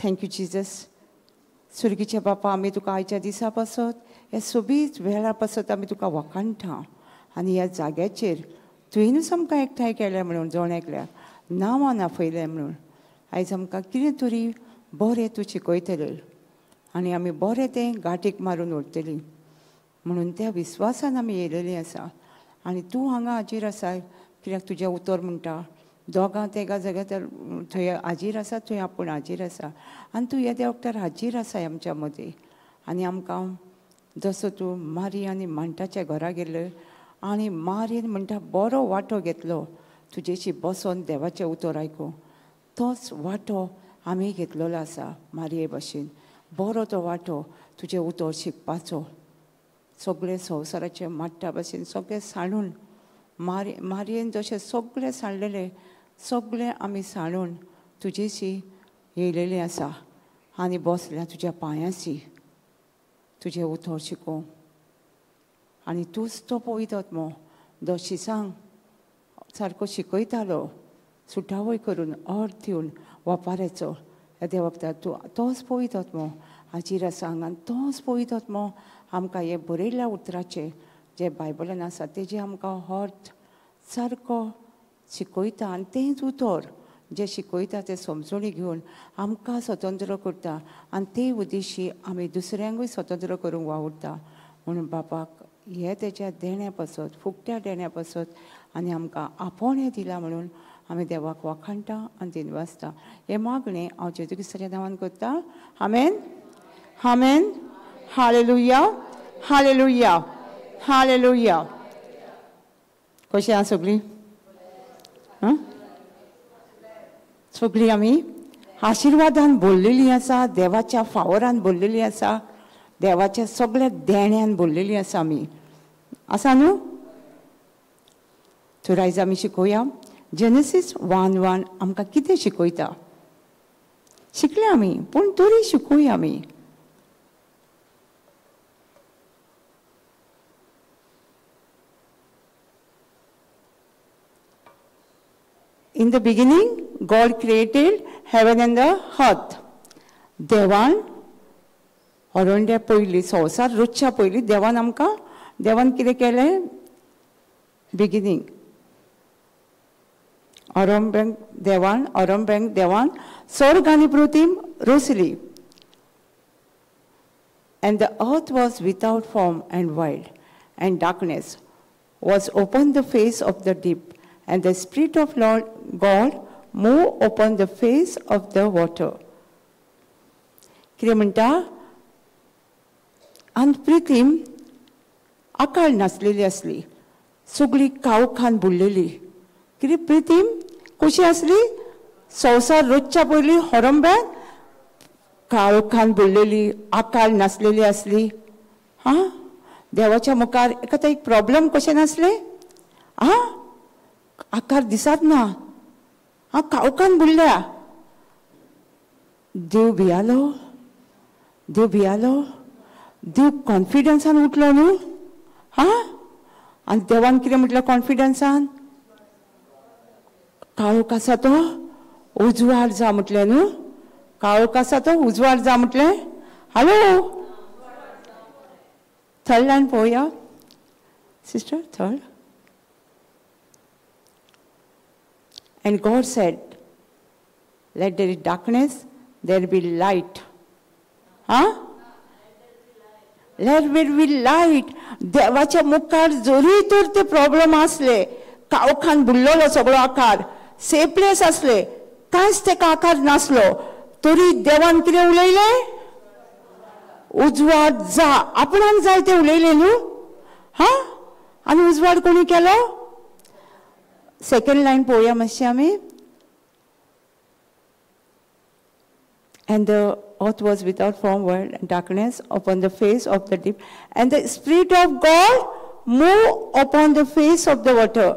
Thank you Jesus. सुर्गीचे बापा, आमी तुका आयच्या दिसा पासत, ह्या सोबीत वेळा पासत आमी तुका वखाणटा आनी ह्या जाग्याचेर तुवेंनूच आमकां एकठांय केलें म्हणून, जण एकल्याक नांवान आपयलें म्हणून आयज आमकां कितें तरी बरें तूं शिकयतलें आनी आमी बरें तें गांठीक मारून उरतलीं म्हणून त्या विस्वासान आमी येयलेलीं आसा. आनी तूं हांगा हाजीर आसा कित्याक तुजें उतर म्हणटा दोगां तेगां जाग्यार थंय हाजीर आसा, थंय आपूण हाजीर आसा आनी तूं येद्या वखदार हाजीर आसा आमच्या मदीं. आनी आमकां जसो तूं मारी आनी मांटाच्या घरा गेल्लो आनी मारीन म्हणटा बरो वांटो घेतलो तुजेशी बसोन देवाचें उतर आयकूं, तोच वांटो आमी घेतलेलो आसा मारये भशेन. बरो तो वांटो तुजें उतर शिकपाचो, सगळें संवसाराचें माट्टा भशेन सगळें सांडून मारयेन जशें सगळें सांडलेलें सगळें आमी सांडून तुजेशी येयलेलें आसा आनी बसल्या तुज्या पांयांशी तुजें उतर शिकोवंक. आनी तूंच तो पवित्र आत्मो दशिसांक सारको शिकयतालो सुटावय करून अर्थ दिवन वापाराचो. ह्या देवा तूं तोच पवित्र आत्मो हाजीर आसा हांगा, तोच पवित्र आत्मो आमकां हे बरयल्ल्या उतराचें जें बायबलान आसा तेजें आमकां अर्थ सारको शिकयता आनी तेंच उतर जें शिकयता तें समजणी घेवन आमकां स्वतंत्र करता आनी ते उद्देशी आमी दुसऱ्यांकूय स्वतंत्र करूंक वावुरता. म्हणून बापाक हे तेच्या देण्या पासत, फुकट्या देण्या पासत आनी आमकां आपोवणें दिलां म्हणून आमी देवाक वाखाणटा आनी दिनवासता. हें मागणें हांव जेजू क्रिस्ताच्या नांवान करता. आमेन, आमेन. हालेलुया, हालेलुया, हालेलुया. कशीं आसा सगळीं? सगळीं आमी आशिर्वादान भरलेलीं आसा, देवाच्या फावरान भरलेलीं आसा, देवाच्या सगळ्या देण्यान भरलेलीं आसा आमी. आसा न्हू? तर आयज आमी शिकोवया जेनेसीस 1:1 आमकां कितें शिकयता. शिकले आमी पूण तरी शिकोवया आमी. In the beginning, God created heaven and the earth. देवान अरंड्या पयलीं, संवसार रचच्या पयलीं देवान आमकां, देवान कितें केलें? बिगिनींग अरंबेंक देवान, अरंबेंक देवान स्वर्ग आनी पृथ्वी रचली. And the earth was without form and void, and darkness was upon the face of the deep, and the Spirit of Lord God moved upon the face of the water. कितें म्हणटा? आनी पृथ्वी आकाळ नासलेली आसली, सगळी काळखान बुडलेली. कितें पृथ्वी कशी आसली? संवसार रचच्या पयलीं हरंब्यान काळखान बुडलेली, आकाळ नासलेली आसली. हां, देवाच्या मुखार एका एक प्रॉब्लम कशें नासलें? आं, आकार दिसात ना, हां, काळखान बुडल्या. देव भियालो, देव भियालो, देव कॉन्फिडन्सान उठलो न्हू. हां, आनी देवान कितें म्हटलें कॉन्फिडन्सान? काळोख आसा तो उजवाड जा म्हटलें न्हू. काळोख आसा तो उजवाड जा म्हटलें. हॅलो, थर्ड लायन पळोवया sister, third. And God said, let there be darkness, there be light. Huh? Let there be light. देवाच्या मुखार जरी तर ते प्रॉब्लम आसले, काळखान बुडलेलो सगळो आकार, सेपलेस आसले, कांयच तेका आकार नासलो, तरी देवान कितें उलयलें? उजवाड जा. आपणाक जाय तें उलयलें न्हू. हां, आनी उजवाड कोणी केलो? सेकंड लायन पळोवया मातशें आमी. And the earth was without form, void, and darkness upon the face of the deep, and the Spirit of God moved upon the face of the water.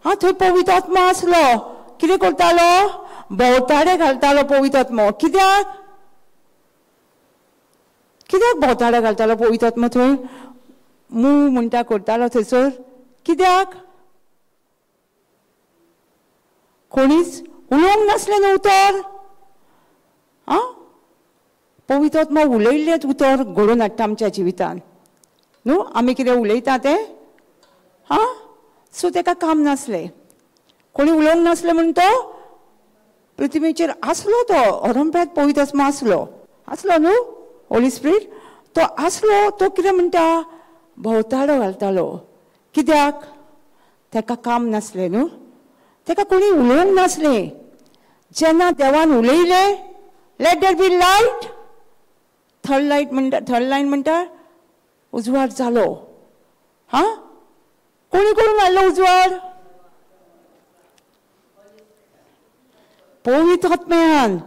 हां, थंय पवित्र आत्मो आसलो. कितें करतालो? भोंवताडे घालतालो पवित्र आत्मो. कित्याक? कित्याक भोंवताडे घालतालो पवित्र आत्मो थंय? मूव म्हणटा करतालो थंयसर. कित्याक? कोणीच उलोवंक नासलें न्हू उतर. आं, पवित्र आत्मा उलयल्लेंच उतर घडोवन हाडटा आमच्या जिवितान न्हू. आमी कितें उलयता तें हां. सो ताका काम नासलें, कोणी उलोवंक नासलें म्हूण तो पृथ्वीचेर आसलो. तो अरंब्यात पवित्र आत्मा आसलो, आसलो न्हू होली स्पिरीट तो आसलो. तो कितें म्हणटा, भोंवताडो घालतालो. कित्याक? ताका काम नासलें न्हू, ताका कोणी उलोवंक नासलें. जेन्ना देवान उलयलें let there be light, third light म्हणटा, थर्ड लायन म्हणटा उजवाड जालो. हां, कोणी करून हाडलो उजवाड? पवित्र आत्म्यान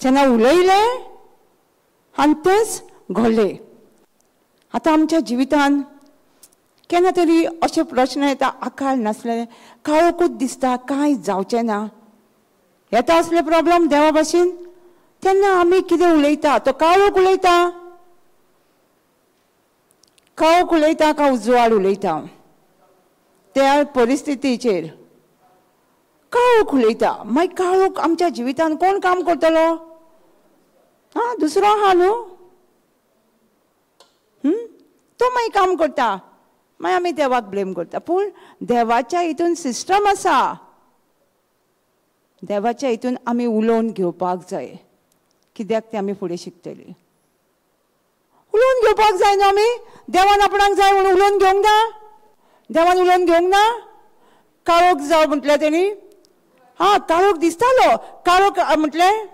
जेन्ना उलयलें आनी तेंच घडलें. आतां आमच्या जिवितान केन्ना तरी अशे प्रश्न येता, आकाळ नासले, काळोखूच दिसता, कांय जावचें ना, येता असले प्रॉब्लम देवा भाशेन. तेन्ना आमी कितें उलयता? तो काळोख उलयता, काळोख उलयता काय उजवाड उलयता? त्या परिस्थितीचेर काळोख उलयता. मागीर काळोख आमच्या जिवितान कोण काम करतलो? हां, दुसरो आहा न्हू, तो मागीर काम करता. मागीर आमी देवाक ब्लेम करता. पूण देवाच्या हितून सिस्टम आसा, देवाच्या हितून आमी उलोवन घेवपाक जाय. कित्याक तें आमी फुडें शिकतलीं. उलोवन घेवपाक जाय न्हू आमी. देवान आपणाक जाय म्हणून उलोवन घेवंक ना, देवान उलोवन घेवंक ना. काळोख जाव म्हटलें तेणी, हां काळोख दिसतालो, काळोख म्हटलें.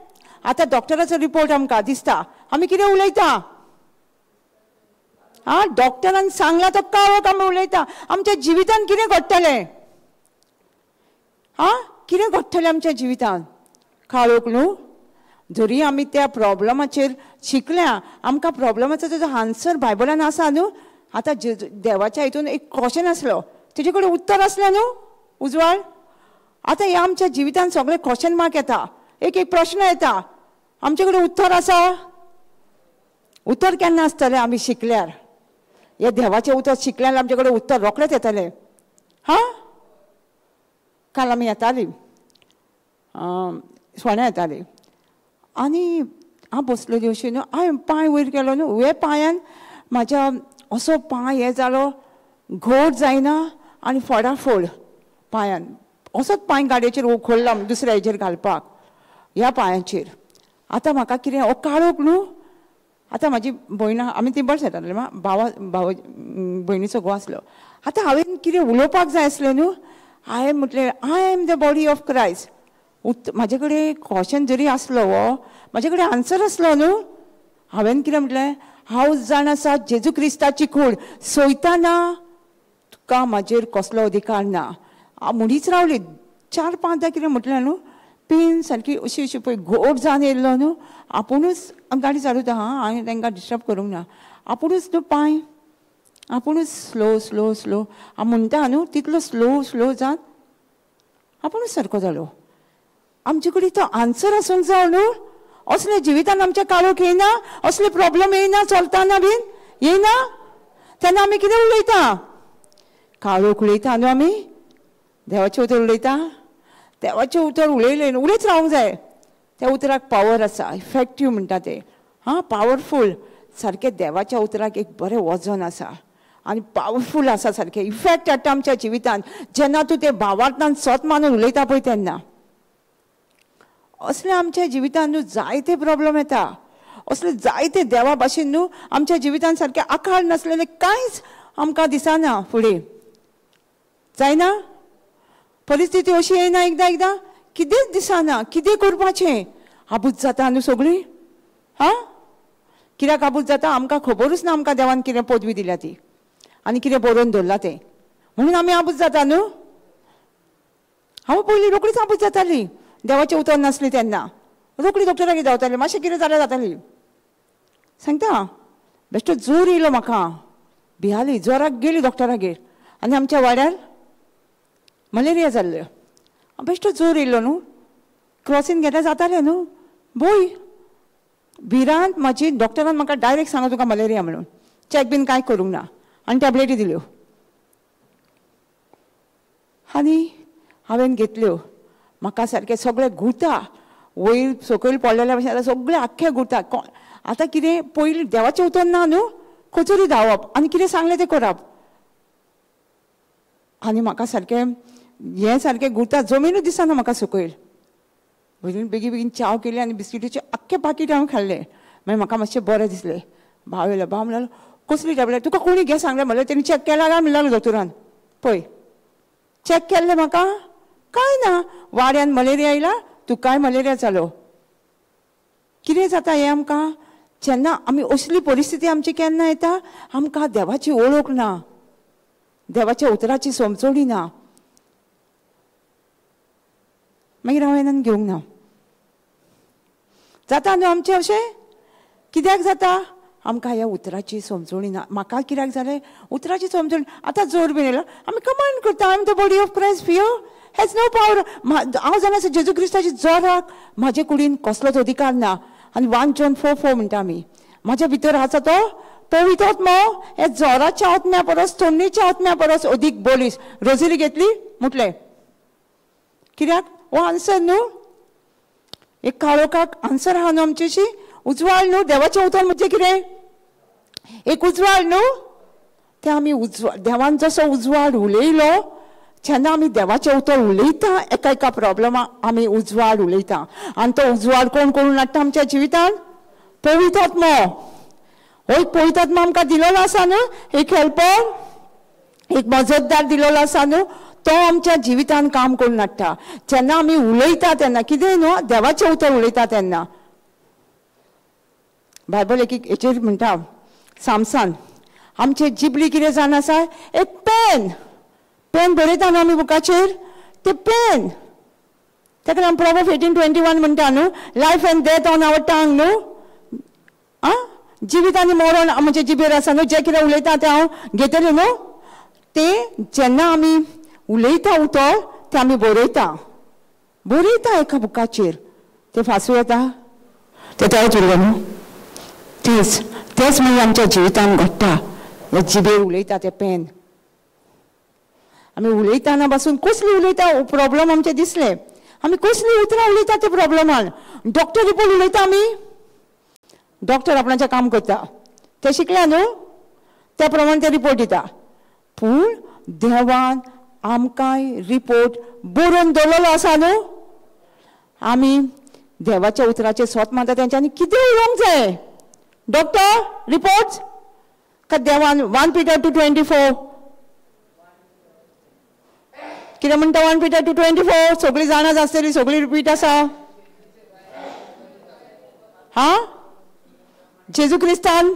आतां डॉक्टराचो रिपोर्ट आमकां दिसता, आमी कितें उलयता? हां, डॉक्टरान सांगला तो काळोख आमी उलयता. आमच्या जिवितान कितें घडटलें? हां, कितें घडटलें आमच्या जिवितान? काळोख न्हू. जरी आमी त्या प्रॉब्लमाचेर शिकल्या, आमकां प्रॉब्लमाचो तेजो आन्सर बायबलान आसा न्हू. आतां देवाच्या हितून एक क्वेश्चन आसलो, तेजे कडेन उत्तर आसलें न्हू, उजवाड. आतां ह्या आमच्या जिवितान सगळे क्वेश्चन मार्क येता, एक एक प्रश्न येता, आमचे कडेन उत्तर आसा? उत्तर केन्ना आसतलें? आमी शिकल्यार. हे देवाचें उतर शिकल्यार आमचे कडेन उत्तर रोखडेंच येतलें. हां, काल आमी येतालीं, सोण्या येतालीं आनी हांव बसलेली अशी न्हू, हांवें पांय वयर केलो न्हू, हे पांयान म्हाज्या असो पांय हे जालो, घट जायना आनी फोडाफोड पांयान. असोच पांय गाडयेचेर उखल्ला दुसऱ्या हेजेर घालपाक, ह्या पांयाचेर. आतां म्हाका कितें हो काळोख न्हू. आतां म्हाजी भयण, आमी तिंबळ सायडांतली, भावा भाव भयणीचो घोव आसलो. आतां हांवें कितें उलोवपाक जाय आसलें न्हू. हांवें म्हटलें I am the body of Christ. म्हाजे कडेन क्वेश्चन जरी आसलो हो, म्हाजे कडेन आन्सर आसलो न्हू. हांवें कितें म्हटलें, हांव जाण आसा जेजू क्रिस्ताची कूड, सोयताना तुका म्हाजेर कसलो अधिकार ना. म्हणीच रावली. 4 5 कितें म्हटलें न्हू, पेन सारकी अशी अशी पळय घोट जावन येयल्लो न्हू. आपुणूच गाडी चालयता, हां, हांवें तांकां डिस्टर्ब करूंक ना. आपुणूच न्हू पांय आपुणूच स्लो स्लो स्लो हांव म्हणटा न्हू तितलो स्लो स्लो जावन आपुणूच सारको जालो. आमचे कडेन तो आन्सर आसूंक जाय न्हू. असले जिवितान आमच्या काळोख येयना, असले प्रॉब्लम येयना, चलतना बीन येयना, तेन्ना आमी कितें उलयता? काळोख उलयता न्हू आमी. देवाचें उतर उलयता, देवाचें उतर उलयलें न्हू, उलयत रावंक जाय. त्या उतराक पावर आसा, इफेक्टीव म्हणटा तें. हां, पावरफूल सारकें. देवाच्या उतराक एक बरें वजन आसा आनी पावरफूल आसा, सारकें इफेक्ट हाडटा आमच्या जिवितान. जेन्ना तूं तें भावार्थान सत मानून उलयता पळय तेन्ना. असले आमच्या जिवितान न्हू जायते प्रॉब्लम येता, असले जायते देवा भाशेन न्हू आमच्या जिवितान सारकें आकाळ नासलेलें कांयच आमकां दिसना फुडें. जायना परिस्थिती अशी येयना, एकदां एकदां कितेंच दिसना, कितें करपाचें, आबूज जाता न्हू सगळीं. हां, कित्याक आबूज जाता? आमकां खबरूच ना आमकां देवान कितें पदवी दिल्या ती आनी कितें बरोवन दवरलां तें, म्हणून आमी आबूज जाता न्हू. हांव पयलीं रोखडीच आबूज जाताली, देवाचें उतर नासलें तेन्ना. रोखडी डॉक्टरागेर धांवताली, मातशें कितें जाल्यार जाताली. सांगता, बेश्टो जोर येयलो म्हाका, भियाली, जोराक गेली डॉक्टरागेर आनी आमच्या वाड्यार मलेरिया जाल्ल्यो. बेश्टो जोर येयलो न्हू, क्रॉसीन घेतल्यार जातालें न्हू. भोय भिरांत म्हाजी. डॉक्टरान म्हाका डायरेक्ट सांगलो तुका मलेरिया म्हणून, चॅक बीन कांय करूंक ना आनी टॅबलेटी दिल्यो आनी हांवें घेतल्यो. म्हाका सारकें सगळें घुंवता, वयर सकयल पडलेल्या भशेन जाल्यार सगळें आख्खें घुंवता. आतां कितें पयलीं देवाचें उतर ना न्हू, खंयसरूय धांवप आनी कितें सांगलें तें करप. आनी म्हाका सारकें हें सारकें गुरता जमिनूच दिसना म्हाका सकयल. बेगीन बेगीन चाव केली आनी बिस्किटीचें आख्खें पाकीट हांवें खाल्लें. मागीर म्हाका मातशें बरें दिसलें. भाव येयलो, भाव म्हणलो कसली टॅबलेट तुका कोणी घे सांगलें? म्हणल्यार तेणी चॅक केला काय म्हणलें दोतोरान. पळय चॅक केल्लें म्हाका कांय ना, वाड्यान मलेरिया येयला, तुकाय मलेरिया जालो. कितें जाता हें आमकां जेन्ना आमी असली परिस्थिती आमची केन्ना येता, आमकां देवाची ओळख ना, देवाच्या उतराची समजणी ना. मागीर हांव येनान घेवंक ना. जाता न्हू आमचें अशें? कित्याक जाता? आमकां ह्या उतराची समजणी ना. म्हाका कित्याक जालें उतराची समजणी? आतां जोर बीन येयलो, आमी कमांड करता, I am the body of Christ, fear has no power. हांव जाणा आसा जेजू क्रिस्ताच्या जोराक म्हाजे कुडीन कसलोच अधिकार ना. आनी 1 John 4:4 म्हणटा आमी, म्हाज्या भितर आसा तो पवित्र आत्मो, हे जोराच्या आत्म्या परस थंडीच्या आत्म्या परस अदीक बळिश्ट. रोजरी घेतली म्हटलें कित्याक हो आन्सर न्हू, एक काळोखाक आन्सर आहा न्हू आमचेशी, उजवाड न्हू. देवाचें उतर म्हणजे कितें? एक उजवाड न्हू. तें आमी उजवाड, देवान जसो उजवाड उलयलो, जेन्ना आमी देवाचें उतर उलयता एका एका प्रॉब्लमा आमी उजवाड उलयता. आनी तो उजवाड कोण करून हाडटा आमच्या जिवितान? पवित्र आत्मो. हो एक पवित्र आत्मो आमकां दिलेलो आसा न्हू, एक हेल्पर, एक मजतदार दिलेलो आसा न्हू, तो आमच्या जिवितान काम करून हाडटा. जेन्ना आमी उलयता तेन्ना कितें न्हू, देवाचें उतर उलयता तेन्ना. बायबल एक हेचेर म्हणटा सामसान, आमचे जिबली कितें जावन आसा, एक पेन, पेन बरयता न्हू आमी बुकाचेर, ते पेन ताका लागून प्रोवर्ब 18:21 म्हणटा न्हू, life and death on our tongue न्हू. आं, जिवीत आनी मरण म्हजे जिबेर आसा न्हू, जें कितें उलयता तें हांव घेतलें न्हू. तें जेन्ना आमी उलयता उतर तें आमी बरयता, बरयता एका बुकाचेर, तें फासूं येता, तें तयार उरलें न्हू. तेच तेच मागीर आमच्या जिवितान घडटा. जिबेर उलयता तें पेन आमी उलयतना पासून कसली उलयता प्रॉब्लम आमचे दिसले, आमी कसली उतरां उलयता ते प्रॉब्लमान. डॉक्टर रिपोर्ट उलयता आमी, डॉक्टर आपणाचें काम करता, ते शिकल्या न्हू, त्या प्रमाणे ते रिपोर्ट दिता. पूण देवान आमकांय रिपोर्ट बरोवन दवरलेलो आसा न्हू. आमी देवाच्या उतराचें सोत मानता तेंच्यांनी कितें उलोवंक जाय? डॉक्टर रिपोर्ट का देवान 1 Peter 2:24 कितें म्हणटा? 1 Peter 2:24 सगळीं जाणां आसतली, सगळी रिपीट आसा. हा, जेजू क्रिस्तान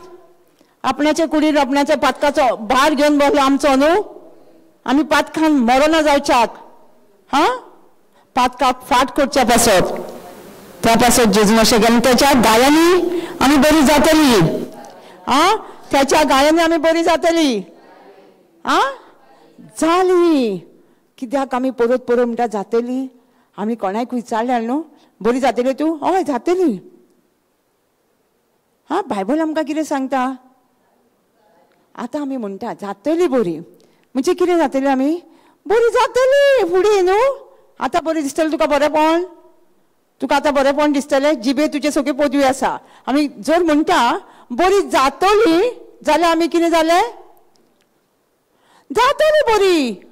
आपणाचे कुडीर आपणाच्या पातकाचो भार घेवन बसलो आमचो न्हू. आमी पातकान मरना जावच्याक, हा, पातकाक फाट करच्या पासत, त्या पासत जेजून अशें केलें. त्याच्या गायांनी आमी बरी जातली, आ, त्याच्या गायांनी आमी बरी जातली, आ, जाली. कित्याक आमी परत परत म्हणटा जातली? आमी कोणाक विचारल्यार न्हू, बरी जातली तूं? हय जातली. हा, बायबल आमकां कितें सांगता? आतां आमी म्हणटा जातली बरी, म्हणजे कितें जातली? आमी बरी जातली फुडें न्हू. आतां बरी दिसतलें तुका बरेंपण, तुका आतां बरेंपण दिसतलें, जिबे तुजे सगळी पदवी आसा. आमी जर म्हणटा बरी जातली जाल्यार आमी कितें जालें? जातली बरी.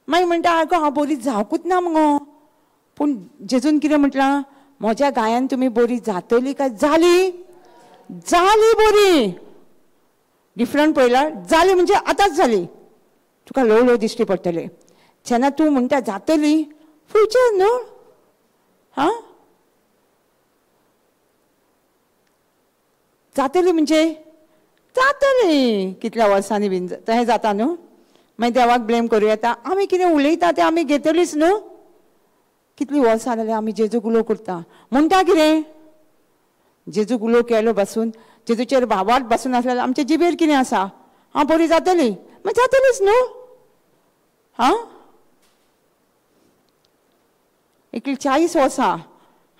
मागीर म्हणटा आगो हांव बरी जावकूच ना मुगो. पूण जेजून कितें म्हटलां? म्हज्या गायान तुमी बरी जातली काय जाली? जाली बरी. डिफरंट पळयला, जाली म्हणजे आतांच जाली, तुका ल्हव ल्हव दिश्टी पडटलें. जेन्ना तूं म्हणटा जातली, फ्युचर न्हू. हा, जातली म्हणजे जातली, कितल्या वर्सांनी बीन तशें जाता न्हू. मागीर देवाक ब्लेम करूं येता, आमी कितें उलयता तें आमी घेतलीच न्हू. कितलीं वर्सां जाल्यार आमी जेजूक उलो करता, म्हणटा कितें? जेजूक उलो केलो बसून, जेजूचेर भावार्थ बसून आसल्यार आमचे जिबेर कितें आसा? हांव बरी जातली, मागीर जातलीच न्हू. हा, एकली 40 वर्सां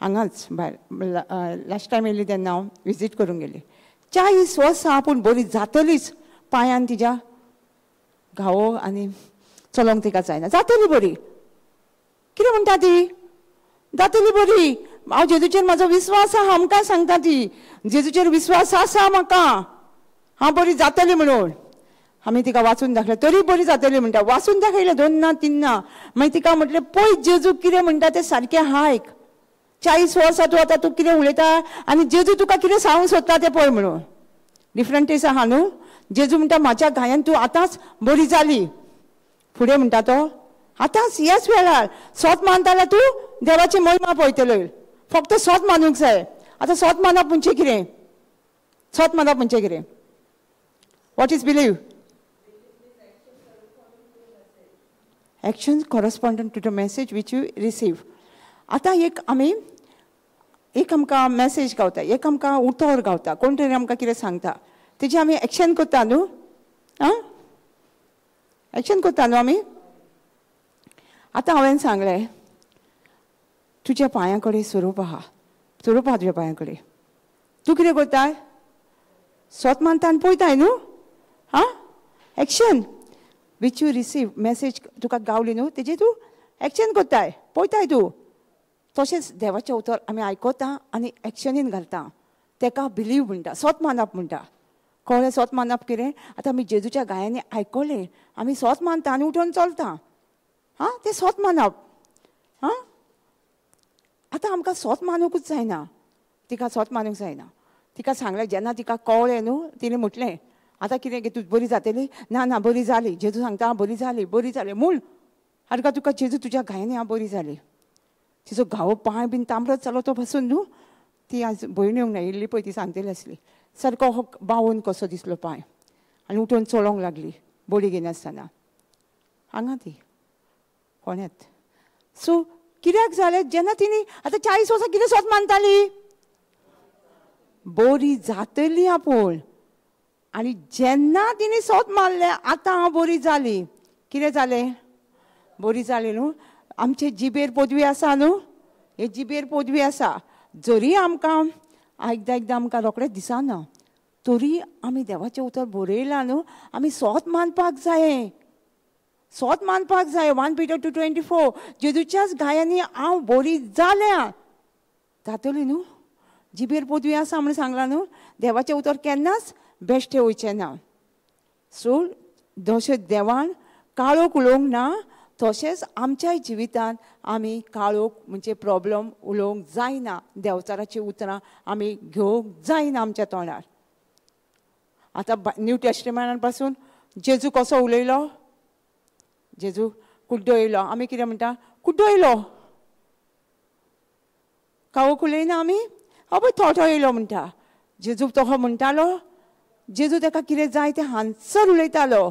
हांगाच भायर लास्ट टायम येयली तेन्ना हांव विजीट करूंक गेली. 40 वर्सां आपूण बरी जातलीच, पांयान तिज्या घावो आनी चलोवंक तिका जायना, जातली बरी. कितें म्हणटा ती? जातली बरी. हांव जेजूचेर म्हाजो विस्वास आहा, आमकां सांगता ती, जेजूचेर विस्वास आसा म्हाका, हांव बरी जातली म्हणून. आमी तिका वाचून दाखयलें तरी बरी जातली म्हणटा, वाचून दाखयलें 2 ना 3 ना. मागीर तिका म्हटलें पळय जेजू कितें म्हणटा तें सारकें आयक, 40 वर्सां तूं आतां तूं कितें उलयता आनी जेजू तुका कितें सांगूंक सोदता तें पळय म्हणून. डिफरंट आहा न्हू. जेजू म्हणटा म्हाज्या घायान तूं आतांच बरी जाली. फुडें म्हणटा तो आतांच ह्याच वेळार सोत मानताल्या तूं देवाची महिमा पळयतलो. फक्त सोत मानूंक जाय. आतां सोत मानप म्हणजे कितें? सोत मानप म्हणजे कितें? What is believe? Action correspondent to the message which you receive. आतां एक आमी एक आमकां मॅसेज गावता, एक आमकां उतर गावता, कोण तरी आमकां कितें सांगता, तेजी आमी एक्शन करता न्हू. आं, एक्शन करता न्हू आमी. आतां हांवें सांगलें तुज्या पांयां कडेन स्वरूप आहा, स्वरूप आहा तुज्या पांयां कडेन, तूं कितें करताय? सोत मानता आनी पळयताय न्हू. आं, action which you receive, message तुका गावली न्हू तेजी तूं एक्शन करताय, पळयताय तूं. तशेंच देवाचें उतर आमी आयकता आनी एक्शनीन घालता, तेका बिलीव म्हणटा, सोत मानप म्हणटा. कळ्ळें? सोत मानप कितें? आतां आमी जेजूच्या गायांनी आयकलें, आमी सोत मानता आनी उठून चलता. आं, तें सोत मानप. आं, आतां आमकां सोत मानूंकूच जायना, तिका सोत मानूंक जायना. तिका सांगलें, जेन्ना तिका कळ्ळें न्हू, तिणें म्हटलें आतां कितें तूं बरी जातली? ना ना बरी जाली, जेजू सांगता बरी जाली, बरी जाली म्हूण. आनी तुका जेजू तुज्या घायांनी हांव बरी जाली. तिचो घावो पांय बीन तांबडोच जालो तो पासून न्हू. ती आज भयण येवंक ना, येयल्ली पळय ती सांगतली आसली, सारको हो बावून कसो दिसलो पांय, आनी उठून चलोंक लागली बडी घेनासतना. हांगा ती कोण्यात. सो कित्याक जालें जेन्ना तिणी आतां 40 वर्सां कितें सोत मानताली? बरी जातली आपूण. आनी जेन्ना तिणी सोत मारलें आतां हांव बरी जाली, कितें जालें? बरी जाली न्हू. आमचे जिबेर पदवी आसा न्हू, हे जिबेर पदवी आसा. जरी आमकां एकदां एकदां आमकां रोखडेंच दिसना, तरी आमी देवाचें उतर बरयलां न्हू, आमी सोत मानपाक जाय, सोत मानपाक जाय. 1 Peter 2:24, जेजूच्याच घायांनी हांव बरी जाल्या. जातली न्हू, जिबेर पदवी आसा म्हूण सांगलां न्हू. देवाचें उतर केन्नाच बेश्टें वयचें ना. सो जशें देवान काळोख उलोवंक ना, तशेंच आमच्याय जिवितांत आमी काळोख म्हणजे प्रॉब्लम उलोवंक जायना, देवचाराचीं उतरां आमी घेवंक जायना आमच्या तोंडार. आतां न्यू टेस्टमेंटा पासून जेजू कसो उलयलो? जेजू कुड्डो येयलो, आमी कितें म्हणटा? कुड्डो येयलो, काळोख उलयना आमी, हय थोटो येयलो म्हणटा. जेजू तसो म्हणटालो? जेजू ताका कितें जाय तें हांसर उलयतालो.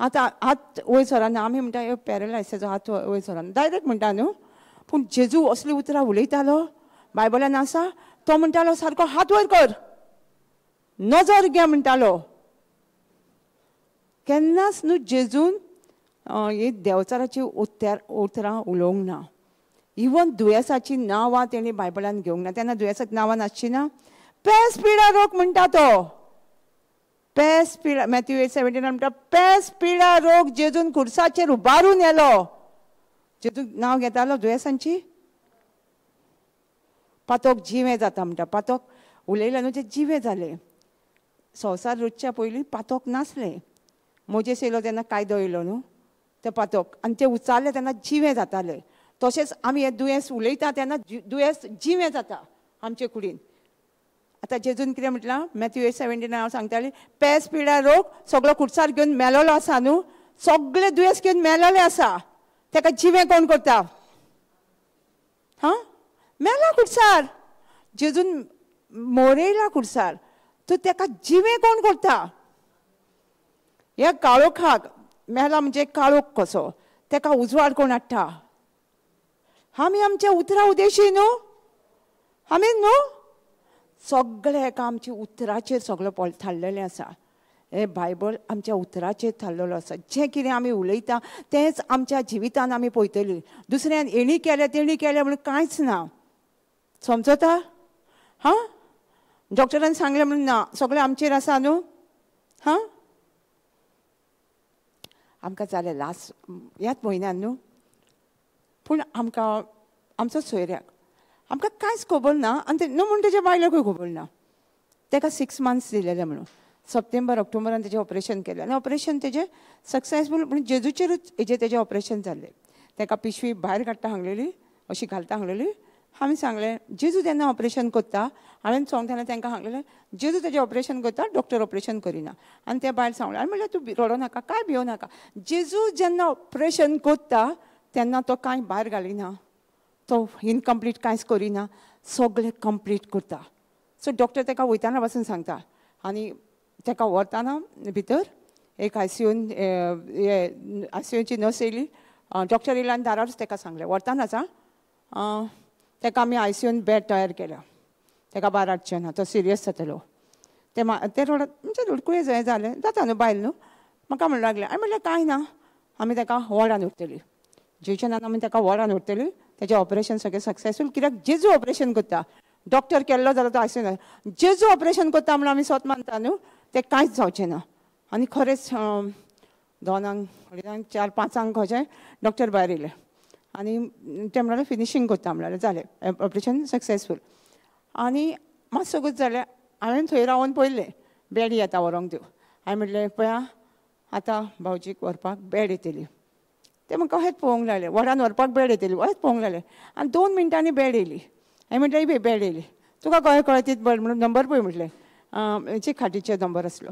आतां हात वयर सराना, आमी म्हणटा पॅरलायज तेजो हात वयर सराना, डायरेक्ट म्हणटा न्हू. पूण जेजू असलीं उतरां उलयतालो बायबलान आसा. तो म्हणटालो सारको हात वयर कर, नजर घे म्हणटालो. केन्नाच न्हू जेजून ही देवचाराची उतरां उलोवंक ना. इवन दुयेंसाची नांवां तेणी बायबलान घेवंक ना. तेन्ना दुयेंसाची नांवां नासची ना. पेस पिडा रोग म्हणटा तो, पेस पिडा, मॅथ्यू 8:17 म्हणटा पेस पिडा रोग जेजून खुर्साचेर उबारून येलो. जेजू नांव घेतालो दुयेंसांची. पातोक जिवें जाता म्हणटा, पातोक उलयलें न्हू तें जिवें जालें. संवसार रचच्या पयलीं पातोक नासलें. मोजेस येयलो तेन्ना कायदो येयलो न्हू, ते पातोक आनी ते उचारले तेन्ना जिवें जाताले. तशेंच आमी हें दुयेंस उलयता तेन्ना दुयेंस जिवें जाता आमचे कुडीन. आतां जेजून कितें म्हटलां? मॅथ्यू 8:17 हांव सांगतालें, पेस पिडा रोग सगळो खुर्सार घेवन मेलोलो आसा न्हू, सगळे दुयेंस घेवन मेलोले आसा, ताका जिवें कोण करता? हां, मेला खुर्सार, जेजून मोरयला खुर्सार, तर ताका जिवें कोण करता? ह्या काळोखाक मेला म्हणजे काळोख कसो, ताका उजवाड कोण हाडटा? आमी आमच्या उतरां उदेशी न्हू, आमी न्हू सगळें एका आमच्या उतराचेर सगळें थारलेलें आसा. हें बायबल आमच्या उतराचेर थारलेलो आसा. जें कितें आमी उलयता तेंच आमच्या जिवितान आमी पळयतलीं. दुसऱ्यान हेणी केलें तेणी केलें म्हणून कांयच ना. समजता? हां, डॉक्टरान सांगलें म्हणून ना, सगळें आमचेर आसा न्हू. हां, आमकां जालें लास्ट ह्याच म्हयन्यान न्हू, पूण आमकां आमचो सोयऱ्याक आमकां कांयच खबर ना आनी न्हू म्हूण तेज्या बायलेकूय खबर ना. ताका 6 मंथ्स दिलेले म्हणून सप्टेंबर ऑक्टोबरान तेजें ऑपरेशन केलें आनी ऑपरेशन तेजें सक्सेसफूल, पूण जेजूचेरूच हेजें तेजें ऑपरेशन जाल्लें. ताका पिशवी भायर काडटा सांगलेली, अशी घालता सांगलेली. हांवें सांगलें जेजू जेन्ना ऑपरेशन करता, हांवें सोंग तेन्ना तांकां सांगलेलें जेजू तेजें ऑपरेशन करता, डॉक्टर ऑपरेशन करिना. आनी त्या बायल सांगलें, आनी म्हणल्यार तूं रडो नाका, कांय भियो नाका, जेजू जेन्ना ऑपरेशन करता तेन्ना तो कांय भायर घालिना, तो इनकम्प्लीट कांयच करिना, सगळें कंप्लीट करता. सो डॉक्टर ताका वयताना पासून सांगता आनी ताका व्हरताना भितर एक आयसीयून आयसीयूची नर्स येयली, डॉक्टर येयलो आनी दारारूच ताका सांगलें व्हरतानाच आं, ताका आमी आयसीयून बेड तयार केला, ताका भायर हाडचें ना, तो सिरियस जातलो. ते ते रडत म्हणजे रडकुळें हें जालें जाता न्हू बायल न्हू, म्हाका म्हणूंक लागलें. हांवें म्हणलें कांय ना, आमी ताका वॉर्डान व्हरतली, जेच्या नान आमी ताका वॉर्डान व्हरतली, तेजें ऑपरेशन सगळें सक्सेसफूल, कित्याक जेजू ऑपरेशन करता, डॉक्टर केल्लो जाल्यार तो आयसीयून, जेजू ऑपरेशन करता म्हणून आमी स्वत मानता न्हू, तें कांयच जावचें ना. आनी खरेंच 2 अडेजांक 4 5 कशें डॉक्टर भायर येयले आनी ते म्हणलें फिनिशींग करता म्हणलें, जालें ऑपरेशन सक्सेसफूल. आनी मातसो जालें, हांवें थंय रावन पळयलें बेड येता व्हरोंक त्यो. हांवें म्हणलें पळया आतां भावजीक व्हरपाक बेड येतली. ते म्हाका अशेंच पळोवंक लागले, वॉर्डान व्हरपाक बेड येतली अशेंच पळोवंक लागले. आनी 2 मिनटांनी बेड येयली. हांवें म्हटलें ही बेड येयली, तुका कळ्ळें कळ्ळें तीच बेड म्हणून नंबर पळय म्हटलें, हेची खाटीचेर नंबर आसलो.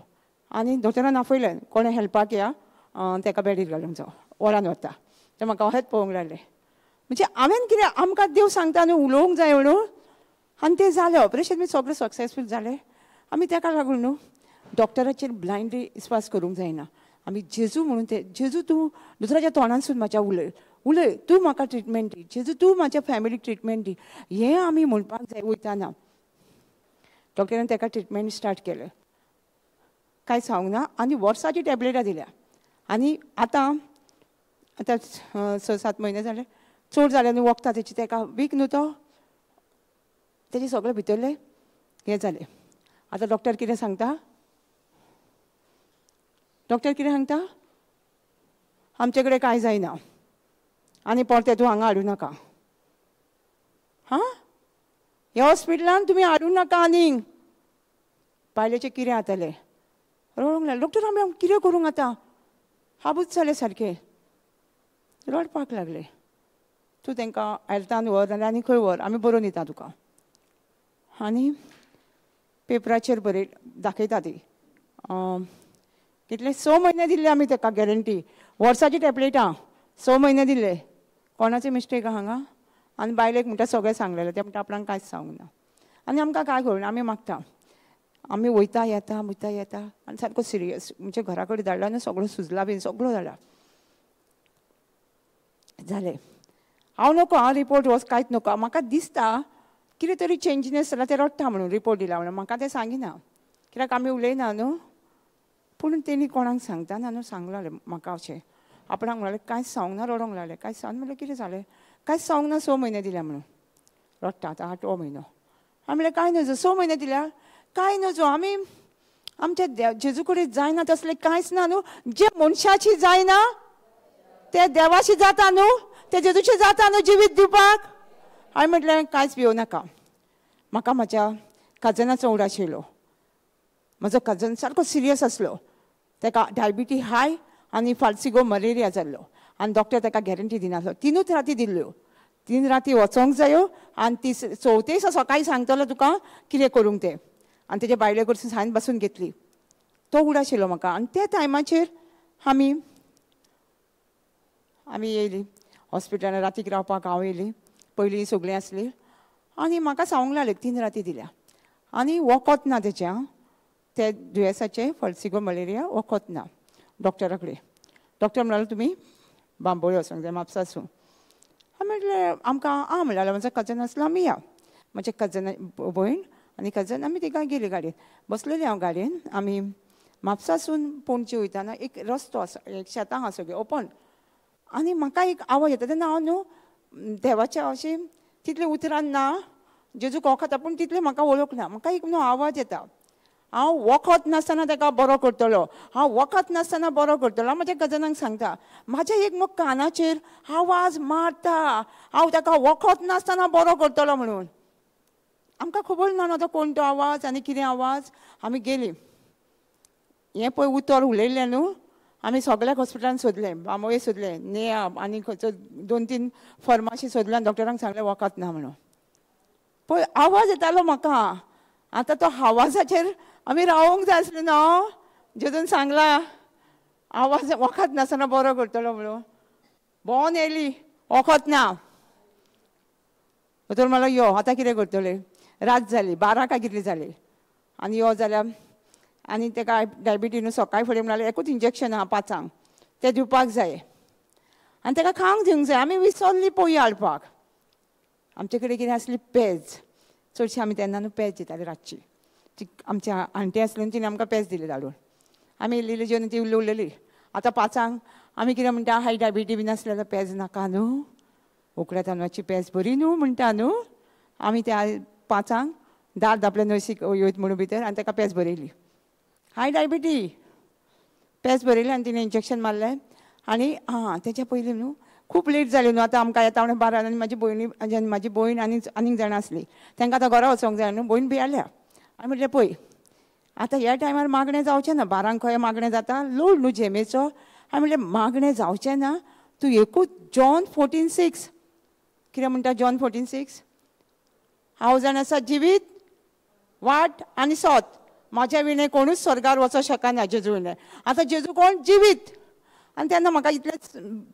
आनी दोतोरान आपयलें कोणें हेल्पाक या ताका बेडीर घालूंक जावं, वॉर्डान व्हरता. ते म्हाका अशेंच पळोवंक लागले. म्हणजे हांवें कितें आमकां देव सांगता न्हू उलोवंक जाय म्हणून, आनी तें जालें ऑपरेशन बी सगळें सक्सेसफूल जालें. आमी ताका लागून न्हू डॉक्टराचेर ब्लायंडली विस्वास करूंक जायना. आमी जेजू म्हणून ते जेजू तूं दुसऱ्याच्या तोंडांसून म्हाज्या उलय उलय, तूं म्हाका ट्रिटमेंट दी, जेजू तूं म्हाज्या फॅमिलीक ट्रिटमेंट दी, हें आमी म्हणपाक जाय वयताना. डॉक्टरान ताका ट्रिटमेंट स्टार्ट केलें, कांय सांगूंक ना, आनी वर्साची टॅबलेटां दिल्या. आनी आतां आतां 6 7 म्हयने जाले, चड जालें न्हू वखदां तेची, ताका वीक न्हू तो, तेजे सगळें भितरलें हें जालें. आतां डॉक्टर कितें सांगता, डॉक्टर कितें सांगता, आमचे कडेन कांय जायना आनी परतें तूं हांगा हाडूं नाका, हां ह्या हॉस्पिटलान तुमी हाडूं नाका. आनीक बायलेचें कितें जातलें, रडूंक लागलें. डॉक्टर आमी कितें करूंक आतां, हाबूच जालें सारकें, रडपाक लागलें. तूं तांकां हेल्थान व्हर नाल्यार आनी खंय व्हर, आमी बरोवन दिता तुका. आनी पेपराचेर बरय दाखयता ती, कितले 6 म्हयने दिल्ले आमी ताका गॅरंटी, वर्साची टॅबलेटां 6 म्हयने दिल्ले. कोणाचे मिस्टेक हांगा? आनी बायलेक म्हणटा सगळें सांगलेलें, तें म्हणटा आपणाक कांयच सांगूंक ना. आनी आमकां कांय कळना, आमी मागता, आमी वयता येता वयता येता आनी सारको सिरियस म्हणजे घरा कडेन धाडला आनी सगळो सुजला बीन सगळो जाला जालें. हांव नको, हांव रिपोर्ट वच कांयच नको, म्हाका दिसता कितें तरी चेंजीनेस जाला, तें रडटा म्हणून रिपोर्ट दिला म्हणून म्हाका तें सांगिना, कित्याक आमी उलयना न्हू. पूण तेणी कोणाक सांगतना न्हू सांगलें म्हाका अशें, आपणाक म्हणलें कांयच सांगूंक ना, रडोंक लागलें. कांयच सांग म्हणलें कितें जालें, कांयच सांगूंक ना, 6 म्हयने दिल्या म्हणून रडटा. आतां 8वो म्हयनो. हांवें म्हणलें कांय नजो, 6 म्हयने दिल्या कांय नजो, आमी आमच्या जेजू कडेन जायना तसलें कांयच ना न्हू, जे मनशाची जायना ते देवाशी जाता न्हू, ते जेजूचे जाता न्हू जिवीत दिवपाक. हांवें म्हटलें कांयच भिवो नाका. म्हाका म्हाज्या कजनाचो उडास येयलो. म्हजो कजन सारको सिरियस आसलो, ताका डायबिटी हाय आनी फाल्सिगो मलेरिया जाल्लो, आनी डॉक्टर ताका गॅरंटी दिनासलो. 3 राती दिल्ल्यो, 3 राती वचोंक जायो आनी ती चवथे दिसा सकाळीं सांगतलो तुका कितें करूंक तें. आनी तेजे बायले कडसून हांवें बसून घेतली. तो उडास येयलो म्हाका. आनी त्या टायमाचेर आमी आमी येयली हॉस्पिटलान, रातीक रावपाक हांव येयली, पयलीं सगळीं आसली. आनी म्हाका सांगूंक लागलें 3 राती दिल्या आनी वखद ना तेचें, ते दुयेंसाचें फल्सिगो मलेरिया वखद ना डॉक्टरा कडेन. डॉक्टर म्हणालो तुमी बांबोळे वचोंक जाय म्हापसासून. हांवें म्हटलें आमकां आं म्हणलें, म्हजो कजन आसलो आमी या, म्हजें कजन भयण आनी कजन आमी तिका गेली गाडयेन बसलेली. हांव गाडयेन आमी म्हापसासून पणजे वयताना एक रस्तो आसा, एक शेतां आसा सगळीं ओपन, आनी म्हाका एक आवाज येता तेन्ना हांव न्हू देवाच्या अशें तितलें उतरान ना, जेजू कोखाता पूण तितलें म्हाका वळख ना, म्हाका एक न्हू आवाज येता. हांव वखद नासतना ताका बरो करतलो, हांव वखद नासतना बरो करतलो. हांव म्हज्या कजनांक सांगता, म्हाज्या एक मग कानाचेर आवाज मारता, हांव ताका वखद नासतना बरो करतलो म्हणून. आमकां खबर ना तो कोण तो आवाज आनी कितें आवाज. आमी गेलीं, हें पळय उतर उलयलें न्हू, आमी सगळ्याक हॉस्पिटलान सोदलें, बांबोळे सोदलें, नेया आनी खंयचो 2-3 फार्मासी सोदलें आनी डॉक्टरांक सांगलें वखद ना म्हणून. पळय आवाज येतालो म्हाका, आतां तो आवाजाचेर आमी रावोंक जाय आसलें न्हू. जेजून सांगला आवाज वखद नासतना बरो करतलो म्हणून. भोंवन येयली, वखद ना. दोतोर म्हणलो यो आतां कितें करतले. रात जाली, 12 काय कितली जाली. आनी यो जाल्यार आनी ताका डायबिटीज न्हू, सकाळी फुडें म्हणल्यार एकूच इंजेक्शन आहा 5 तें दिवपाक जाय आनी ताका खावंक दिवंक जाय. आमी विसरली पोळी हाडपाक. आमचे कडेन कितें आसली पेज, चडशी आमी तेन्ना न्हू पेज दिताली रातची. ती आमच्या आण्टी आसली न्हू, तिणें आमकां पेज दिली धाडून. आमी इल्ली इल्ली जेवन ती उरली उरलेली. आतां 5 आमी कितें म्हणटा, हाय डायबिटी बीन आसली जाल्यार पेज नाका न्हू, उकड्या तांदळाची पेज बरी न्हू म्हणटा न्हू. आमी त्या 5 दार धांपले नर्सीक येत म्हणून भितर आनी ताका पेज बरयली. हाय डायबिटी पेज बरयली आनी तिणें इंजेक्शन मारलें. आनी आं तेच्या पयलीं न्हू खूब लेट जालें न्हू, आतां आमकां येता म्हणून 12 आनी म्हाजी भयणी, म्हाजी भयण आनी आनीक जाणां आसली, तांकां आतां घरा वचोंक जाय न्हू. भयण भियाल्या. हांवें म्हटलें पळय आतां ह्या टायमार मागणें जावचें ना, 12 खंय मागणें जाता, लोड न्हू झेमेचो. हांवें म्हटलें मागणें जावचें ना, तूं एकूच जॉन 14:6 कितें म्हणटा जॉन 14:6, हांव जाण आसा जिवीत वाट आनी सोत, म्हाज्या विणें कोणूच स्वर्गार वचोंक शकना जेजू विणें. आतां जेजू कोण? जिवीत. आनी तेन्ना म्हाका इतलेंच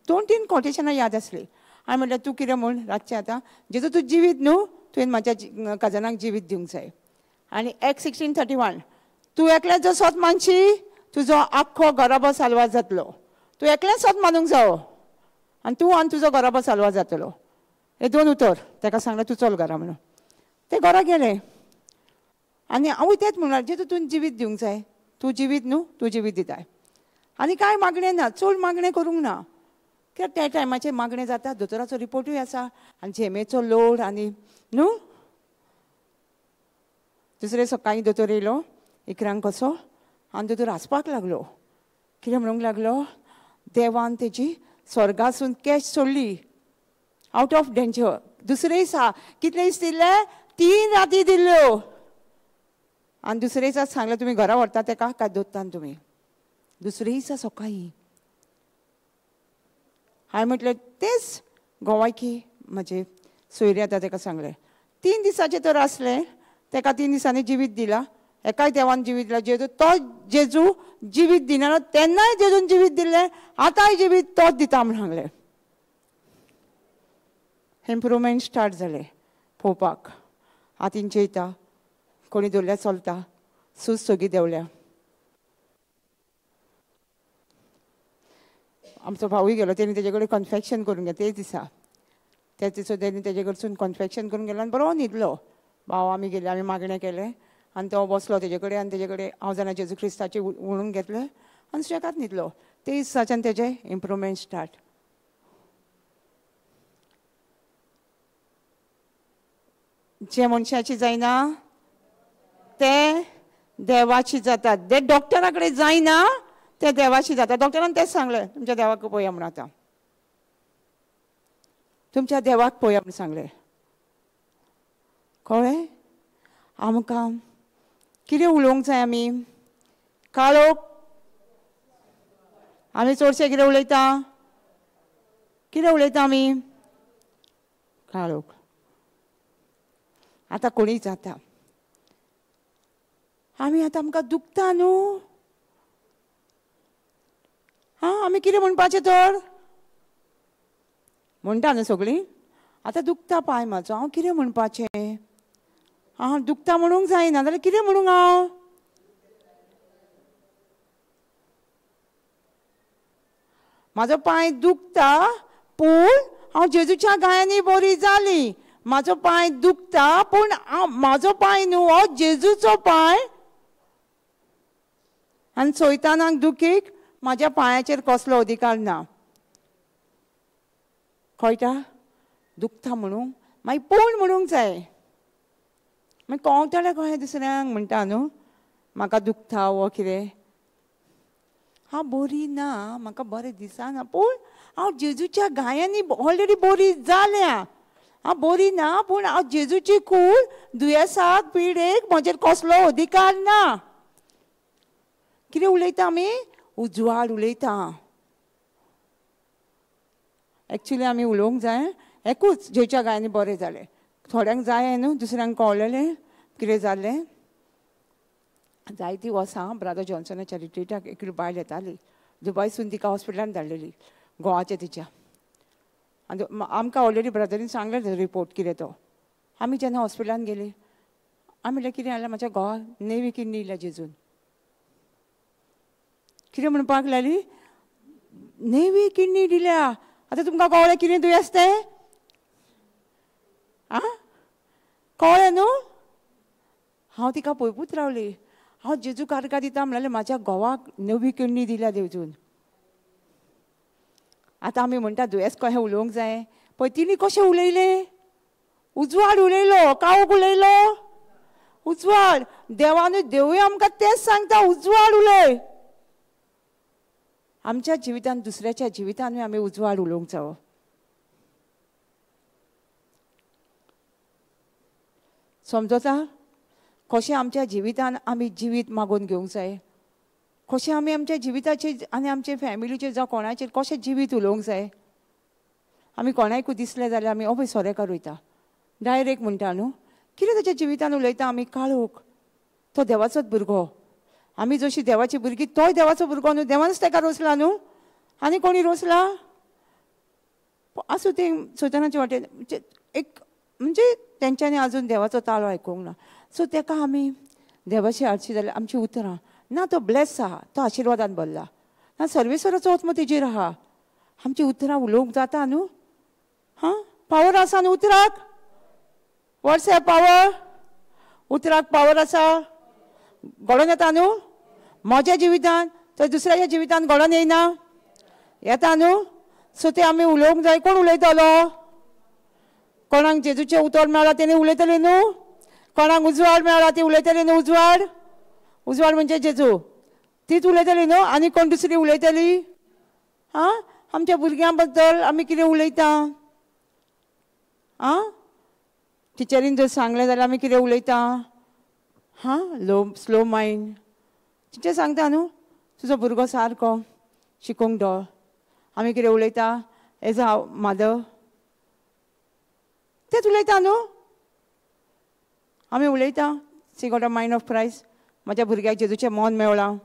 2-3 कोटेशनां याद आसलीं. हांवें म्हटलें तूं कितें म्हूण रातचें आतां जेजू तूं जिवीत न्हू, तुवें म्हाज्या कजनाक जिवीत दिवंक जाय. आनी एक्ट 16:31, तूं एकलें जर सोत मानशी तुजो आख्खो घराबो साल्वार जातलो. तूं एकलें सोत मानूंक जावो आनी तूं आनी तुजो घराबो साल्वार जातलो. हे 2 उतर ताका सांगलें, तूं चल घरा म्हणून. ते घरा गेले आनी हांवूय तेंच म्हणल्यार जेजू तुवें जिवीत दिवंक जाय, तूं जिवीत न्हू, तूं जिवीत दिताय. आनी कांय मागणें ना, चड मागणें करूंक ना, कित्याक त्या टायमाचेर मागणें जाता, दोतोराचो रिपोर्टूय आसा आनी झेमेचो लोड आनी न्हू. दुसरे सकाळीं दोतोर येयलो 11 कसो आनी दोतोर हांसपाक लागलो. कितें म्हणूंक लागलो, देवान तेजी स्वर्गासून कॅश सोडली, आवट ऑफ डेंजर. दुसरे दिसा कितले दीस दिल्ले? 3 राती दिल्ल्यो. आनी दुसरे दिसा सांगलें तुमी घरा व्हरता तेका काय दोत्तान तुमी. दुसरे दिसा सकाळीं हांवें म्हटलें तेच गोवायकी म्हजे सोयरे आतां ताका सांगलें, 3 दिसाचें तर आसलें, ताका 3 दिसांनी जिवीत दिला, एकाय देवान जिवीत दिला. जेजू तो जेजू जिवीत दिना, तेन्नाय जेजून जिवीत दिल्लें, आतांय जिवीत तोच दिता म्हूण सांगलें. इम्प्रुवमेंट स्टार्ट जालें पळोवपाक. हातीन चेयता, कोणी दवरल्यार चलता, सूज सगळी देंवल्या. आमचो भावूय गेलो, तेणी तेजे कडेन कन्फेक्शन करून गेलो तेच दिसा. त्या दिसा तेणी तेजे कडसून कन्फेक्शन करून गेलो आनी बरो न्हिदलो. भाव आमी गेले, आमी मागणें केलें आनी तो बसलो तेजे कडेन आनी तेजे कडेन हांव जाणा जेजू क्रिस्ताचें म्हणून घेतलें आनी सुशेगाद न्हिदलो. ते दिसाच्यान तेजें इम्प्रुवमेंट स्टार्ट. जे मनशाची जायना ते देवाची जातात, जे डॉक्टरा कडेन जायना ते देवाची जाता. डॉक्टरान तेच सांगलें, तुमच्या देवाक पळया म्हूण. आतां तुमच्या देवाक पळया म्हूण सांगलें. कळ्ळें? आमकां कितें उलोवंक जाय? आमी काळोख, आमी चडशे कितें उलयता? कितें उलयता आमी? काळोख. आतां कोणीय जाता, आमी आतां आमकां दुखता न्हू, आं आमी कितें म्हणपाचें तर? म्हणटा न्हू सगळीं, आतां दुखता पांय म्हाजो, हांव कितें म्हणपाचें? आं दुखता म्हणूंक जायना जाल्यार कितें म्हणूंक हांव? म्हाजो पांय दुखता पूण हांव जेजूच्या गायांनी बरी जाली. म्हाजो पांय दुखता पूण हांव म्हाजो पांय न्हू, हो जेजूचो पांय. आनी सैतानाक दुखीक म्हाज्या पांयाचेर कसलो अधिकार ना. कळटा? दुखता म्हणूंक मागीर पूण म्हणूंक जाय. मागीर कळटलें कशें दुसऱ्यांक म्हणटा न्हू. म्हाका दुखता वो कितें, हांव बरी ना, म्हाका बरें दिसना, पूण हांव जेजूच्या गायांनी ऑलरेडी बरी जाल्या. हांव बरी ना पूण हांव जेजूची कूड, दुयेंसाक पिडेक म्हजेर कसलो अधिकार ना. कितें उलयता आमी? उजवाड उलयता. एक्चुली आमी उलोवंक जाय एकूच, जेजूच्या गायांनी बरें जालें. थोड्यांक जाय न्हू, दुसऱ्यांक कळलेलें कितें जालें. जायतीं वर्सां ब्रादर जॉन्सनाच्या रिट्रीटाक एकली बायल येताली, दुबायसून तिका हॉस्पिटलान धाडलेली गोवाच्या तिच्या. आनी आमकां ऑलरेडी ब्रदरीन सांगलें रिपोर्ट कितें तो. आमी जेन्ना हॉस्पिटलान गेली, आमी म्हणलें कितें जालें, म्हाज्या घोवाक नेवी किडनी येयल्या जेजून. कितें म्हणपाक लागली, नेवी किडनी दिल्या. आतां तुमकां कळ्ळें कितें दुयेंस तें? आं, कळ्ळें न्हू? हांव तिका पळयपूच रावली. हांव जेजू कारकार दिता म्हणल्यार म्हाज्या घोवाक नवी किडनी दिल्या जेजून. आतां आमी म्हणटा दुयेंस कशें उलोवंक जाय, पळय तिणी कशें उलयलें, उजवाड उलयलो, काळोख उलयलो, उजवाड. देवानूय देवूय आमकां तेंच सांगता, उजवाड उलय. आमच्या जिवितान, दुसऱ्याच्या जिवितानूय आमी उजवाड उलोवंक जावो. समजता कशें आमच्या जिवितान आमी जिवीत मागून घेवंक जाय, कशें आमी आमच्या जिविताचेर आनी आमच्या फॅमिलीचेर जावं कोणाचेर कशें जिवीत उलोवंक जाय. आमी कोणाकूय दिसलें जाल्यार आमी ओ पळय सोरेकार वयता डायरेक्ट म्हणटा न्हू, कितें ताच्या जिवितान उलयता आमी काळोख. तो देवाचोच भुरगो, आमी जशी देवाची भुरगीं तोय देवाचो भुरगो न्हू, देवानच ताका रोसला न्हू, आनी कोणी रोसला? आसूं तें सैतानाचे वाटेन एक म्हणजे तेंच्यांनी आजून देवाचो ताळो आयकूंक ना. सो ताका आमी देवाची आरशी जाल्यार आमची उतरां ना, तो ब्लेस आहा, तो आशिर्वादान भरला ना, सर्वेश्वराचो आत्मो तेजेर आहा. आमची उतरां उलोवंक जाता न्हू, हां, पावर आसा न्हू उतराक? वॉट्स ए पावर? उतराक पावर आसा, घडोवन येता न्हू? म्हज्या जिवितान तर दुसऱ्याच्या जिवितान घडोवन येयना, येता न्हू? सो ते आमी उलोवंक जाय. कोण उलयतलो? कोणाक जेजूचें उतर मेळ्ळां तेणी उलयतलें न्हू, कोणाक उजवाड मेळ्ळा ती उलयतली न्हू. उजवाड, उजवाड म्हणजे जेजू, तीच उलयतली न्हू, आनी कोण दुसरी उलयतली? आं, आमच्या भुरग्यां बद्दल आमी कितें उलयता? आं, टिचरीन जर सांगलें जाल्यार आमी कितें उलयता? हां, लो स्लो मायंड. टिचर सांगता न्हू तुजो भुरगो सारको शिकोंक डो, आमी कितें उलयता एज अ मादर? तेंच उलयता न्हू आमी उलयता. She got a mind of Christ. म्हाज्या भुरग्याक जेजूचें मन मेवलां,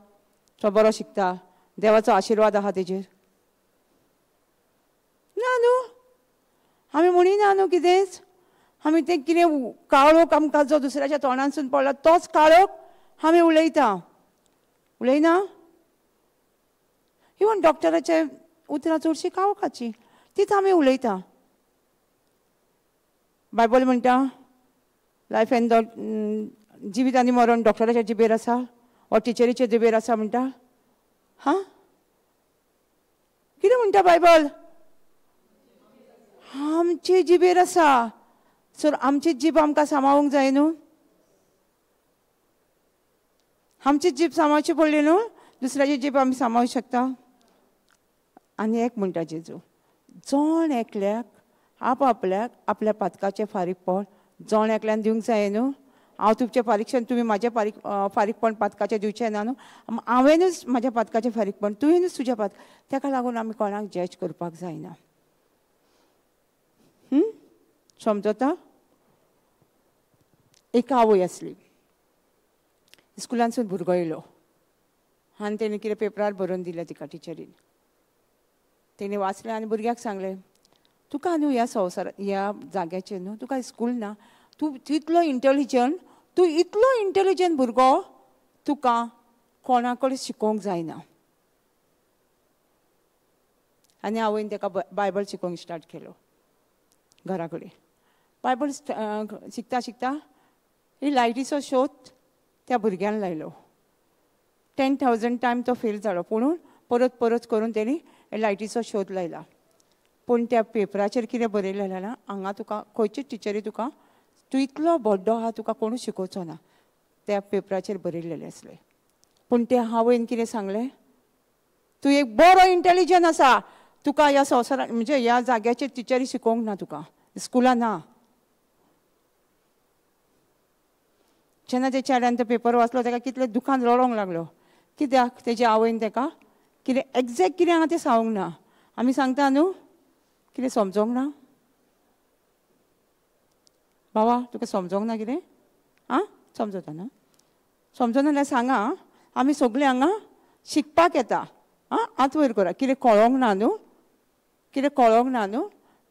तो बरो शिकता, देवाचो आशिर्वाद आहा तेजेर. ना न्हू, आमी म्हणिना न्हू कितेंच. आमी तें कितें काळोख आमकां जो दुसऱ्याच्या तोंडांसून पडला तोच काळोख आमी उलयता, उलयना? इवन डॉक्टराचे उतरां चडशीं काळोखाचीं, तीच आमी उलयता. बायबल म्हणटा लायफ एंड जिवीत आनी मरण डॉक्टराच्या जिबेर आसा वा टिचरीच्या जिबेर आसा म्हणटा. हां, कितें म्हणटा बायबल? आमचे जिबेर आसा. सो आमची जीब आमकां सांबाळूंक जाय न्हू, आमची जीब सांबाळची पडली न्हू, दुसऱ्याची जीब आमी सांबाळूंक शकता. आनी एक म्हणटा जेजू, जण एकल्याक आप आपल्याक आपल्या पातकाचें फारीकपण जण एकल्यान दिवंक जाय न्हू. हांव तुमचें फारीकपण, तुमी म्हाजें फारीकपण पातकाचें दिवचें ना न्हू, हांवेनूच म्हाज्या पातकाचें फारीकपण, तुवेंनूच तुज्या पातक. ताका लागून आमी कोणाक जज करपाक जायना. समजता? एक आवय आसली, स्कुलांतसून भुरगो येयलो आनी तेणी कितें पेपरार बरोवन दिलें तिका टिचरीन. तेणी वाचलें आनी भुरग्याक सांगलें, तुका न्हू ह्या संवसारांत ह्या जाग्याचेर न्हू तुका स्कूल ना, तूं इतलो इंटेलिजंट, तूं इतलो इंटेलिजंट भुरगो, तुका कोणा कडेन शिकोवंक जायना. आनी आवयन ताका बायबल शिकोवंक स्टार्ट केलो घरा कडेन. बायबल शिकता शिकता ही लायटीचो शोध त्या भुरग्यान लायलो. 10,000 टायम तो फेल जालो, पूण परत परत करून तेणी लायटीचो शोध लायला. पूण त्या पेपराचेर कितें बरयलें जाल्यार हांगा तुका खंयची टिचरी तुका, तूं इतलो व्हडलो आहा तुका कोणूच शिकोवचो ना. त्या पेपराचेर बरयलेलें आसलें. पूण ते आवयन कितें सांगलें, तूं एक बरो इंटेलिजंट आसा, तुका ह्या संवसारान म्हणजे ह्या जाग्याचेर टिचरी शिकोवंक ना, तुका स्कुलान ना. जेन्ना ते चेड्यान तो पेपर वाचलो ताका कितले दुखान रडोंक लागलो. कित्याक तेजे आवयन ताका कितें एग्जॅक्ट कितें आहा तें सांगूंक ना. आमी सांगता न्हू कितें समजोंक ना बाबा, तुका समजोंक ना कितें, आं समजता न्हू, समजना जाल्यार सांगा, आमी सगळीं हांगा शिकपाक येता, आं हात वयर करा, कितें कळोंक ना न्हू, कितें कळोंक ना न्हू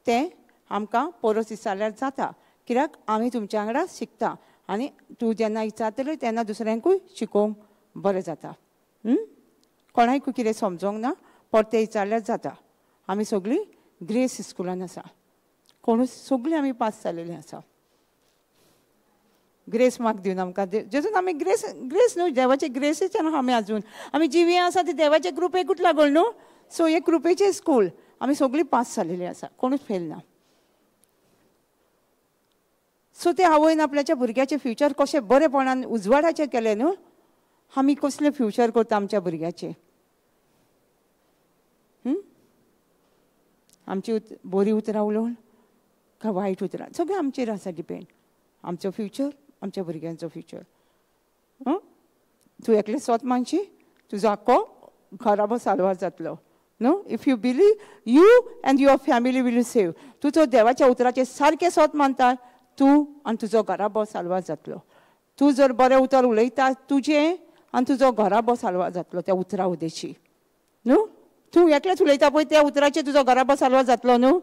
तें आमकां परत विचारल्यार जाता, कित्याक आमी तुमच्या वांगडा शिकता आनी तूं जेन्ना विचारतलें तेन्ना दुसऱ्यांकूय शिकोवंक बरें जाता. कोणाकूय कितें समजोंक ना परतें विचारल्यार जाता. आमी सगळीं ग्रेस स्कुलान आसा, कोणूच सगळीं आमी पास जालेलीं आसा. ग्रेस मार्क दिवन आमकां जेजून आमी ग्रेस ग्रेस न्हू देवाचे ग्रेसीच आमी आजून आमी जिवी आसा ती देवाचे कृपेकूच लागून न्हू. सो हे कृपेचें स्कूल आमी सगळीं पास जालेलीं आसा, कोणूच फेल ना. सो ते आवयन आपल्याच्या भुरग्याचें फ्युचर कशें बरेपणान उजवाडाचें केलें न्हू. आमी कसलें फ्युचर करता आमच्या भुरग्याचें? आमची बरीं उतरां उलोवन काय वायट उतरां, सगळें आमचेर आसा डिपेंड, आमचो फ्युचर, आमच्या भुरग्यांचो फ्युचर. तूं एकलें स्वत मानशी तुजो आख्खो घराबो साल्वार जातलो न्हू. If you believe you and your family will save. तूं तो देवाच्या उतराचें सारकें स्वत मानता, तूं आनी तुजो घराबो साल्वार जातलो. तूं जर बरें उतर उलयता तुजें आनी तुजो घराबो साल्वार जातलो त्या उतरा उदेशी न्हू. तूं एकलेंच उलयता पळय त्या उतराचेर तुजो घराबो साल्वार जातलो न्हू.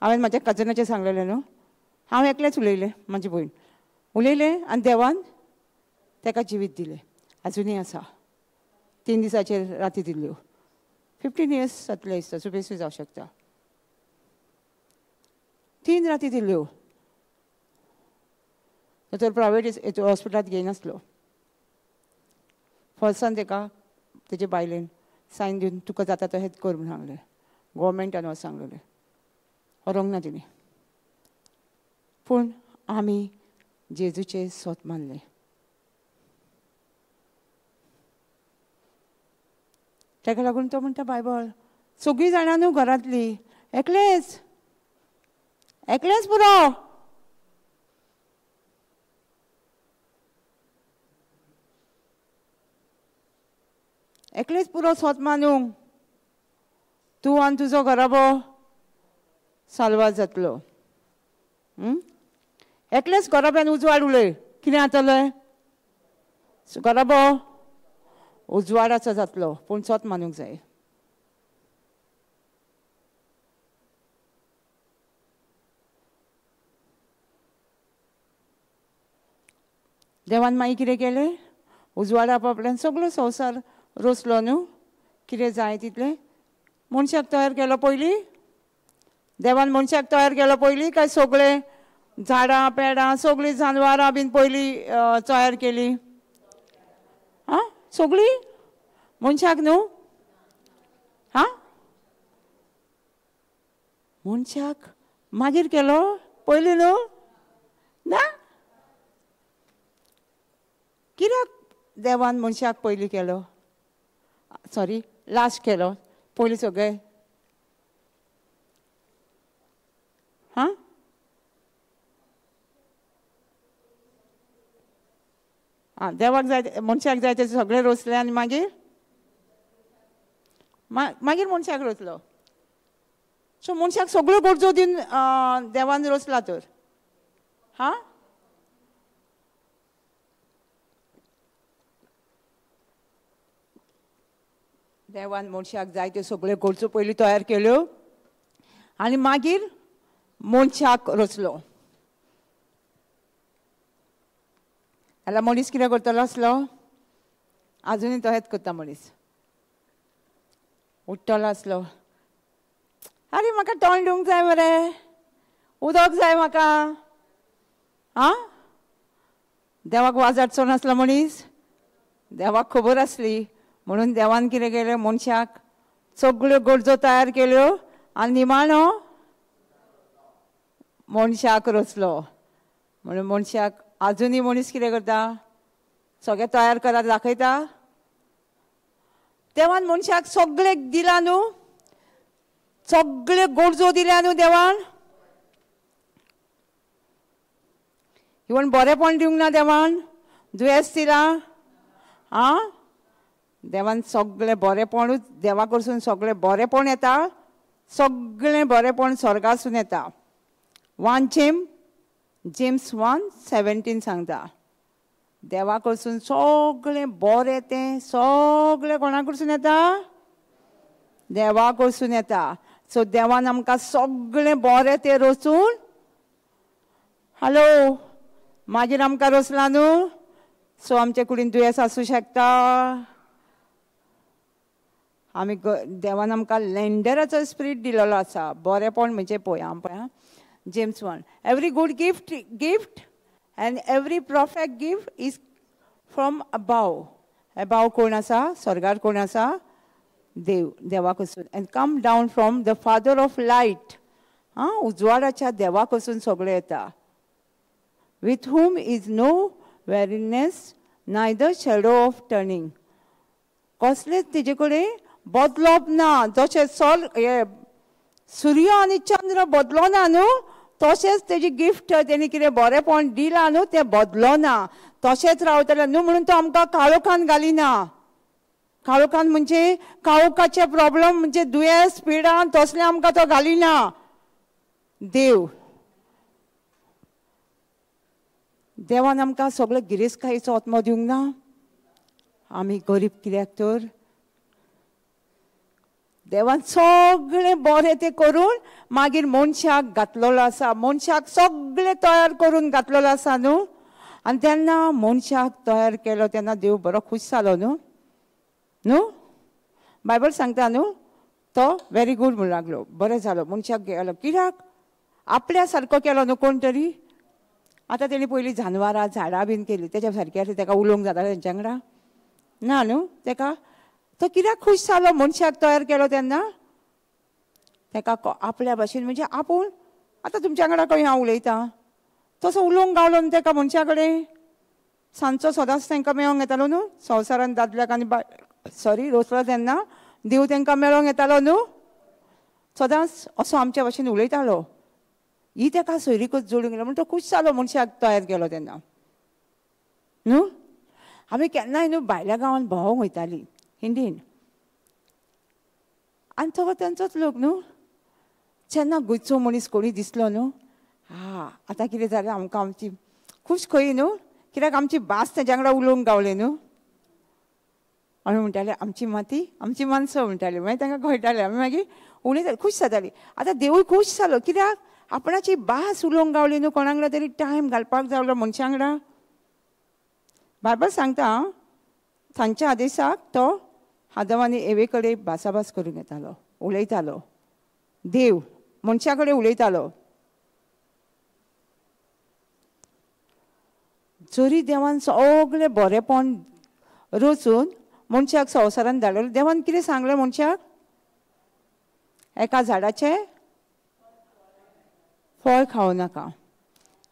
हांवें म्हाज्या कजनाचें सांगलेलें न्हू, हांव एकलेंच उलयलें, म्हाजी भयण उलयलें आनी देवान ताका जिवीत दिलें. आजुनूय आसा, 3 दिसाचेर राती दिल्ल्यो, 15 इयर्स जातले दिसता, सुबेसूय जावं शकता. 3 राती दिल्ल्यो. दोतोर प्रायवेट हॉस्पिटलांत घेयनासलो. फर्सान ताका तेजे बायलेन सायन दिवन तुका जाता तशेंच कर म्हूण सांगलें. गोवोरमेंटान वच सांगलेलें, व्हरूंक ना तिणें. पूण आमी जेजूचें सोत मानलें. ताका लागून तो म्हणटा बायबल सगळीं जाणां न्हू घरांतली, एकलेंच एकलेंच पुरो. एकलेंच पुरो सोत मानूंक, तूं आनी तुजो घराबो साल्वार जातलो. एकलेंच घराब्यान उजवाड उलय, कितें जातलें? घराबो उजवाडाचो जातलो, पूण सोत मानूंक जाय. देवान मागीर कितें केलें? उजवाडा आपल्यान सगळो संवसार रचलो न्हू, कितें जाय तितलें मनशाक तयार केलो पयलीं. देवान मनशाक तयार केलो पयलीं काय सगळें झाडां पेडां सगळीं जानवरां बीन पयलीं तयार केली? आं सगळीं मनशाक न्हू. हां मनशाक मागीर केलो, पयलीं न्हू ना. कित्याक देवान मनशाक पयलीं केलो, सॉरी लास्ट केलो, पयलीं सगळें? हां आं देवाक जाय मनशाक जाय तें सगळें रोसलें आनी मागीर मागीर मनशाक रोसलो. सो मनशाक सगळ्यो गरजो दिवन देवान रोसला तर. हां देवान मनशाक जाय त्यो सगळ्यो गरजो पयलीं तयार केल्यो आनी मागीर मनशाक रचलो. जाल्यार मनीस कितें करतलो आसलो? आजुनूय तशेंच करता मनीस. उठ्ठलो आसलो, आरे म्हाका तोंड धुवंक जाय मरे, उदक जाय म्हाका. आं देवाक वाज हाडचो नासलो मनीस, देवाक खबर आसली म्हणून देवान कितें केलें? मनशाक सगळ्यो गरजो तयार केल्यो आनी निमाणो मनशाक रचलो. म्हणून मनशाक आजुनूय मनीस कितें करता, सगळें तयार करात दाखयता. देवान मनशाक सगळें दिलां न्हू, सगळे गरजो दिल्या न्हू देवान. इवन बरेंपण दिवंक ना देवान, दुयेंस दिलां. आं, देवान सगळें बरेंपणूच, देवा कडसून सगळें बरेंपण येता, सगळें बरेंपण स्वर्गासून येता. 1 James 1:17 सांगता, देवा कडसून सगळें बरें तें सगळें कोणा कडसून येता? देवा कडसून येता. सो देवान आमकां सगळें बरें तें रचून, हॅलो, मागीर आमकां रचलां न्हू. सो आमचे कुडीन दुयेंस आसूं शकता. आमी देवान आमकां लेंडराचो स्पिरीट दिलेलो आसा. बरेंपण म्हणजे पळय, आम पळय James 1, every good gift and every perfect gift is from above. Above कोण आसा? स्वर्गार कोण आसा? देव, देवा कडसून. And come down from the father of light. आं, उजवाडाच्या देवा कडसून सगळें येता. With whom is no weariness neither shadow of turning. कसलेच तेजे कडेन बदलप ना. जशें सोल सूर्य आनी चंद्र बदलो ना न्हू, तशेंच तेजी गिफ्ट तेणी कितें बरेंपण दिलां न्हू तें बदलो ना, तशेंच रावतलें न्हू. म्हणून तो आमकां काळोखान घालिना. काळोखान म्हणजे काळोखाचे प्रॉब्लम म्हणजे दुयेंस पिडान तसलें आमकां तो घालिना देव. देवान आमकां सगळो गिरेस्तकायेचो आत्मो दिवंक ना. आमी गरीब कित्याक तर? देवान सगळें बरें तें करून मागीर मनशाक घातलेलो आसा, मनशाक सगळें तयार करून घातलेलो आसा न्हू. आनी तेन्ना मनशाक तयार केलो तेन्ना देव बरो खूश जालो न्हू. न्हू बायबल सांगता न्हू, तो व्हेरी गूड म्हणूंक लागलो, बरें जालो मनशाक गेलो. कित्याक? आपल्या सारको केलो न्हू कोण तरी. आतां तेणी पयलीं जानवरां झाडां बीन केली, तेच्या सारकें आसलें, तेका उलोवंक जाता तेंच्या वांगडा ना न्हू. तेका तो कित्याक खूश जालो मनशाक तयार केलो तेन्ना? तेका आपल्या भाशेन म्हणजे आपूण आतां तुमच्या वांगडा खंय हांव उलयतां तसो उलोवंक गावलो न्हू तेका मनशा कडेन. सांजचो सदांच तांकां मेळोंक येतालो न्हू संवसारान, दादल्याक आनी बाय सॉरी रोसलो तेन्ना देव तांकां मेळोंक येतालो न्हू, सदांच असो आमच्या भाशेन उलयतालो. ही तेका सोयरीकच जोडूंक गेलो म्हण तो खूश जालो मनशाक तयार केलो तेन्ना न्हू. आमी केन्नाय न्हू भायल्या गांवांत भोंवोंक वयतालीं हिंदीन, आनी तो तेंचोच लोक न्हू. जेन्ना गोंयचो मनीस कोणी दिसलो न्हू, हा आतां कितें जालें आमकां, आमची खूश खंय न्हू, कित्याक आमची भास तेज्या वांगडा उलोवंक गावले न्हू. आमी म्हणटाले आमची माती आमची मानसां म्हणटाली, मागीर तांकां कळटालें, आमी मागीर उलयतालीं, खूश जातालीं. आतां देवूय खूश जालो कित्याक आपणाची भास उलोवंक गावली न्हू, कोणा वांगडा तरी टायम घालपाक जावलो मनशा वांगडा. बायबल सांगता तांच्या आदेशाक तो आदम आनी एवे कडेन भासाभास करूंक येतालो, उलयतालो. देव मनशा कडेन उलयतालो. जरी देवान सगळें बरेंपण रचून मनशाक संवसारान धाडलो, देवान कितें सांगलें मनशाक? एका झाडाचें फळ खावं नाका,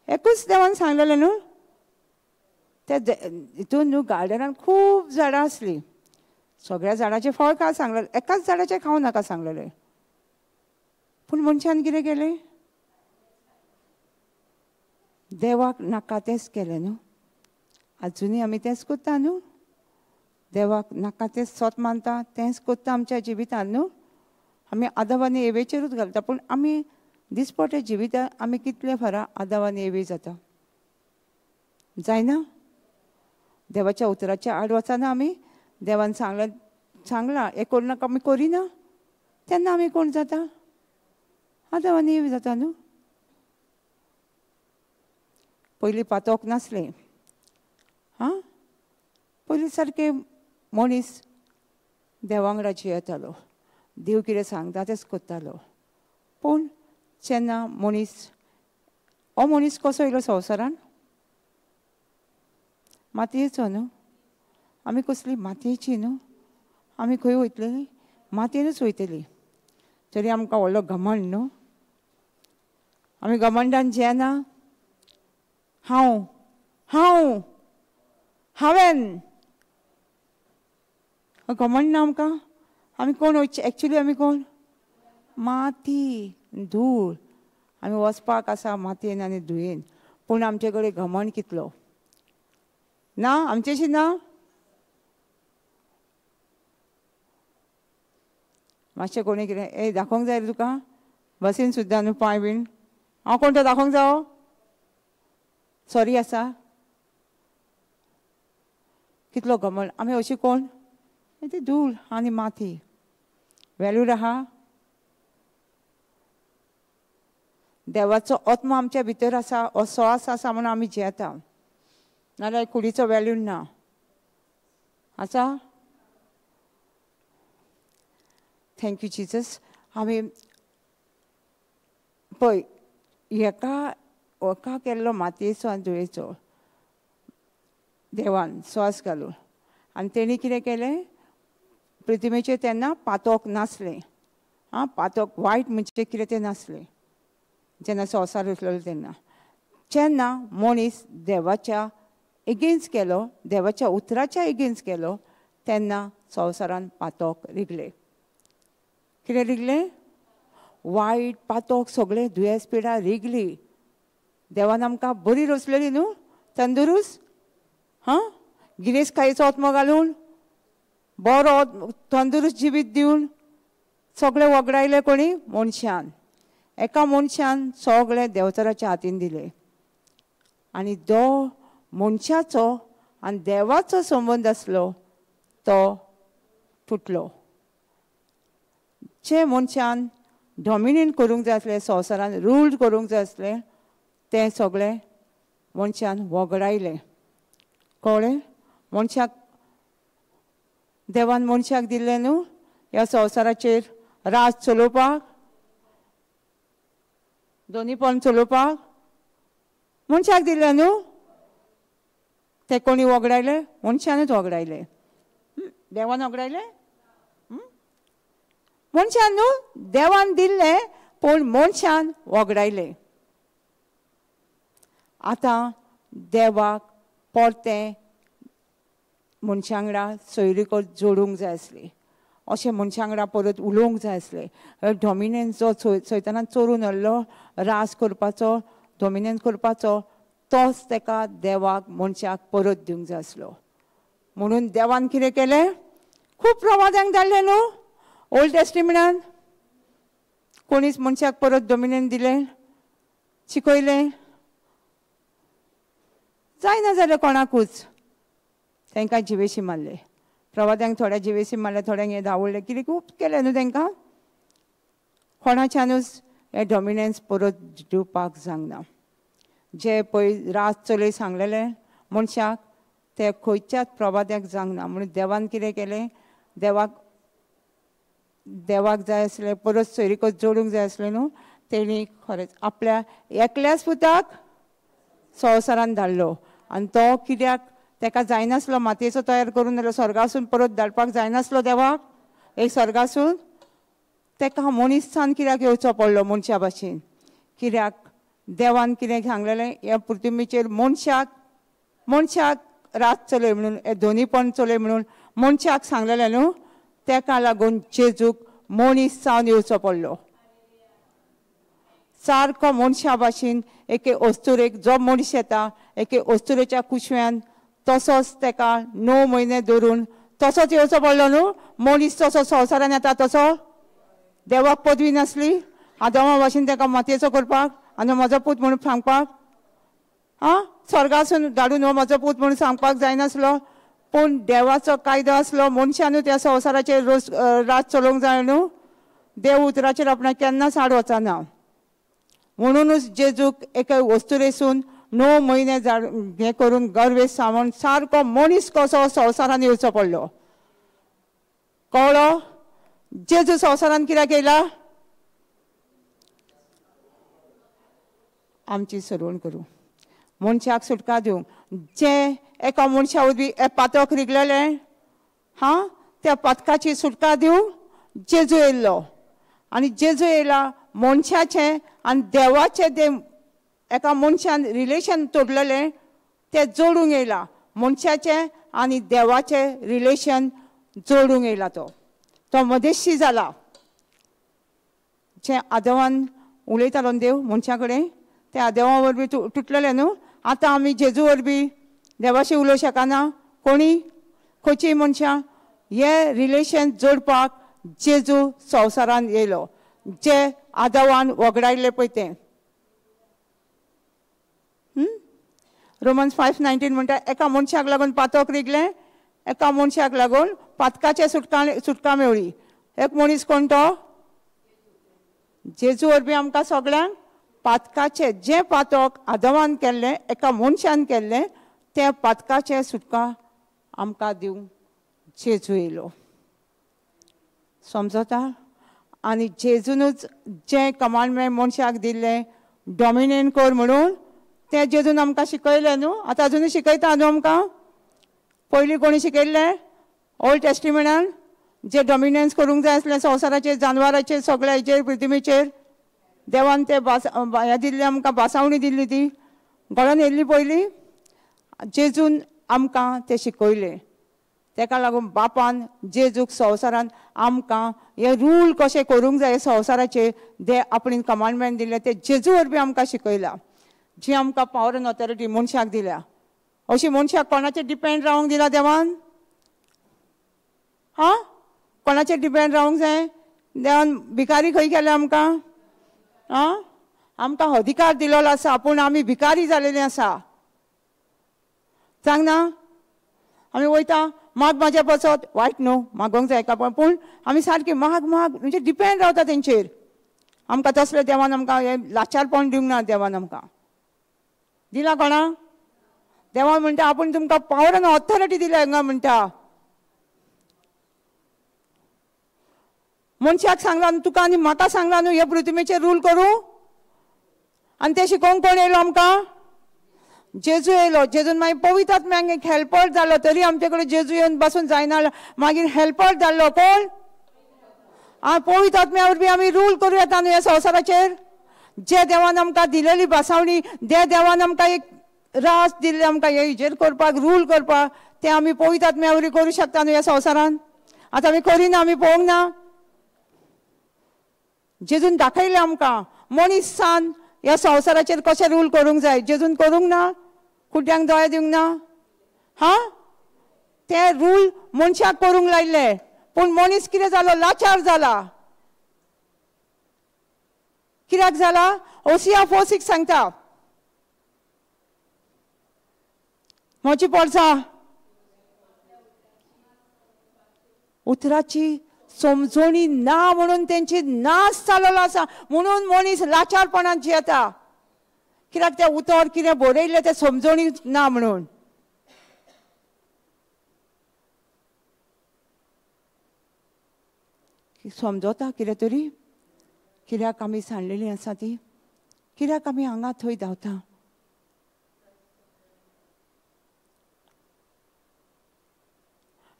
एकूच देवान सांगलेलें न्हू. त्या हितून न्हू गार्डनान खूब झाडां आसलीं, सगळ्या झाडाचें फळ खा सांगलेलें, एकाच झाडाचें खावं नाका सांगलेलें. पूण मनशान कितें केलें? देवाक नाका तेंच केलें न्हू. आजुनूय आमी तेंच करता न्हू, देवाक नाका तेंच सोत मानता, तेंच करता आमच्या जिवितान न्हू. आमी आदम आनी एवेचेरूच घालता, पूण आमी दिसपट्या जिवितान आमी कितले फारा आदम आनी एवे जाता जायना. देवाच्या उतराच्या आड वचना आमी. देवान सांगलां सांगलां हें करूं नाका, आमी करिना, तेन्ना आमी कोण जाता? आदम आनी एव जाता न्हू. पयलीं पातोक नासलें, आं, पयलीं सारकें मनीस देवा वांगडा जियेतालो, देव कितें सांगता तेंच करतालो. पूण जेन्ना मनीस, हो मनीस कसो येयलो संवसारान? मातयेचो न्हू. आमी कसली? मातयेची न्हू. आमी खंय वयतली? मातयेनूच वयतली. तरी आमकां व्हडलो घमंड न्हू, आमी घमंडान जियेना. हांव हांव हांवें घमंड ना आमकां. आमी कोण एक्चुली? आमी कोण? माती, धूळ. आमी वचपाक आसा मातयेन आनी धुयेन, पूण आमचे कडेन घमंड कितलो ना, आमचेशी ना. मातशें कोणी कितें ए दाखोवंक जाय रे तुका, बसीन सुद्दां न्हू पांय बीन. हांव कोण तो दाखोवंक जावो? सॉरी आसा. कितलो घमंड. आमी अशी कोण? ती धूळ आनी माती. वेल्यूर आहा. देवाचो आत्मा आमच्या भितर आसा, स्वास आसा म्हणून आमी जियेता, नाजाल्यार कुडीचो वेल्यू ना. आसा. Thank you Jesus. आमी पळय हेका एका केल्लो मातयेचो आनी धुळेचो देवान स्वास घालून, आनी तेणी कितें केलें, प्रतिमेचेर तेन्ना पातोक नासलें. आं, पातोक वायट म्हणजे कितें तें नासलें जेन्ना संवसार रचलेलो तेन्ना. जेन्ना मनीस देवाच्या एगेन्स्ट गेलो, देवाच्या उतराच्या एगेन्स्ट गेलो, तेन्ना संवसारान पातोक रिगलें. कितें रिगलें? वायट पातोक सगळें दुयेंस पिडा रिगली. देवान आमकां बरी रचलेली न्हू, तंदुरुस्त, हां, गिरेस्तकायेचो आत्मो घालून, बरो तंदुरुस्त जिवीत दिवन सगळें वगडायलें कोणी? मनशान. एका मनशान सगळें देवचाराच्या हातीन दिलें. आनी जो मनशाचो आनी देवाचो संबंद आसलो तो तुटलो. जे मनशान डॉमिनेट करूंक जाय आसलें, संवसारान रूल करूंक जाय आसलें, तें सगळें मनशान वगडायलें. कळ्ळें? मनशाक देवान मनशाक दिल्लें न्हू ह्या संवसाराचेर राज चलोवपाक, दोनीपण चलोवपाक मनशाक दिल्लें न्हू. ते कोणी वगडायले? मनशानूच वगडायले. देवान वगडायले? मनशान न्हू, देवान दिल्लें पूण मनशान वगडायले. आतां देवाक परतें मनशा वांगडा सोयरीको जोडूंक जाय आसली, अशें मनशा वांगडा परत उलोवंक जाय आसलें. डॉमिनन्स जो सैतानान चोरून हाडलो राज करपाचो, डॉमिनन्स करपाचो, तोच तेका देवाक मनशाक परत दिवंक जाय आसलो. म्हणून देवान कितें केलें? खूब प्रवाद्यांक धाडले न्हू ओल्ड टेस्टिमेंटान. कोणीच मनशाक परत डॉमिनन्स दिलें, शिकयलें जायना जालें कोणाकूच. तांकां जिवेशी मारले, प्रवाद्यांक थोड्या जिवेशी मारले, थोड्यांक हें धांवडलें, कितें खूब केलें न्हू तांकां. कोणाच्यानूच हें डॉमिनन्स परत दिवपाक जावंक ना. जे पळय राज चलय सांगलेलें मनशाक ते खंयच्याच प्रवाद्याक जावंक ना. म्हणून देवान कितें केलें? देवाक देवाक जाय आसलें परत सोयरीकच जोडूंक जाय आसलें न्हू, तेणी खरेंच आपल्या एकल्याच पुताक संवसारान धाडलो. आनी तो कित्याक तेका जायनासलो मातयेचो तयार करून जाल्यार स्वर्गासून परत धाडपाक जायनासलो देवाक, एक स्वर्गासून तेका मनीसान कित्याक येवचो पडलो मनशा भाशेन? कित्याक देवान कितें सांगलेलें, ह्या पृथ्वीचेर मनशाक मनशाक रात चलय म्हणून, हे दोनीपण चलय म्हणून मनशाक सांगलेलें न्हू, तेका लागून जेजूक मनीस जावन येवचो पडलो. सारको मनशा भाशेन एके अस्तुरेक जो मनीस येता एके अस्तुरेच्या कुशव्यान तसोच तेका 9 म्हयने धरून तसोच येवचो पडलो न्हू. मनीस तसो संवसारान येता तसो देवाक पदवी नासली आदमा भाशेन तेका मातयेचो करपाक आनी म्हजो पूत म्हणून सांगपाक, आं स्वर्गासून धाडून हो म्हजो पूत म्हणून सांगपाक जायनासलो. पूण देवाचो कायदो आसलो, मनशानूच त्या संवसाराचेर रोज रात चलोवंक जाय न्हू. देव उतराचेर आपणाक केन्नाच आड वचना. म्हणूनच जेजूक एके वस्तुरेसून 9 म्हयने हें करून गर्वेस सावन सारको मनीस कसो संवसारान येवचो पडलो. कळ्ळो? जेजू संवसारान कित्याक येयला? आमची सरवण करूं, मनशाक सुटका दिवंक. जे एका मनशा वरवीं पातक रिगलेलें हां, त्या पातकाची सुटका दिवंक जेजू येयल्लो. आनी जेजू येयला मनशाचें आनी देवाचें तें एका मनशान रिलेशन तोडलेलें तें जोडूंक येयला. मनशाचें आनी देवाचें रिलेशन जोडूंक येयला. तो तो मदेशी जाला. जें आदवान उलयतालो देव मनशा कडेन ते आदेवा वरवीं तुटलेलें न्हू. आतां आमी जेजू वरवीं देवाशी उलोवंक शकना. कोणी खंयचीय मनशां हे रिलेशन जोडपाक जेजू संवसारान येयलो, जे आदवान वगडायल्ले पळय तें. रोमन्स 5:19 म्हणटा एका मनशाक लागून पातक रिगलें, एका मनशाक लागून पातकाचे सुटका मेळ्ळी. एक मनीस कोण तो? जेजू वरवीं आमकां सगळ्यांक पातकाचें जें पातक आदवान केल्लें एका मनशान केल्लें तें पातकाचें सुटका आमकां दिवंक जेजू येयलो. समजता? आनी जेजूनच जें कमांडमेंट मनशाक दिल्लें डॉमिनेट कर म्हणून तें जेजून आमकां शिकयलें न्हू. आतां अजुनूय शिकयता न्हू आमकां. पयलीं कोणी शिकयल्लें ओल्ड टेस्टिमेंटान जे डॉमिनन्स करूंक जाय आसलें संवसाराचेर, जानवराचेर, सगळ्याचेर, पृथ्वीचेर देवान ते हें दिल्लें आमकां, बासावणी दिल्ली ती घडोवन येयल्ली पयलीं. जेजून आमकां तें शिकयलें. तेका लागून बापान जेजूक संवसारान आमकां हे रूल कशें करूंक जाय संवसाराचेर जे आपणें कमांडमेंट दिल्लें तें जेजू वरवीं आमकां शिकयलां. जी आमकां पावर एंड ऑथॉरिटी मनशाक दिल्या. अशी मनशाक कोणाचेर डिपेंड रावंक दिला देवान? हां, कोणाचेर डिपेंड रावंक जाय? देवान भिकारी खंय केले आमकां? आं, आमकां अधिकार दिलेलो आसा पूण आमी भिकारी जालेले आसा. सांग ना आमी वयता माग म्हाज्या पसत वायट न्हू मागोंक जाय का, पूण आमी सारकी माग माग म्हणजे डिपेंड रावता तेंचेर. आमकां तसलें देवान आमकां हें लाचारपण दिवंक ना. देवान आमकां दिला कोणा? देवान म्हणटा आपूण तुमकां पावर आनी ऑथॉरिटी दिल्या हांगा म्हणटा. मनशाक सांगलां न्हू तुका आनी म्हाका सांगलां न्हू हे पृथ्वीचेर रूल करूं. आनी तें शिकोवंक कोण येयलो आमकां? जेजू येयलो. जेजून मागीर पवित्र आत्म्याक एक हेल्पर जालो. तरी आमचे कडेन जेजू येवन बसून जायना, मागीर हेल्पर जाल्लो कोण? आं, पवित्र आत्म्या वरवीं आमी रूल करूं येता न्हू ह्या संवसाराचेर. जे देवान आमकां दिलेली बासावणी, जे देवान आमकां एक रास दिल्ले आमकां हे हिजेर करपाक, रूल करपाक, तें आमी पवित्र आत्म्या वरवीं करूं शकता न्हू ह्या संवसारान. आतां आमी करिना, आमी पळोवंक ना. जेजून दाखयलें आमकां मनीसान ह्या संवसाराचेर कशें रूल करूंक जाय. जेजून करूंक ना, कुड्ड्यांक दोळे दिवंक ना. हां, ते रूल मनशाक करूंक लायले पूण मनीस कितें जालो? लाचार जाला. कित्याक जाला? ओसिया 4:6 सांगता म्हजी पोरसां उतराची समजणी ना म्हणून तेंची नाश जालेलो आसा. म्हणून मनीस लाचारपणान जियेता. कित्याक तें उतर कितें बरयल्लें तें समजणी ना म्हणून. समजता कितें तरी? कित्याक आमी सांडलेली आसा ती? कित्याक आमी हांगा थंय धांवता?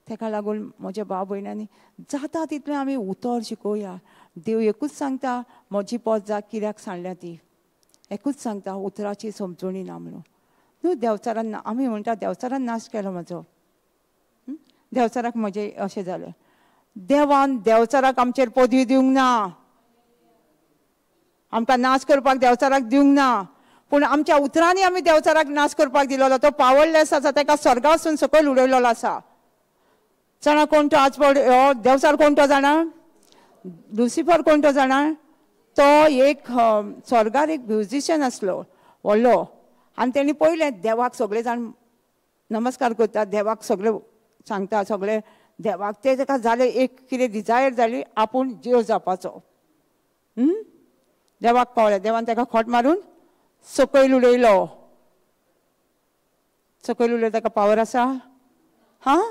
तेका लागून म्हज्या भाव भयणांनी जाता तितलें आमी उतर शिकोवया. देव एकूच सांगता म्हजी पोरसां कित्याक सांडल्या ती, एकूच सांगता उतराची समजणी ना म्हणून. न्हू देवचारान आमी म्हणटा देवचारान नाश केलो म्हजो, देवचाराक म्हजें अशें जालें. देवान देवचाराक आमचेर पदवी दिवंक ना, आमकां नाश करपाक देवचाराक दिवंक ना, पूण आमच्या उतरांनी आमी देवचाराक नाश करपाक दिलेलो. तो पावरलेस आसा, ताका स्वर्गासून सकयल उडयलेलो आसा. जाणा कोण तो आज पड देवचार कोण तो जाणा? लुसिफर कोण तो जाणा? तो एक स्वर्गार एक म्युजिशियन आसलो व्हडलो, आनी तेणी पळयलें देवाक सगळे जाण नमस्कार करता, देवाक सगळे सांगता, सगळे देवाक ते ताका जालें एक कितें डिजायर जाली आपूण देव जावपाचो. देवाक कळ्ळें, देवान ताका खोट मारून सकयल उडयलो. सकयल उडयलो ताका पावर आसा? हां,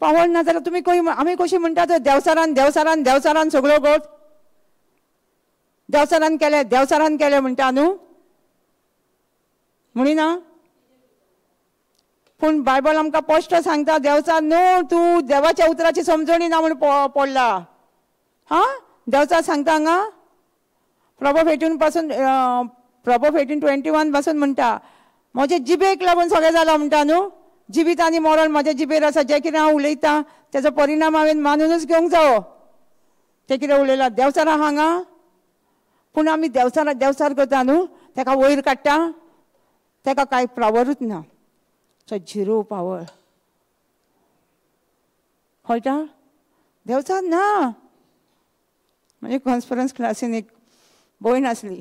पावर ना जाल्यार तुमी खंय आमी कशी म्हणटा तो देवचारान देवचारान देवचारान सगळ्यो गोट देवचारान केलें देवचारान केलें म्हणटा न्हू, म्हणिना? पूण बायबल आमकां स्पश्ट सांगता देवचार न्हू, तूं देवाच्या उतराची समजणी ना म्हूण पडला. हां, देवचार सांगता हांगा प्रभव 18 पासून प्रोवर्ब 18:21 पासून म्हणटा म्हजे जिबेक लागून सगळें जालां म्हणटा न्हू. जिवीत आनी मरण म्हज्या जिबेर आसा, जें कितें हांव उलयतां तेजो परिणाम हांवें मानुनूच घेवंक जावो. तें कितें उलयलां देंवचारा हांगा, पूण आमी देंवचारा देंवचार करता न्हू, तेका वयर काडटा, तेका कांय पावरूच ना, सो झिरो पावर. कळटा? देंवचार ना. म्हणजे कॉन्फरन्स क्लासीन एक भयण आसली,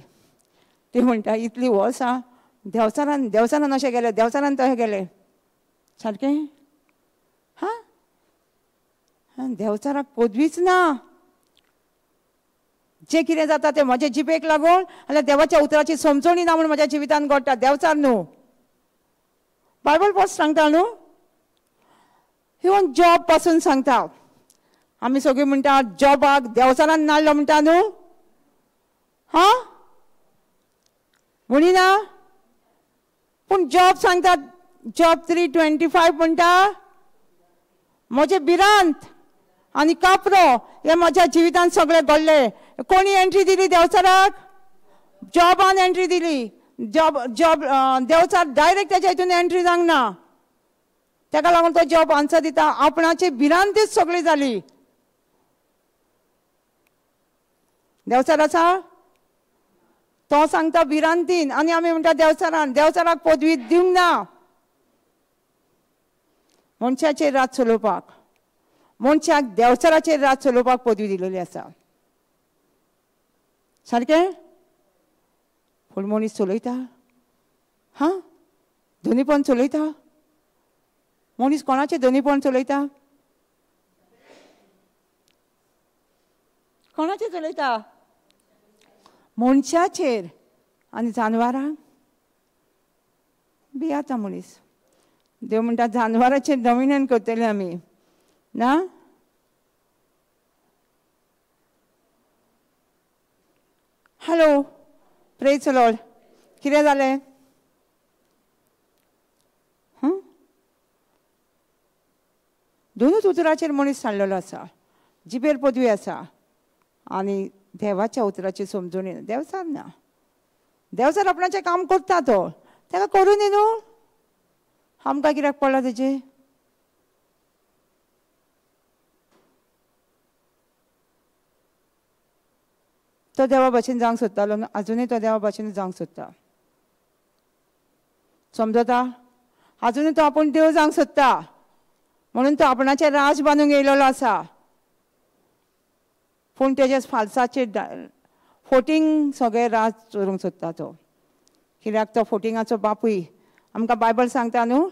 ती म्हणटा इतली वर्सां देंवचारान देंवचारान अशें गेलें, देंवचारान तशें गेलें, सारकें हां, देंवचाराक पदवीच ना. जें कितें जाता तें म्हज्या जिबेक लागून जाल्यार देवाच्या उतराची समजणी ना म्हूण म्हज्या जिवितान घडटा. देंवचार न्हू, बायबल पोस्ट सांगता न्हू, इवन जॉब पासून सांगता. आमी सगळीं म्हणटा जॉबाक देंवचारान नाडलो म्हणटा न्हू, हां म्हणिना, पूण जॉब सांगता, जॉब 3:25 म्हणटा म्हजें भिरांत आनी कापरो हे म्हज्या जिवितान सगळें घडलें. कोणी एंट्री दिली देंवचाराक? जॉबान एंट्री दिली. जॉब जॉब देंवचार डायरेक्ट तेच्या हितून एंट्री जावंक ना, तेका लागून तो जॉब आन्सर दिता आपणाची भिरांतीच सगळी जाली. देंवचार आसा तो सांगता भिरांतीन, आनी आमी म्हणटा देंवचारान. देंवचाराक पदवी दिवंक ना मनशाचेर रात चलोवपाक, मनशाक देंवचाराचेर रात चलोवपाक पदवी दिलेली आसा. सारकें? पूण मनीस चलयता, हां, धनीपण चलयता. मनीस कोणाचें धनीपण चलयता? कोणाचें चलयता? मनशाचेर. आनी जानवरांक भियाता मनीस. देव म्हणटा जानवराचेर डॉमिनेट करतले आमी ना. Hello, praise the Lord. कितें जालें? दोनूच उतराचेर मनीस सांडलेलो आसा, जिबेर पदवी आसा आनी देवाच्या उतराची समजणी देंवचार ना. देंवचार आपणाचें काम करता, तो ताका करूं न्ही न्हू, आमकां कित्याक पडलां तेजें? तो देवा भाशेन जावंक सोदतालो, आजुनूय तो देवा भाशेन जावंक सोदता. समजता? आजुनूय तो आपूण देव जावंक सोदता, म्हणून तो आपणाचें राज बांदूंक येयलेलो आसा. पूण तेजे फाल्साचेर फोटींग सगळें राज चोरूंक सोदता तो. कित्याक तो फोटिंगाचो बापूय. आमकां बायबल सांगता न्हू,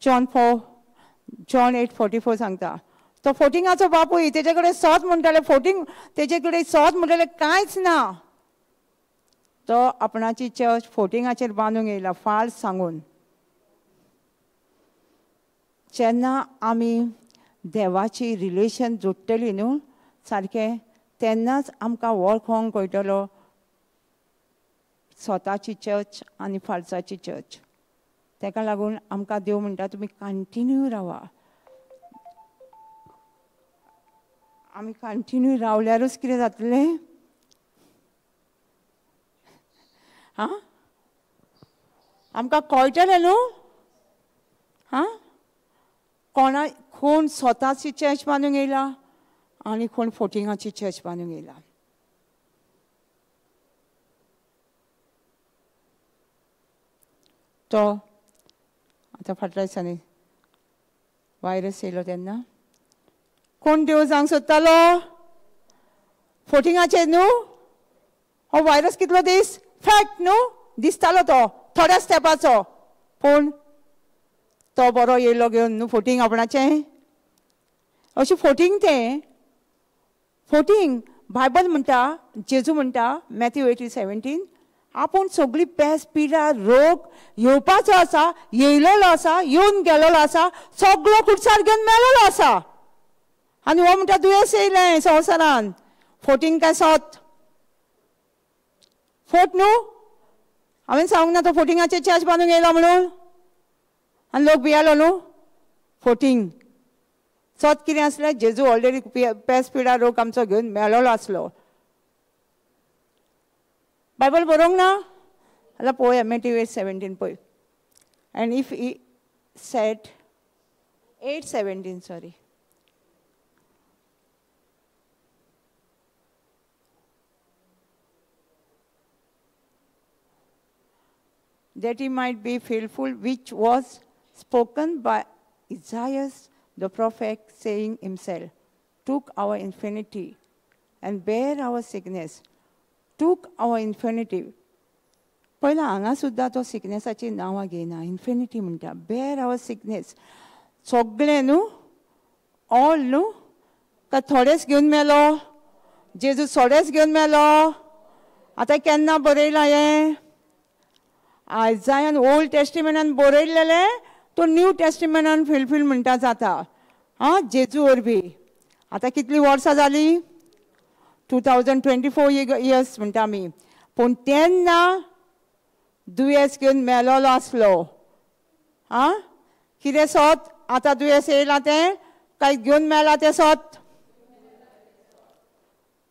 जॉन 8:44 सांगता तो फोटिंगाचो बापूय. तेजे कडेन सोत म्हणटाले फोटींग, तेजे कडेन सोत म्हणटाले कांयच ना. तो आपणाची चर्च फोटिंगाचेर बांदूंक येयला, फाल्स सांगून. जेन्ना आमी देवाची रिलेशन जोडटली न्हू सारकें, तेन्नाच आमकां वळखोंक कळटलो स्वताची चर्च आनी फाल्साची चर्च. तेका लागून आमकां देव म्हणटा तुमी कंटिन्यू रावा. आमी कंटिन्यू रावल्यारूच कितें जातलें? हां, आमकां कळटलें न्हू. हां, कोणा कोण स्वताची चर्च बांदूंक येयला आनी कोण फोटिंगाची चर्च बांदूंक येयला. तो आतां फाटल्या दिसांनी वायरस येयलो तेन्ना कोण देव जावंक सोदतालो? फोटिंगाचेर न्हू. हो वायरस कितलो दीस फॅक्ट न्हू दिसतालो तो थोड्या स्टेपाचो, पूण तो बरो येयलो घेवन न्हू फोटींग आपणाचें. अशें फोटींग तें फोटींग. बायबल म्हणटा, जेजू म्हणटा मॅथ्यू 18:17, आपूण सगळी पेस पिडा रोग येवपाचो आसा, येयलेलो आसा, येवन गेलेलो आसा, सगळो कुडसार घेवन मेलेलो आसा. आनी हो म्हणटा दुयेंस येयलें संवसारान. फोटींग काय सोत? फोट न्हू. हांवें सांगूंक ना तो फोटिंगाचेर चर्च बांदूंक येयला म्हणून, आनी लोक भियालो न्हू. फोटींग सोत कितें आसलें? जेजू ऑलरेडी पेस पिडा रोग आमचो घेवन मेळोलो आसलो. बायबल बरोवंक ना? आतां पळोवया मॅथ्यू 8:17 पळय. And if he said 8:17 sorry. That he might be faithful, which was spoken by Isaiah the prophet, saying himself, took our infirmity and bare our sickness. Took our infirmity. पयला हांगा सुद्दां तो सिकनेसाची नांवां घेयना, इन्फिनिटी म्हणटा, बेर our sickness. सगळें न्हू, ऑल न्हू, काय थोडेच घेवन मेलो जेजू, थोडेच घेवन मेलो. आतां केन्ना बरयलां हें? आयजायान ओल्ड टेस्टिमेंटान बरयलेलें तो न्यू टेस्टिमेंटान फिलफील म्हणटा जाता. आं, जेजू वरवीं. आतां कितलीं वर्सां जालीं? 2024 इयर्स म्हणटा आमी. पूण तेन्ना दुयेंस घेवन मेलोलो आसलो. आं, कितें सोत आतां दुयेंस येयलां तें काय घेवन मेलां तें सोत?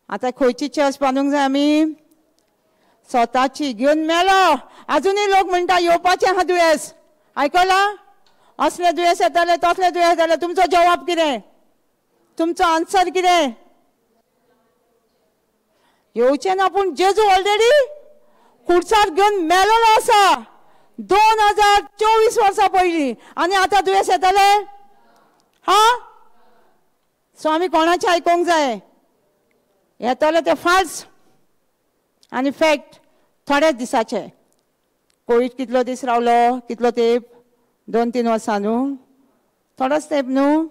आतां खंयची चर्च बांदूंक जाय आमी? स्वताची. घेवन मेलो. आजुनूय लोक म्हणटा येवपाचें आहा दुयेंस. आयकलां? असलें दुयेंस येतालें, तसलें दुयेंस येतालें. तुमचो जवाब कितें? तुमचो आन्सर कितें? येवचें ना. पूण जेजू ऑलरेडी खुर्सार घेवन मेलोलो आसा 2024 वर्सां पयलीं, आनी आतां दुयेंस येतालें? हा, सो आमी कोणाचें आयकूंक जाय? येतलें तें फाल्स आनी फॅक्ट थोड्याच दिसाचे. कोवीड कितलो दीस रावलो? कितलो तेंप? 2-3 वर्सां न्हू, थोडोच तेंप न्हू.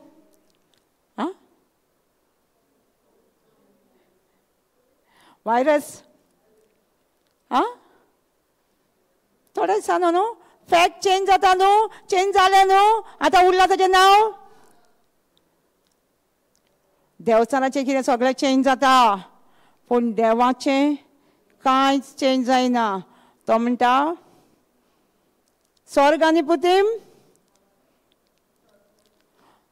आं, वायरस आं थोड्याच दिसांनी न्हू. फॅक्ट चेंज जाता न्हू, चेंज जालें न्हू, आतां उरलां ताजें नांव. देवचाराचें कितें सगळें चेंज जाता, पूण देवाचें कांयच चेंज जायना. तो म्हणटा स्वर्ग आनी पृथ्वी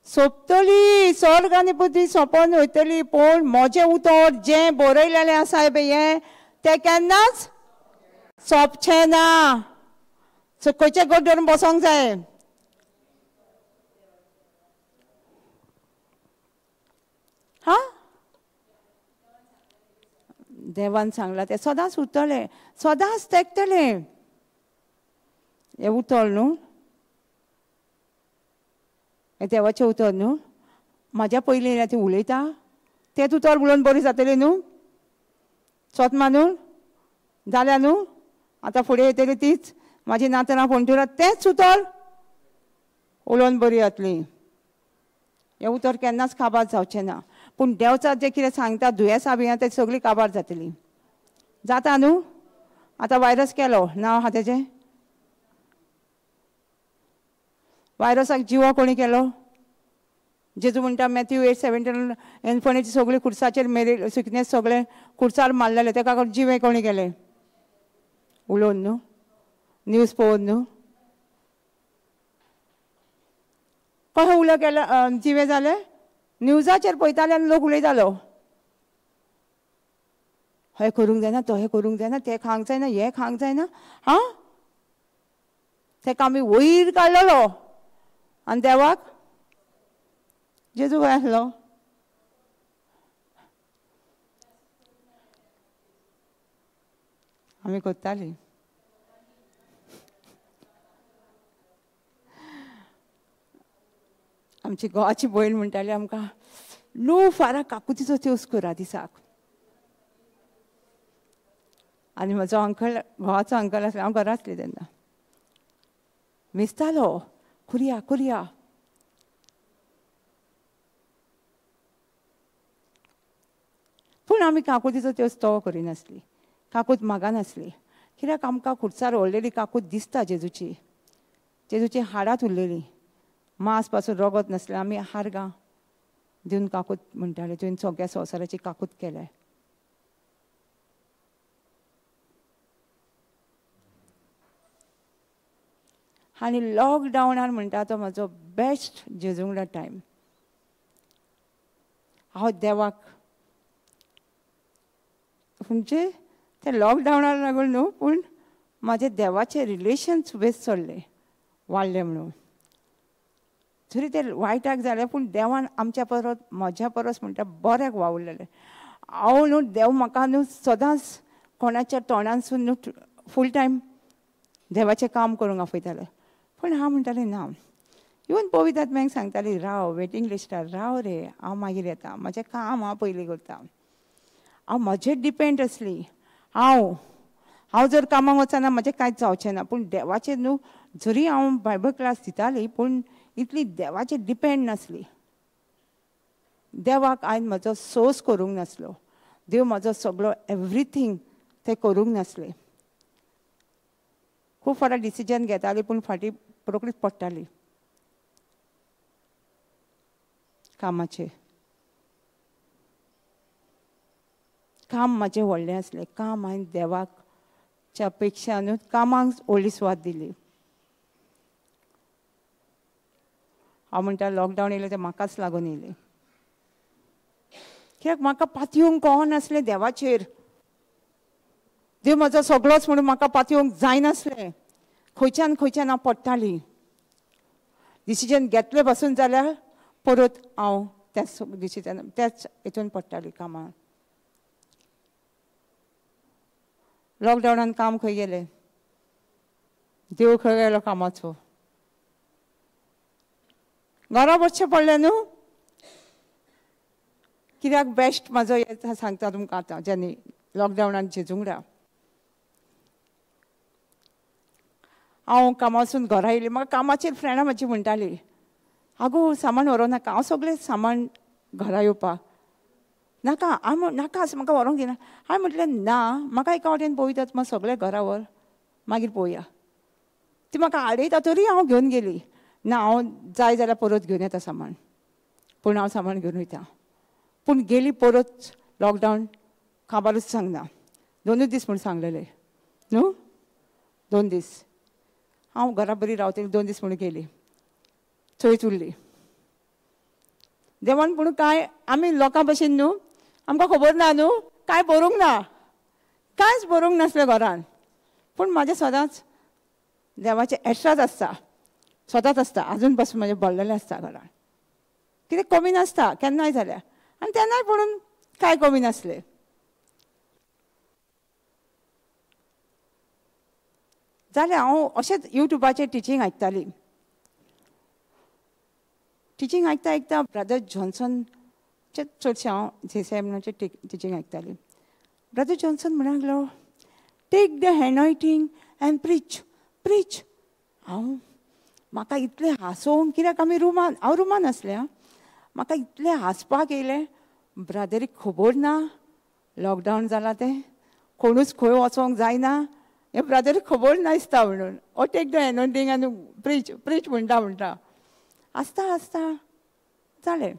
सोंपतली, स्वर्ग आनी पृथ्वी सोंपोन वयतली, पूण म्हजें उतर जें बरयलेलें आसा हें तें केन्नाच सोंपचें ना. सो खंयचें गोट धरून बसोंक जाय? हा, देवान सांगलां तें सदांच उरतलें, सदांच तेंकतलें. हें उतर न्हू, हें देवाचें उतर न्हू. म्हाज्या पयलीं तें उलयता तेंच उतर उलोवन बरी जातली न्हू, सोत मानून जाल्या न्हू. आतां फुडें येतली तीच म्हाजी नातरां फोंटुरां तेंच उतर उलोवन बरी जातली. हें उतर केन्नाच काबार जावचें ना. पूण देवचार जें कितें सांगता दुयेंसां बी तें सगळीं काबार जातली. जाता न्हू? आतां वायरस केलो, नांव आहा तेजें? वायरसाक जिवो कोणी केलो? जेजू म्हणटा मॅथ्यू 8:17 इन्फिनिटी सगळी खुर्साचेर मेरे सिकनेस सगळें खुर्सार मारलेलें, तेका जिवें कोणी केलें? उलोवन न्हू, न्यूज पळोवन न्हू. कशें उलो केलें जिवें जालें? न्यूजाचेर पळयताले आनी लोक उलयतालो, हें करूंक जायना, तो हें करूंक जायना, तें खावंक जायना, हें खावंक जायना. हां, तेका आमी वयर काडलेलो आनी देवाक जेजू खंय आसलो? आमी करतालीं. आमची घोवाची भयण म्हणटाली आमकां, णव फारां काकुतीचो तेवस करा दिसाक. आनी म्हजो अंकल, घोवाचो अंकल आसलो, हांव घरा आसलें तेन्ना, मेजतालो कुरया कुरया. पूण आमी काकुतीचो तेवस तो करिनासली, काकूत मागनासली, कित्याक आमकां खुर्सार ऑलरेडी काकूत दिसता जेजूची, जेजूची हाडांत उरलेली, मांस पासून रगत नासलें. आमी हारगां दिवन काकूत म्हणटाले, तुवें सगळ्या संवसाराची काकूत केल्या. आनी लॉकडावनार म्हणटा तो म्हजो बेस्ट जेजूंगडा टायम. हांव देवाक म्हणजे ते लॉकडावनार लागून न्हू, पूण म्हाजें देवाचें रिलेशन सुबेज चडलें वाडलें म्हणून. जरी तें वायटाक जालें पूण देवान आमच्या परस म्हज्या परस म्हणटा बऱ्याक वावुरलेलें. हांव न्हू देव म्हाका न्हू सदांच कोणाच्या तोंडानसून न्हू फूल टायम देवाचें काम करूंक आपयतालें. पूण हांव म्हणटालें ना. इवन पवितात मॅंक सांगताली राव वेटींग लिस्टार राव रे, हांव मागीर येता, म्हजें काम हांव पयलीं करता. हांव म्हजेर डिपेंड आसली. हांव हांव जर कामाक वचना म्हजें कांयच जावचें ना. पूण देवाचेर न्हू जरी हांव बायबल क्लास दिताली पूण इतली देवाचेर डिपेंड नासली. देवाक हांवें म्हजो सोर्स करूंक नासलो, देव म्हजो सगळो एवरीथींग तें करूंक नासलें. खूब फावटी डिसिजन घेताली पूण फाटीं रोखडीच पडटाली कामाचेर. काम म्हाजें व्हडलें आसलें. काम हांवें देवाच्या पेक्षा न्हू कामाक व्हडली सुवात दिली. हांव म्हणटा लॉकडावन येयलें तें म्हाकाच लागून येयलें. कित्याक म्हाका पातयेवंक कळनासलें देवाचेर. देव म्हजो सगळोच म्हणून म्हाका पातयेवंक जायनासलें. खंयच्यान खंयच्यान हांव पडटाली. डिसिजन घेतले पासून जाल्यार परत हांव त्याच डिसिजन त्याच हितून पडटाली कामाक. लॉकडावनान काम खंय गेलें, देव खंय गेलो कामाचो, घरा बसचें पडलें न्हू. कित्याक बेस्ट म्हाजो हें सांगता तुमकां आतां जेन्ना लॉकडावनान जेजुंगडा हांव कामासून घरा येयली. म्हाका कामाचेर फ्रेंडां म्हाजी म्हणटाली आगो सामान व्हरूं नाका, हांव सगळें सामान घरा येवपाक नाका, हांव नाका आसा म्हाका व्हरूंक दिना. हांवें म्हटलें ना, म्हाका एका वाटेन पळयतात म्हाका सगळें घरा व्हर मागीर पळोवया. ती म्हाका आडयता तरी हांव घेवन गेली. ना हांव जाय जाल्यार परत घेवन येता सामान, पूण हांव सामान घेवन वयता. पूण गेली परत लॉकडावन काबारूच सांगना. 2 दीस म्हूण सांगलेले न्हू, 2 दीस हांव घरा बरी रावतली 2 दीस म्हणून गेली, थंयच उरली. देवान पूण कांय आमी लोकां भशेन न्हू, आमकां खबर ना न्हू, कांय बरोवंक ना, कांयच बरोवंक नासलें घरान. पूण म्हाजें सदांच देवाचें एक्स्ट्राच आसता, सदांच आसता, आजून पासून म्हाजें भरलेलें आसता घरान, कितें कमी नासता केन्नाय जाल्यार. आनी तेन्नाय पणून कांय कमी नासलें. जाल्यार हांव अशेंच युट्यूबाचेर टिचींग आयकताली. टिचींग आयकता आयकता ब्रदर जॉन्सनचे चडशें हांव जे साहेबाचें टिचींग आयकताली. ब्रदर जॉन्सन म्हणूंक लागलो take the anointing and preach preach. हांव म्हाका इतलें हांसोवंक, कित्याक आमी रुमान, हांव रुमान आसलें, म्हाका इतलें हांसपाक येयलें. ब्रदरीक खबर ना लॉकडावन जालां तें, कोणूच खंय वचोंक जायना, हें ब्रदरीक खबर ना दिसता म्हणून ओ टेक the anointing आनी प्रीच प्रीच म्हणटा म्हणटा आसता आसता जालें.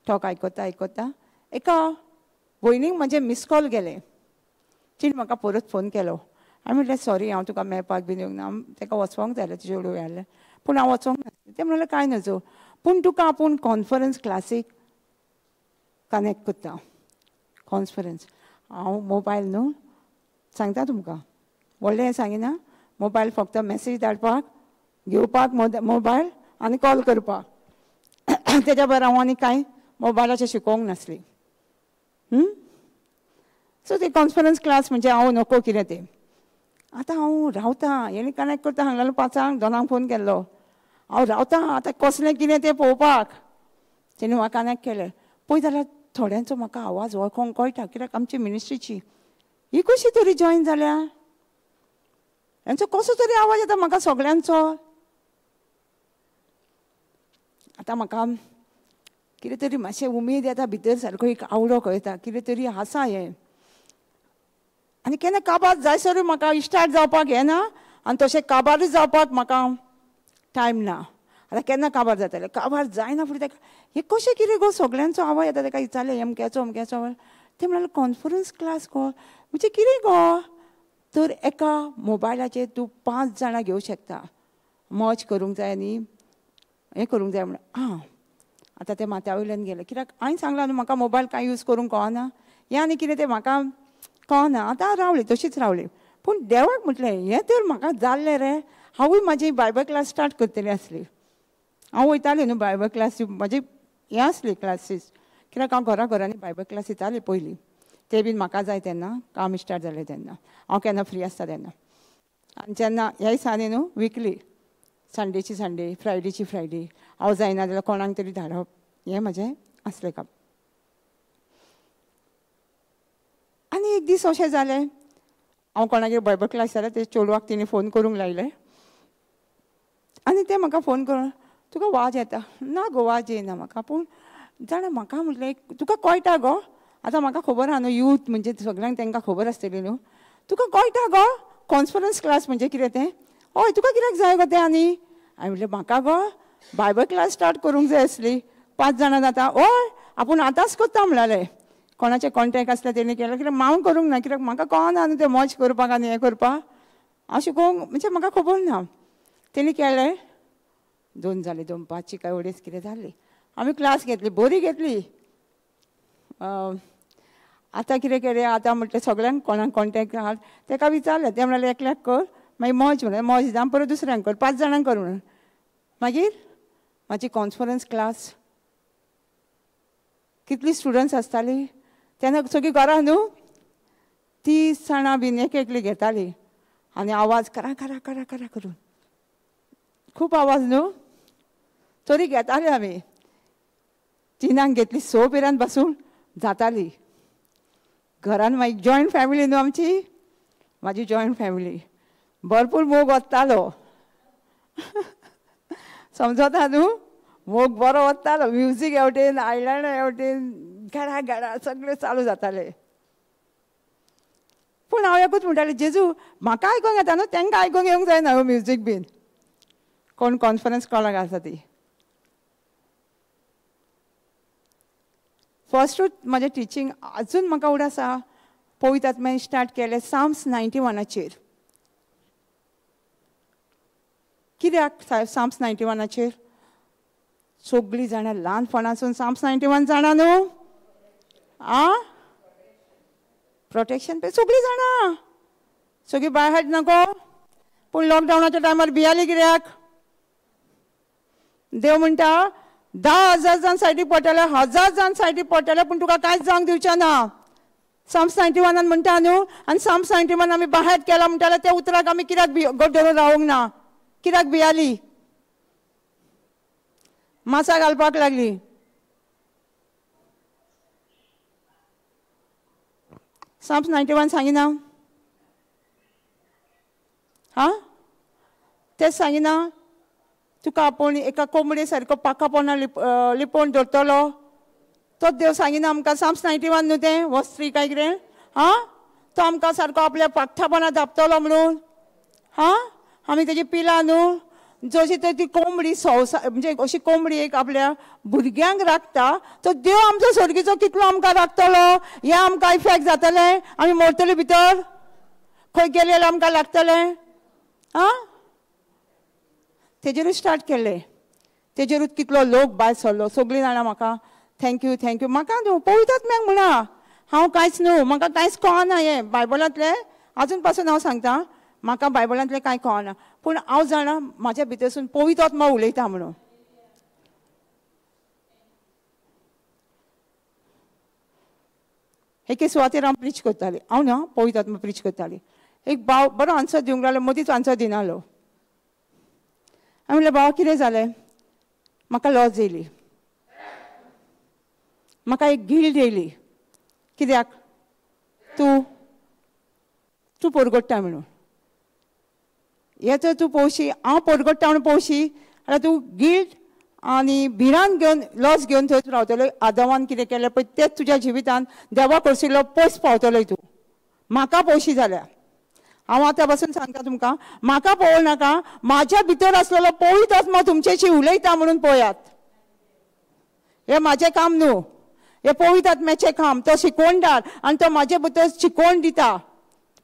टॉक आयकता आयकता एका भयणीक म्हजें मिस कॉल गेलें. तिणें म्हाका परत फोन केलो. हांवें म्हटलें सॉरी हांव तुका मेळपाक बीन येवंक ना, ताका वचोंक जाय आसलें तुजे कडेन आसलें, पूण हांव वचोंक नासलें. तें म्हणलें कांय नजो, पूण तुका आपूण कॉन्फरन्स क्लासीक कनेक्ट करता. कॉन्फरन्स हांव मोबायल न्हू सांगता तुमकां, व्हडलें हें सांगिना, मोबायल फक्त मॅसेज धाडपाक, घेवपाक मोबायल आनी कॉल करपाक. तेज्या बरोबर हांव आनी कांय मोबायलाचेर शिकोवंक नासली. सो ते कॉन्फरन्स क्लास म्हणजे हांव नको कितें तें. आतां हांव रावता हेणी कनेक्ट करता सांगलेलो 5 2 फोन केल्लो, हांव रावता आतां कसलें कितें तें पळोवपाक. तेणी म्हाका कनेक्ट केलें. पळय जाल्यार थोड्यांचो म्हाका आवाज वळखोंक कळटा, कित्याक आमची मिनिस्ट्रीची ही कशी तरी जॉयन जाल्या, हेंचो कसो तरी आवाज येता म्हाका सगळ्यांचो. आतां म्हाका कितें तरी मातशें उमेद येता भितर, सारको एक आवडो कळटा कितें तरी आसा हें. आनी केन्ना काबार जायसरूय म्हाका इस्टार्ट जावपाक येना, आनी तशें काबारूय जावपाक म्हाका टायम ना. आतां केन्ना काबार जातलें, काबार जायना फुडें ताका हें कशें कितें गो सगळ्यांचो आवाज येता. ताका विचारलें अमक्याचो अमक्याचो आवाज, तें म्हणलें कॉन्फरन्स क्लास गो. म्हणजे कितें गो, तर एका मोबायलाचेर तूं 5 जाणां घेवंक शकता, मर्ज करूंक जाय आनी हें करूंक जाय म्हणून. आं आतां तें माथ्या वयल्यान गेलें, कित्याक हांवें सांगलां न्हू म्हाका मोबायल कांय यूज करूंक कळना, हें आनी कितें तें म्हाका कळना. आतां रावली तशीच रावली. पूण देवाक म्हटलें हें तर म्हाका जाल्लें रे. हांवूय म्हाजी बायबल क्लास स्टार्ट करतली आसली. हांव वयतालें न्हू बायबल क्लास, म्हाजी हें आसली क्लासीस, कित्याक हांव घरा घरांनी बायबल क्लास दिताली पयलीं. ते बीन म्हाका जाय तेन्ना काम स्टार्ट जालें तेन्ना हांव केन्ना फ्री आसता तेन्ना. आनी जेन्ना ह्या दिसांनी न्हू विकली संडेची संडे, फ्रायडेची फ्रायडे, हांव जायना जाल्यार कोणाक तरी धाडप, हें म्हजें आसलें काम. आनी एक दीस अशें जालें, हांव कोणागेर बायबल क्लास जाल्यार ते चेडवाक तिणें फोन करूंक लायलें आनी तें म्हाका फोन करून, तुका वाज येता? ना गो वाज येना म्हाका, पूण जाणा म्हाका म्हटलें तुका कळटा गो, आतां म्हाका खबर आहा न्हू यूथ म्हणजे सगळ्यांक तांकां खबर आसतली न्हू, तुका कळटा गो कॉन्फरन्स क्लास म्हणजे कितें तें? हय तुका कित्याक जाय गो तें? आनी हांवें म्हटलें म्हाका गो बायबल क्लास स्टार्ट करूंक जाय आसली, 5 जाणां जाता. हय आपूण आतांच करता म्हणलें. कोणाचें कॉन्टेक्ट आसलें तेणी केलें, कित्याक हांव करूंक ना, कित्याक म्हाका कळना न्हू तें मौज करपाक आनी हें करपाक, हांव शिकोवंक म्हणजे म्हाका खबर ना. तेणी केलें, 2 जाली, 2 5 काय अडेच कितें जाली. आमी क्लास घेतली, बरी घेतली. आतां कितें केलें, आतां म्हटलें सगळ्यांक कोणाक कॉन्टेक्ट आहा तेका विचारलें, तें म्हणलें एकल्याक कर, मागीर मौज म्हणलें मौज जावन परत दुसऱ्यांक कर, 5 जाणांक कर म्हणून. मागीर म्हाजी कॉन्फरन्स क्लास कितली स्टुडंट्स आसताली तेन्ना, सगळीं घरां न्हू, 30 जाणां बीन एक एकली घेताली आनी आवाज करा करा करा करा करून खूब आवाज न्हू, तरी घेताले आमी. 3 घेतली, 6 पेरान बसून जाताली. घरान मागीर जॉयंट फॅमिली न्हू आमची, म्हाजी जॉयंट फॅमिली, भरपूर मोग वतालो. समजता न्हू, मोग बरो वतालो, म्युजीक हेवटेन, आयलँड हेवटेन, गाडा गाडा सगळें चालू जातालें. पूण हांव एकूच म्हणटालें, जेजू म्हाका आयकूंक येता न्हू, तांकां आयकूंक येवंक जायना न्हू म्युजीक बीन. कोण कॉन्फरन्स कॉलाक आसा ती. फर्स्टूच म्हाजें टिचींग अजून म्हाका उडास आसा, पवित्र आत्म्यान स्टार्ट केलें साम्स 91. कित्याक साम्स 91? सगळीं जाणां ल्हानपणासून साम्स 91 जाणां न्हू, आ प्रोटेक्शन पे सगळीं जाणां, सगळीं बाय हार्ट नको. पूण लॉकडावनाच्या टायमार भियाली कित्याक? देव म्हणटा 10,000 जाण सायडीक पडटले, 1000 जाण सायडीक पडटले, पूण तुका कांयच जावंक दिवचें ना. साम्स 91 म्हणटा न्हू, आनी साम्स 91 आमी बाहेर केला म्हणटाले, त्या उतराक आमी कित्याक गट धरून रावूंक ना? कित्याक भियाली? मासा घालपाक लागली. साम्स 91 सांगिना, हा तेच सांगिना, तुका आपूण एका कोंबडे सारको पाखापोना लिपोवन दवरतलो, तोच देव सांगिना आमकां. साम्स 91 न्हू तें वस्त्री काय कितें, हा तो आमकां सारको आपल्या पाखापोना धापतलो म्हणून. हा आमी तेजी पिलां न्हू, जशी तर ती कोंबडी संवसार म्हणजे अशी कोंबडी एक आपल्या भुरग्यांक राखता, तो देव आमचो स्वर्गीचो कितलो आमकां राखतलो. हें आमकां इफेक्ट जातलें, आमी मरतले भितर, खंय गेलें आमकां लागतलें. आं तेजेरूच स्टार्ट केलें, तेजेरूच कितलो लोक भायर सरलो. सगळीं जाणां म्हाका thank you thank you. म्हाका न्हू पवित्र आत्म्याक म्हणा, हांव कांयच न्हू, म्हाका कांयच कळना हें बायबलांतलें. आजून पासून हांव सांगता म्हाका बायबलांतलें कांय कळना, पूण हांव जाणा म्हाज्या भितरसून पवित्र आत्मा उलयता म्हणून. एके सुवातेर हांव प्रीच करतालें, हांव ना पवित्र आत्मा प्रीच करताली. एक भाव बरो आन्सर दिवंक लागलो, मदींच आन्सर दिनालो. हांवें म्हणलें भावा कितें जालें? म्हाका लॉज येयली, म्हाका एक गिल्ड येयली. कित्याक? तूं तूं पोरगोडटा म्हणून. हें जर तूं पळोवशी, हांव पोरगोडटा म्हणून पळोवशी जाल्यार तूं गिल्ट आनी भिरांत घेवन लॉस घेवन थंयच रावतलो. आदवान कितें केलें पळय तेंच तुज्या जिवितान देवा कडशिल्लो पयस पावतलोय तूं. म्हाका पळोवशी जाल्यार हांव आतां पासून सांगता तुमकां, म्हाका पळोवं नाका, म्हाज्या भितर आसलेलो पवित्र आत्मा तुमच्याशी उलयता म्हणून पळयात. हें म्हाजें काम न्हू, हें पवित्र आत्म्याचें काम. तो शिकवणदार आनी तो म्हाजे भितर शिकवण दिता.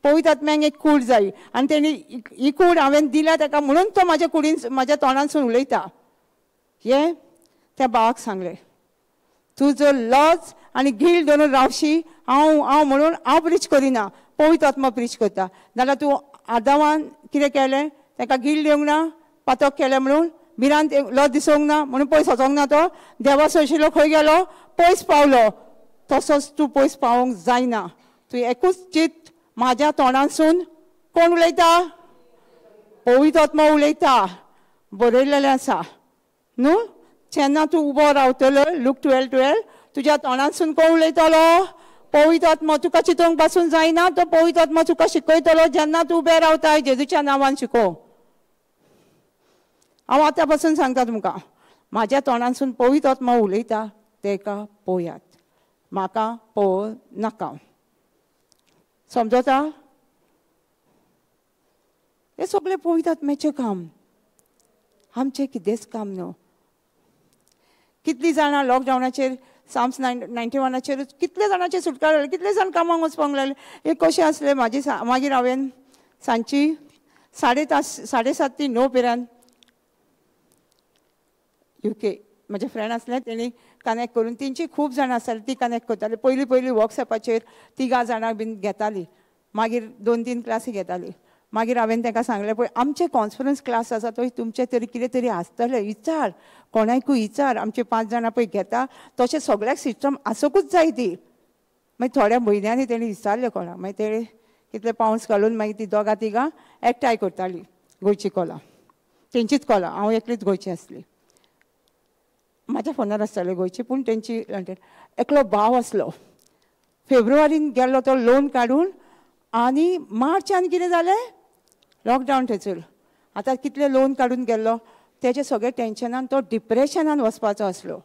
पवित्र आत्म्याक एक कूड जाय आनी तेणी ही कूड हांवें दिल्या ताका, म्हणून तो म्हाज्या कुडीन म्हाज्या तोंडांतसून उलयता. हें त्या भावाक सांगलें, तूं जर लज आनी गिल्ट धरून रावशी, हांव हांव म्हणून हांव प्रीच करिना, पवित्र आत्मा प्रीच करता. नाल्यार तूं आदावान कितें केलें, ताका गिल दिवंक ना, पातक केलें म्हणून भिरांत लज दिसूंक ना म्हणून पयस वचोंक ना, तो देवा सोंशिल्लो खंय गेलो, पयस पावलो. तसोच तूं पयस पावोंक जायना. तूं एकूच चित म्हाज्या तोंडांसून कोण उलयता, पवित्र आत्मा उलयता, बरयलेलें आसा न्हू. जेन्ना तूं उबो रावतलो लूक 12:12 तुज्या तोंडांसून कोण उलयतलो, पवित्र आत्मा. तुका चितूंक पासून जायना, तो पवित्र आत्मा तुका शिकयतलो. जेन्ना तूं उबें रावताय जेजूच्या नांवान शिको. हांव आतां पासून सांगता तुमकां, म्हाज्या तोंडांसून पवित्र आत्मा उलयता, तेका पळयात, म्हाका पळोवं नाका. समजता? हें सगळें पवित्र आत्म्याचें काम, आमचें कितेंच काम न्हू. कितलीं जाणां लॉकडावनाचेर साम्स 91 कितले जाणांचे सुटका जाले, कितले जाण कामाक वचपाक लागले. हे कशें आसलें म्हाजी मागीर हांवें सांजची 7:30 ते 9 पर्यंत युके म्हजे फ्रेंड आसले, तेणी कनेक्ट करून तेंची खूब जाणां आसताली ती कनेक्ट करताली. पयलीं पयलीं वर्कशॉपाचेर 3 जाणां बीन घेताली, मागीर 2-3 क्लासी घेताली. मागीर हांवें तांकां सांगलें, पळय आमचे कॉन्फरन्स क्लास आसा तो तुमचें तरी कितें तरी आसतलें, विचार कोणाकूय विचार, आमचे 5 जाणां पळय घेता तशें सगळ्याक सिस्टम आसोकूच जाय ती. मागीर थोड्या म्हयन्यांनी तेणी विचारलें कोणाक, मागीर तेणी कितले पावंड्स घालून मागीर ती 2-3 एकठांय करताली गोंयची कोलां, तेंचीच कोलां, हांव एकलीच गोंयची आसली. म्हाज्या फोनार आसताले गोंयची, पूण तेंची एकलो भाव आसलो, फेब्रुवारीन गेल्लो तो लोन काडून, आनी मार्चान कितें जालें, लॉकडावन थंयसर. आतां कितले लोन काडून गेल्लो, तेजे सगळे टेन्शनान तो डिप्रेशनान वचपाचो आसलो.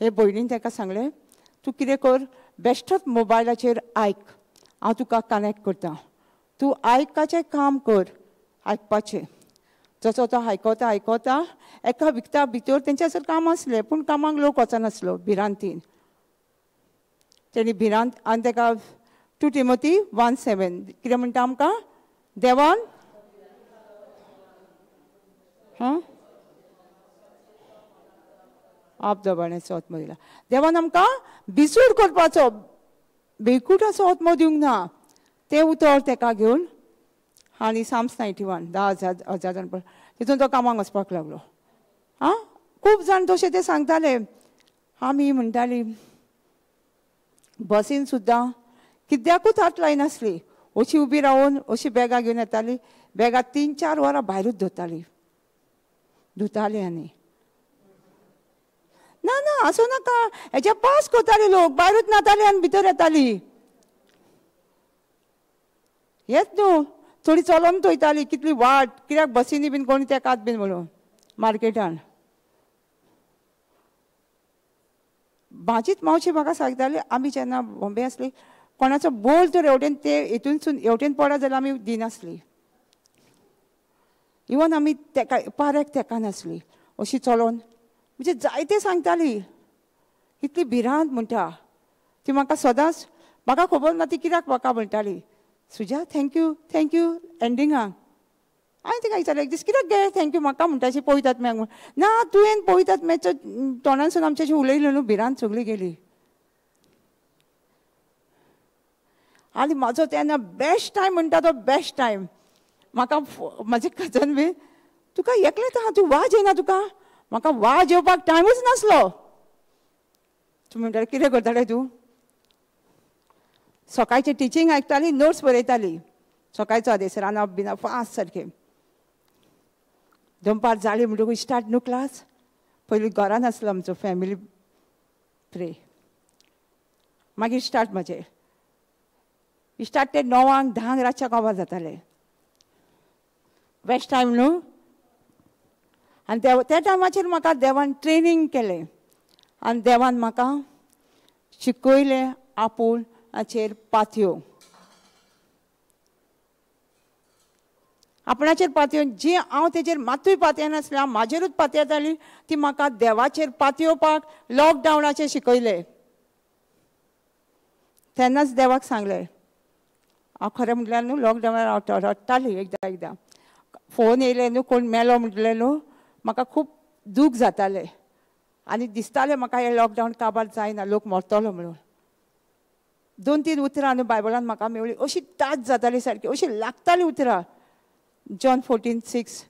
हे भयणीन ताका सांगलें, तूं कितें कर, बेश्टोच मोबायलाचेर आयक, हांव तुका कनेक्ट करता, तूं आयकाचें काम कर, आयकपाचें. जसो तो आयकता आयकता एका विकता भितर तेंचे सर काम आसलें, पूण कामाक लोक वचनासलो भिरांतीन. तेणी भिरांत आनी ताका 2 Timothy 1:7 कितें म्हणटा आमकां, देवान हां आप दबाण्याचो आत्मो दिला, देवान आमकां बिसूर करपाचो बेकुटाचो आत्मो दिवंक ना. तें उतर तेका घेवन आनी साम्स 91 10,000 जाण तितून तो कामाक वचपाक लागलो. आं खूब जाण तशें ते सांगताले. आमी म्हणटाली बसीन सुद्दां कित्याकूच हात लायनासली, अशी उबी रावन अशी बॅगां घेवन येताली, बॅगां 3-4 वरां भायरूच धुताली धुताली. आनी ना ना आसूं नाका, हेच्या पास करताले लोक, भायरूच न्हाताले आनी भितर येताली. हेच न्हू, थोडी चलोन थोयताली कितली वाट, कित्याक बसींनी बीन कोणी तेकात बीन म्हणून मार्केटान. म्हाजीच मावशी म्हाका सांगताली, आमी जेन्ना बॉम्बे आसली कोणाचो बोल तर हेवटेन ते हेतूनसून हेवटेन पडत जाल्यार आमी दिनासली, इवन आमी तेका पाऱ्याक तेकानासली अशी चलोन. म्हणजे जायते सांगताली, इतली भिरांत म्हणटा ती म्हाका सदांच. म्हाका खबर ना ती कित्याक म्हाका म्हणटाली, सुजा thank you thank you एंडिंगाक. हांवें तिका विचारलें एक दीस, कित्याक गे thank you म्हाका म्हणटा अशी पवित्र आत्म्याक म्हूण. ना तुवें पवित्र आत्म्याच्या तोंडांसून आमच्याशी उलयलें न्हू, भिरांत सगळी गेली. आनी म्हाजो तेन्ना बेस्ट टायम म्हणटा तो बेस्ट टायम. म्हाका म्हाजे कजन बी, तुका एकलेंच आहा, तूं वाज येना तुका. म्हाका वाज येवपाक टायमूच नासलो. तूं म्हणटाले कितें करताले तूं, सकाळचें टिचींग आयकताली, नोट्स बरयताली, सकाळचो आदेस रांदप बिनप फास्ट सारकें. दनपार जाली म्हणटकूच स्टार्ट न्हू क्लास. पयलीं घरान आसलो आमचो फॅमिली प्रे, मागीर स्टार्ट म्हाजें स्टार्ट ते 9-10 रातच्या काबार जातालें. बेस्ट टायम न्हू. आनी त्या टायमाचेर म्हाका देवान ट्रेनींग केलें आनी देवान म्हाका शिकयलें आपूण हाचेर पातयो, आपणाचेर पातयो. जी हांव तेजेर मातूय पातयनासलें, हांव म्हाजेरूच पातयताली, ती म्हाका देवाचेर पातयोवपाक लॉकडावनाचेर शिकयलें. तेन्नाच देवाक सांगलें, हांव खरें म्हटल्यार न्हू लॉकडावनार हांव रडटाली एकदां एकदां. फोन येयले न्हू, कोण मेलो म्हटलें न्हू, म्हाका खूब दूख जातालें आनी दिसतालें म्हाका हें लॉकडावन काबार जायना, लोक मरतलो म्हणून. 2-3 उतरां न्हू बायबलान म्हाका मेवली, अशी ताज जाताली सारकी, अशी लागताली उतरां. जॉन 14:6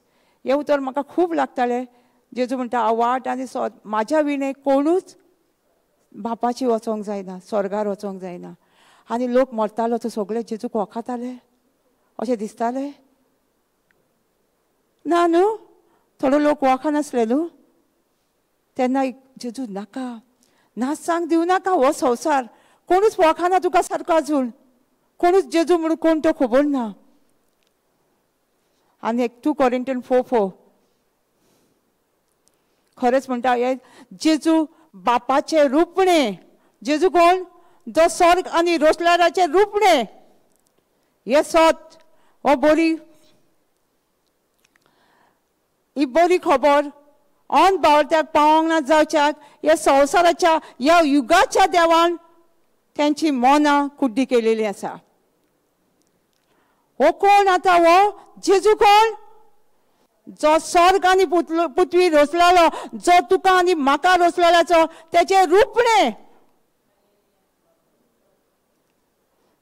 हें उतर म्हाका खूब लागतालें. जेजू म्हणटा हांव वाट आनी सोद, म्हाज्या विणे कोणूच बापाची वचोंक जायना, स्वर्गार वचोंक जायना. आनी लोक मरतालो तो सगळे जेजूक वखाताले अशें दिसतालें ना न्हू, थोडो लोक वखानासले न्हू. तेन्ना जेजू नाका नाच सांग दिवं नाका, हो संवसार कोणूच वखाना तुका सारको, अजून कोणूच जेजू म्हणून कोण तो खबर ना. आनी एक 2 Corinthians 4:4 खरेंच म्हणटा हे जेजू बापाचें रुपणें. जेजू कोण? जो स्वर्ग आनी रोसलाराचें रुपणें. हे सत हो बरी, ही बरी खबर ऑन बावळत्याक पावोंक ना जावच्याक ह्या संवसाराच्या ह्या युगाच्या देवान तेंची मनां कुड्डी केलेली आसा. हो कोण आतां? हो जेजू कोण? जो स्वर्ग आनी पृथ्वी रोसलेलो, जो तुका आनी म्हाका रोसलेल्याचो तेचें रुपणें.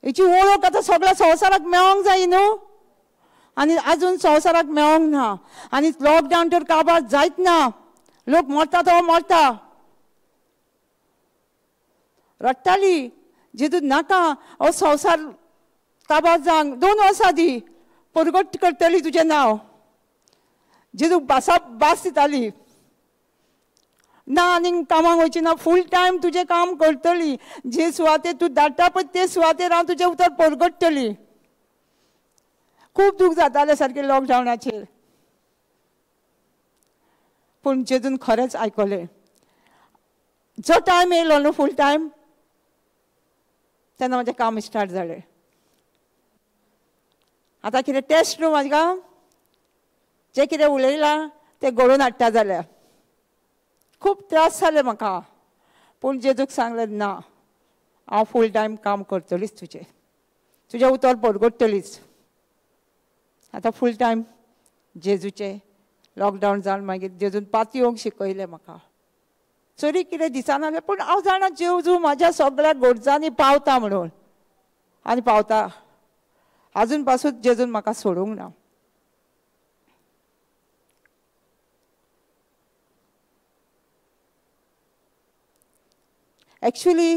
हेची वळख आतां सगळ्या संवसाराक मेळोंक जाय न्हू, आनी आजून संवसाराक मेळोंक ना. आनी लॉकडावन तर काबार जायत ना, लोक मरता तो मरता. रडटाली जेजू नाका हो संवसार काबार जावंक, 2 वर्सां दी परगट करतली तुजें नांव. जेजू भासा भास दिताली ना, आनी कामाक वयची ना, फूल टायम तुजें काम करतली, जे सुवातेर तूं धाडटा पळय ते सुवातेर हांव तुजें उतर परगट्टली. खूब दूख जातालें सारकें लॉकडावनाचेर, पूण जेजून खरेंच आयकलें. जो टायम येयलो न्हू फूल टायम, तेन्ना म्हाजें काम स्टार्ट जालें. आतां कितें टेस्ट न्हू म्हाका, जें कितें उलयलां तें घडोवन हाडटा जाल्यार खूब त्रास जाले म्हाका, पूण जेजूक सांगलें ना, हांव फूल टायम काम करतलीच तुजें, तुजें उतर परगट्टलीच. आतां फूल टायम जेजूचें लॉकडावन जावन मागीर जेजून पातयोंक शिकयलें म्हाका. चरी कितें दिसनासलें, पूण हांव जाणा जेजू म्हाज्या सगळ्या गरजांनी पावता म्हणून, आनी पावता. आजून पासून जेजून म्हाका सोडूंक ना. एक्चुली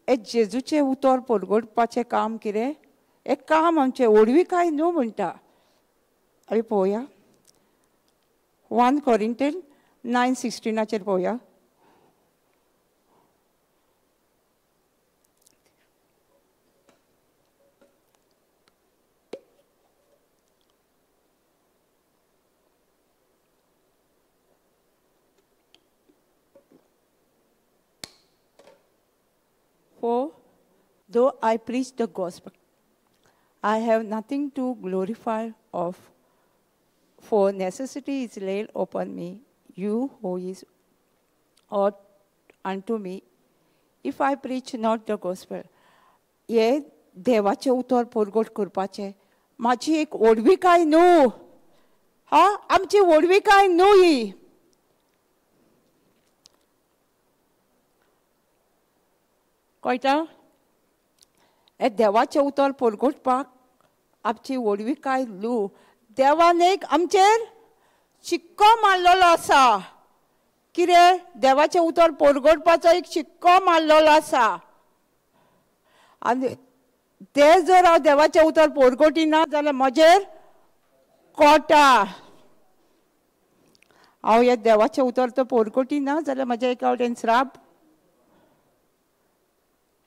हे जेजूचें उतर परगटपाचें काम कितें, हें काम आमचें व्हडविकाय न्हू म्हणटा. आमी पळोवया 1 Corinthians 9:16 पळोवया. For though I preach the gospel, I have nothing to glorify of, for necessity is laid upon me, you who is ought unto me, if I preach not the gospel. हे देवाचें उतर परगट करपाचें म्हाजी एक व्हडविकाय न्हू, हा आमची व्हडविकाय न्हू ही. कळटा? हे देवाचें उतर परगटपाक आमची व्हडविकाय न्हू. देवान एक आमचेर शिक्को मारलेलो आसा. कितें? देवाचें उतर परगटपाचो एक शिक्को मारलेलो आसा. आनी ते जर हांव देवाचें उतर परगटिना जाल्यार म्हजेर कोटा. हांव हें देवाचें उतर तर परगटिना जाल्यार म्हज्या एका वटेन श्राप,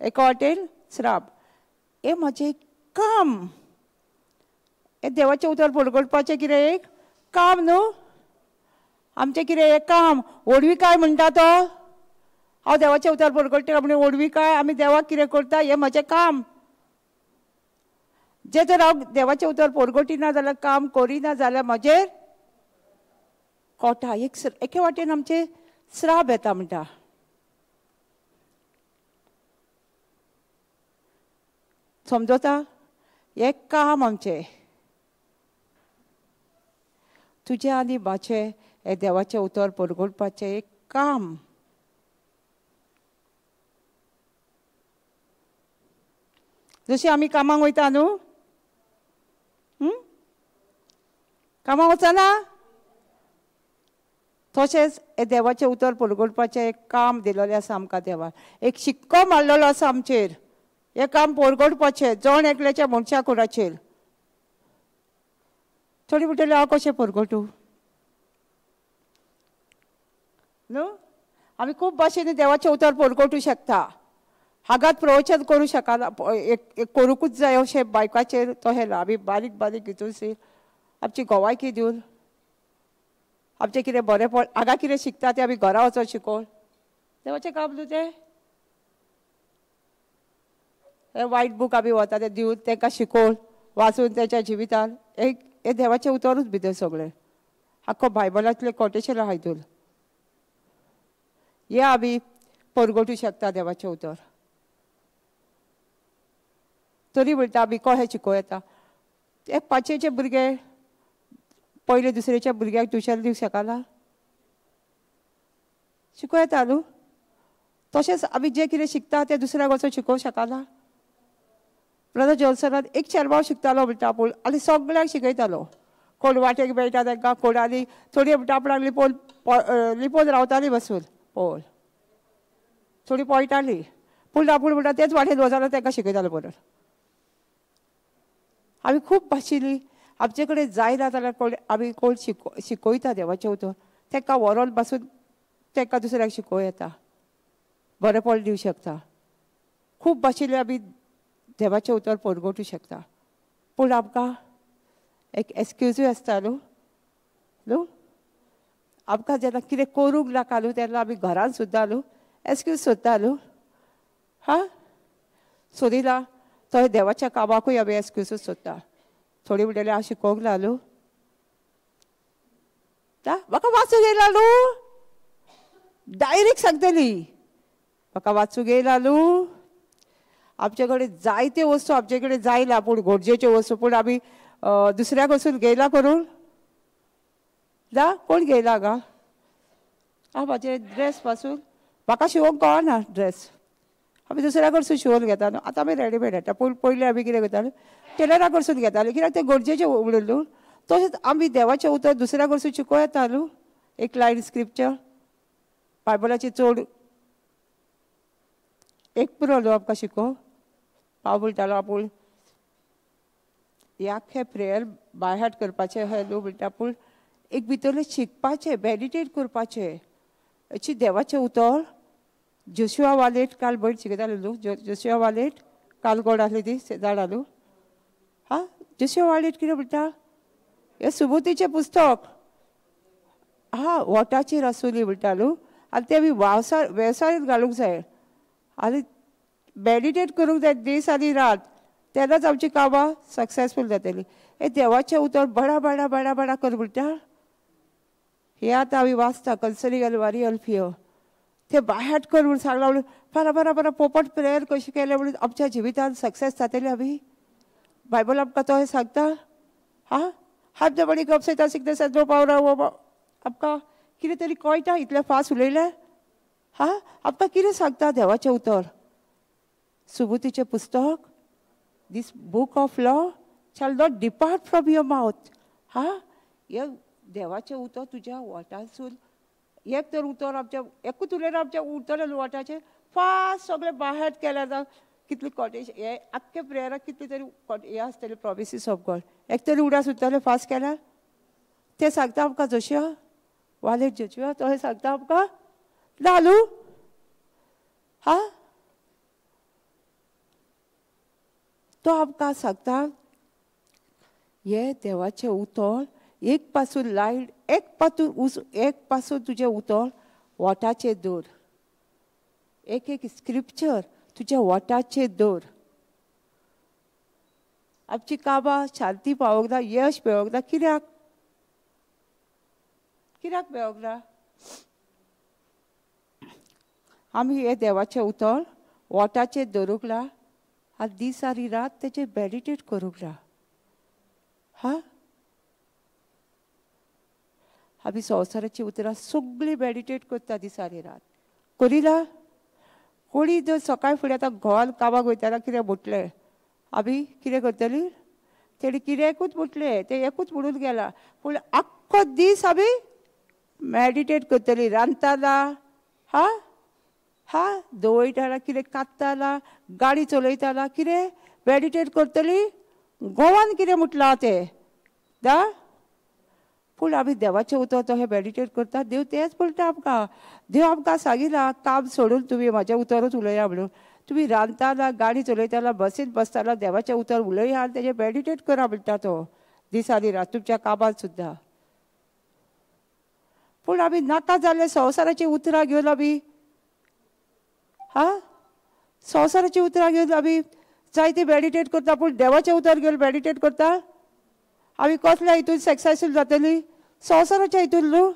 एका वाटेन श्राप. हें म्हजें काम, हें देवाचें उतर परगटपाचें कितें एक काम न्हू आमचें, कितें हें काम. व्हडविकाय म्हणटा तो, हांव देवाचें उतर परगट्टा म्हणून व्हडविकाय, आमी देवाक कितें करता हें म्हजें काम. जें जर हांव देवाचें उतर परगटिना जाल्यार, काम करिना जाल्यार म्हजेर कोटा. एक एके वाटेन आमचें श्राप येता म्हणटा. समजता? हें काम आमचें, तुजें आनी म्हाजें हें देवाचें उतर परगटपाचें एक काम. जशी आमी कामाक वयता न्हू, कामाक वचना, तशेंच हे देवाचें उतर परगटपाचें एक काम दिलेलें आसा आमकां देवान, एक शिक्को मारलेलो आसा आमचेर. हें काम परगटपाचें जण एकल्याच्या मनशा कुडाचेर. थोडी म्हणटली हांव कशें परगटूं न्हू? आमी खूब भाशेनी देवाचें उतर परगटूं शकता. हागात प्रवचन करूं शकना, एक करूंकूच जाय अशें बायकाचेर तो हेला आमी बारीक बारीक हितून आमची गोवायकी दिवन आमचें कितें बरेंपण हांगा कितें शिकता तें आमी घरा वचोन शिकोवन देवाचें काम न्हू तें. हें वायट बूक आमी वता तें दिवन तांकां शिकोवन वाचून तेच्या जिवितान एक हें देवाचें उतरूच भितर सगळें आख्खो बायबलांतलें कोटेशन आहा हितून. हें आमी परगटूं शकता देवाचें उतर. तरी म्हणटा आमी कशें शिकोवं येता? एक पांचवेचे भुरगे पयले दुसरेच्या भुरग्याक ट्युशन दिवंक शकना, शिकोवं येता न्हू? तशेंच आमी जें कितें शिकता तें दुसऱ्याक वचून शिकोवंक शकना. ब्रदर जॉन्सनान एक चेरमांव शिकतालो म्हणटा आपूण आनी सगळ्यांक शिकयतालो. कोण वाटेक मेळटा तांकां, कोण आनी थोडी म्हणटा आपणाक लिपोवन लिपोवन रावताली बसून पळोवन, थोडी पळटाली, पूण आपूण म्हणटा तेच वाटेन वचना तांकां शिकयतालो परत. आमी खूब भाशेनी आमचे कडेन जायना जाल्यार कोण आमी कोण शिकयता देवाचें उतर तांकां व्हरोन पासून तांकां दुसऱ्याक शिकोवं येता, बरेंपण दिवं शकता. खूब भाशेनी आमी देवाचें उतर परगटूं शकता. पूण आमकां एक एक्सक्यूजूय आसता न्हू न्हू? आमकां जेन्ना कितें करूंक नाका न्हू तेन्ना आमी घरान सुद्दां न्हू एक्सक्यूज सोदता न्हू. हा सोदिना तो देवाच्या कामाकूय आमी एक्सक्यूजूच सोदता. थोडी म्हणटली हांव शिकोवंक ना न्हू, म्हाका वाचूंक येयला न्हू, डायरेक्ट सांगतली म्हाका वाचूंक येयला न्हू. आमचे कडेन जायते वस्तू आमचे कडेन जायना, पूण गरजेच्यो वस्तू पूण आमी दुसऱ्याक वचून घेयला करून ना. कोण घेयला गा? हांव म्हाजे ड्रेस पासून म्हाका शिवोंक कळना ड्रेस, आमी दुसऱ्या कडसून शिवोन घेता न्हू. आतां आमी रेडीमेड हाडटा, पूण पयलीं आमी कितें करताले टेलरा कडसून घेताले, कित्याक तें गरजेचें म्हणून न्हू. तशेंच आमी देवाचें उतर दुसऱ्या कडसून शिकोवं येता न्हू. एक लायन स्क्रिप्चर बायबलाची चड एक पुरो न्हू आमकां शिकोवंक. हांव म्हणटालो आपूण हे आख्खें प्रेयर बायहार्ट करपाचें अहें न्हू म्हणटा, पूण एक भितरलें शिकपाचें, मेडिटेट करपाचें अशी देवाचें उतर. जोशुआ वालेट काल भयण शिकयताले न्हू, जोशुआ वालेट काल कोण आसली ती जाणा न्हू. हा जोशुआ वालेट कितें म्हणटा? हें सुबुतीचें पुस्तक हा वोटाचेर आसुनी म्हणटा न्हू, आनी तें आमी वेवसायांत घालूंक जाय आनी मेडिटेट करूंक जाय दीस आनी रात, तेन्नाच आमची कामां सक्सेसफूल जातली. हें देवाचें उतर बडा बडा बडा बडा कर म्हणटा. हें आतां आमी वाचता कन्सर्निंग अलवारी अल्फियो, ते बायहार्ट कर म्हणून सांगलां म्हणून बरा बरा बरा पोपट प्रेयर कशें केलें म्हणून आमच्या जिवितान सक्सेस जातली. आमी बायबल आमकां तो हें सांगता. हा हात the बडी कप सयता सिकनेस नो पावर आमकां कितें तरी कळटा इतलें फास्ट उलयलें. हा आमकां कितें सांगता देवाचें उतर? सुबुतीचें पुस्तक, this book of law shall not depart from your mouth. हा हें देवाचें उतर तुज्या वोटांसून एक तर उतर आमच्या एकूच उलयल्यार आमच्या उरतलें न्हू वोटाचें. फास्ट सगळें बायहार्ट केल्यार जावं कितली कॉटेज हे आख्खे प्रेयराक कितली तरी हे आसतले प्रोमिसीस ऑफ गॉड, एक तरी उडास उरतलें फास्ट केल्यार. तें सांगता आमकां जोशिया वालेट जोशिया तो हें सांगता आमकां ना न्हू. हा तो आमकां सांगता हें देवाचें उतर एक पासून लायन एक पासून एक पासून तुजें उतर वोटाचेर दवर, एक एक स्क्रिप्चर तुज्या वोटाचेर दवर. आमची कामां शांती पावोंक ना, यश मेळोंक ना, कित्याक कित्याक मेळोंक ना? आमी हें देवाचें उतर वोटाचेर दवरूंक ना आनी दीस आनी रात तेचेर मेडिटेट करूंक ना. हा आमी संवसाराची उतरां सगळीं मेडिटेट करता दीस आनी रात करिना. कोणी जर सकाळ फुडें आतां घोवान कामाक वयताना कितें म्हटलें, आमी कितें करतली? तेणी कित्याकूच म्हटलें, तें एकूच म्हणून गेला, पूण आख्खो दीस आमी मॅडिटेट करतली. रांदताला, हा हा दवयताला, कितें काडटाला, गाडी चलयताला, कितें मॅडिटेट करतली. गोवान कितें म्हटलां तें दा. पूण आमी देवाचें उतर तो हें मॅडिटेट करता. देव तेंच म्हणटा आमकां. देव आमकां सांगिना काम सोडून तुमी म्हाजें उतरूच उलया म्हणून. तुमी रांदताला, गाडी चलयताला, बसींत बसताला, देवाचें उतर उलया आनी तेजें मॅडिटेट करा म्हणटा तो दिसांनी रात तुमच्या कामांत सुद्दां. पूण आमी नाका जाल्ले संवसाराचीं उतरां घेवन आमी हा संवसाराचीं उतरां घेवन आमी जायती मॅडिटेट करता, पूण देवाचें उतर घेवन मॅडिटेट करता. आमी कसल्या हितून सक्सेसफूल जातली? संवसाराच्या हितून न्हू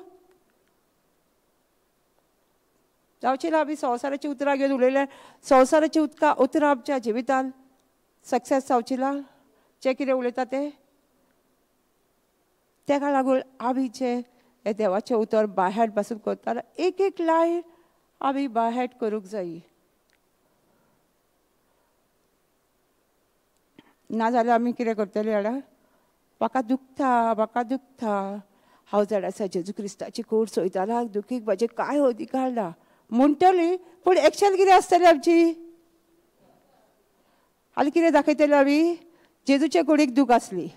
जावची ना. आमी संवसाराची उतरां घेवन उलयल्यार संवसाराची उतरां आमच्या जिवितान सक्सेस जावची ना. जे कितें उलयता तें तेका लागून आमी जे हे देवाचें उतर बायहार्ट पासून करता, एक एक लायन आमी बायहार्ट करूंक जाय. नाजाल्यार आमी कितें करतली हाडा, म्हाका दुखता, म्हाका दुखता, हांव जाणा आसा जेजू क्रिस्ताची कूड सोयताना दुखीक म्हजें कांय अधिकार ना म्हणटली, पूण एक्शन कितें आसतली आमची? आनी कितें दाखयतली आमी? जेजूच्या कुडीक दूख आसली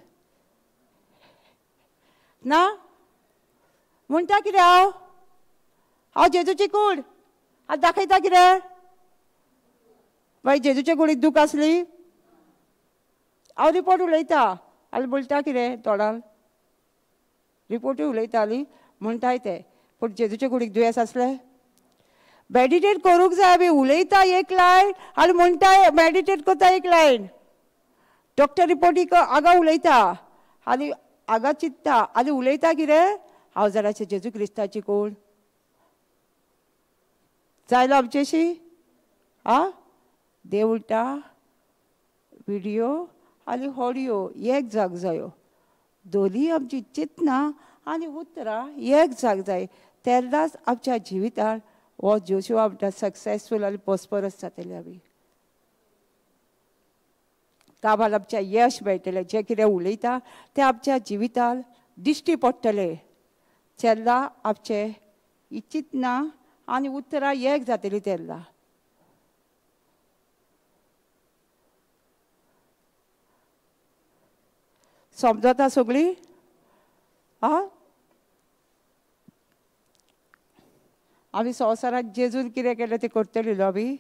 ना म्हणटा कितें? हांव हांव जेजूची कूड आनी दाखयता कितें? मागीर जेजूच्या कुडीक दूख आसली? हांव रिपोर्ट उलयता आनी म्हणटा कितें तोंडान रिपोर्टूय उलयताली म्हणटाय तें, पूण जेजूच्या कुडीक दुयेंस आसलें? मॅडिटेट करूंक जाय. आमी उलयता एक लायन आनी म्हणटाय मॅडिटेट करता एक लायन. डॉक्टर रिपोर्टीक आगा उलयता आनी आगा चिंत्ता आनी उलयता कितें? हांव जाणाचें जेजू क्रिस्ताची कोण जायलो आमचेशी. आ देव उलटा विडियो आनी ऑडियो एक जाग जायो, दोनी आमची चिंतना आनी उतरां एक जाग जाय, तेन्नाच आमच्या जिवितान हो जोशुआ म्हणटा सक्सेसफूल आनी प्रोस्परस जातले. आमी कामार आमच्या यश मेळटलें. जें कितें उलयता तें आमच्या जिवितान दिश्टी पडटलें. जेन्ना आमचें चिंतना आनी उतरां एक जातलीं तेन्ना. समजता सगळी? आ आमी संवसारांत जेजून कितें केलें तें करतली न्हू आमी?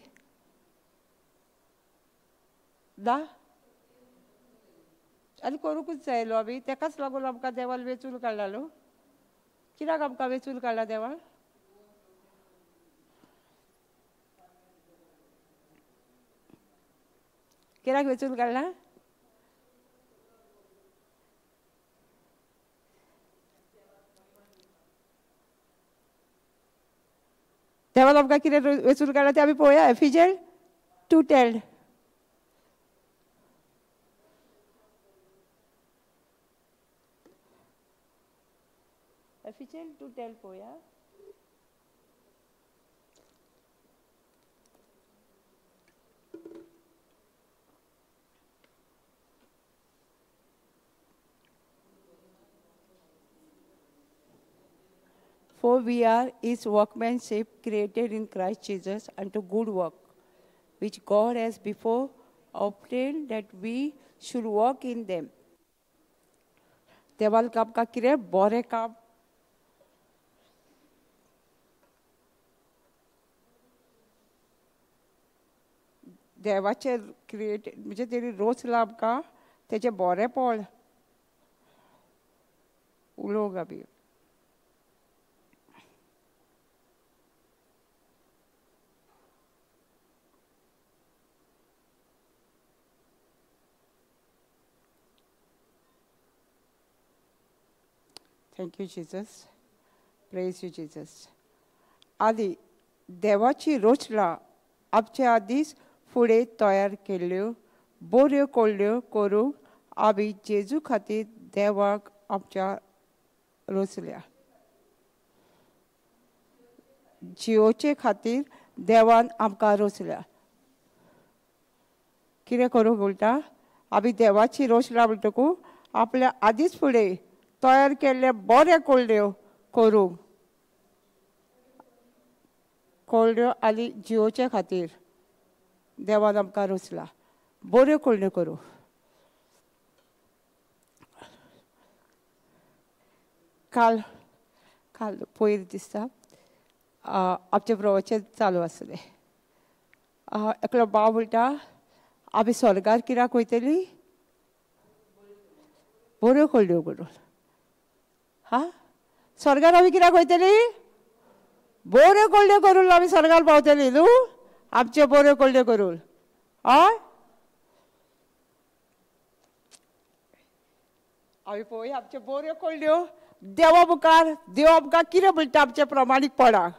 ना आनी करूंकूच जाय न्हू आमी. तेकाच लागून आमकां देवान वेंचून काडला न्हू. कित्याक आमकां वेंचून काडला देवान? कित्याक वेंचून काडला? देवान आमकां कितें वेंचून काडला तें आमी पळोवया. एफिजन 2:10. एफिजन 2:10 पळोवया. For we are his workmanship created in Christ Jesus unto good work, which God has before obtained that we should walk in them. देवान आमकां कितें बरें काम देवाचें क्रिएटेड म्हणजे तेणी रोचलां आमकां तेचें बरेंपण उलोवंक आमी. Thank you Jesus, praise you Jesus. आदी देवाची रोचला आमच्या आदींच फुडें तयार केल्ल्यो बऱ्यो कोल्ल्यो करूंक आमी जेजू खातीर देवाक आमच्या रोचल्या. जियोचे खातीर देवान आमकां रोचल्या. कितें करूंक उलटा? आमी देवाची रोशला म्हणटकू आपल्या आदींच फुडें तयार केल्ले बरे कोल्ड्यो करूंक कोल्ड्यो आनी जिवोच्या खातीर देवान आमकां रोचला बऱ्यो कोल्ड्यो करूं. काल काल पयर दिसता आमचें प्रवचन चालू आसलें. एकलो भाव म्हणटा आमी स्वर्गार कित्याक वयतली बऱ्यो कोल्ड्यो करून. हा स्वर्गार आमी कित्याक वयतली बऱ्यो कोल्ड्यो करून आमी स्वर्गार पावतली न्हू आमच्यो बऱ्यो कोल्ड्यो करून. हय आमी पळोवया आमच्यो बऱ्यो कोल्ड्यो देवा मुखार. देवा आमकां कितें म्हणटा आमचें प्रमाणीकपणाक.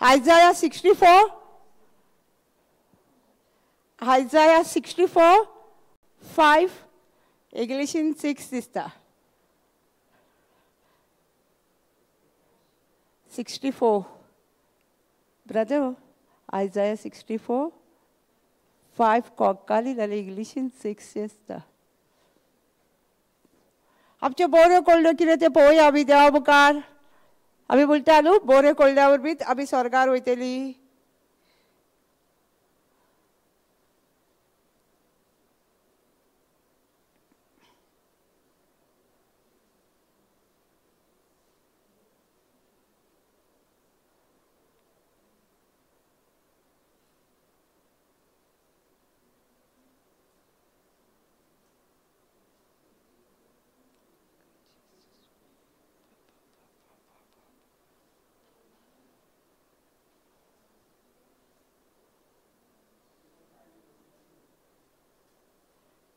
Isaiah 64 Isaiah 64:5 इंग्लिशीन 6 दिसता. 64 ब्रदर आयजाया 64:5 कोंकणी जाल्यार इंग्लिशीन 6 दिसता. आमच्यो बऱ्यो कोल्ड्यो कितें तें पळोवया आमी देवा मुखार. आमी म्हणटा न्हू बऱ्यो कोल्ड्या वरवीं आमी स्वर्गार वयतली.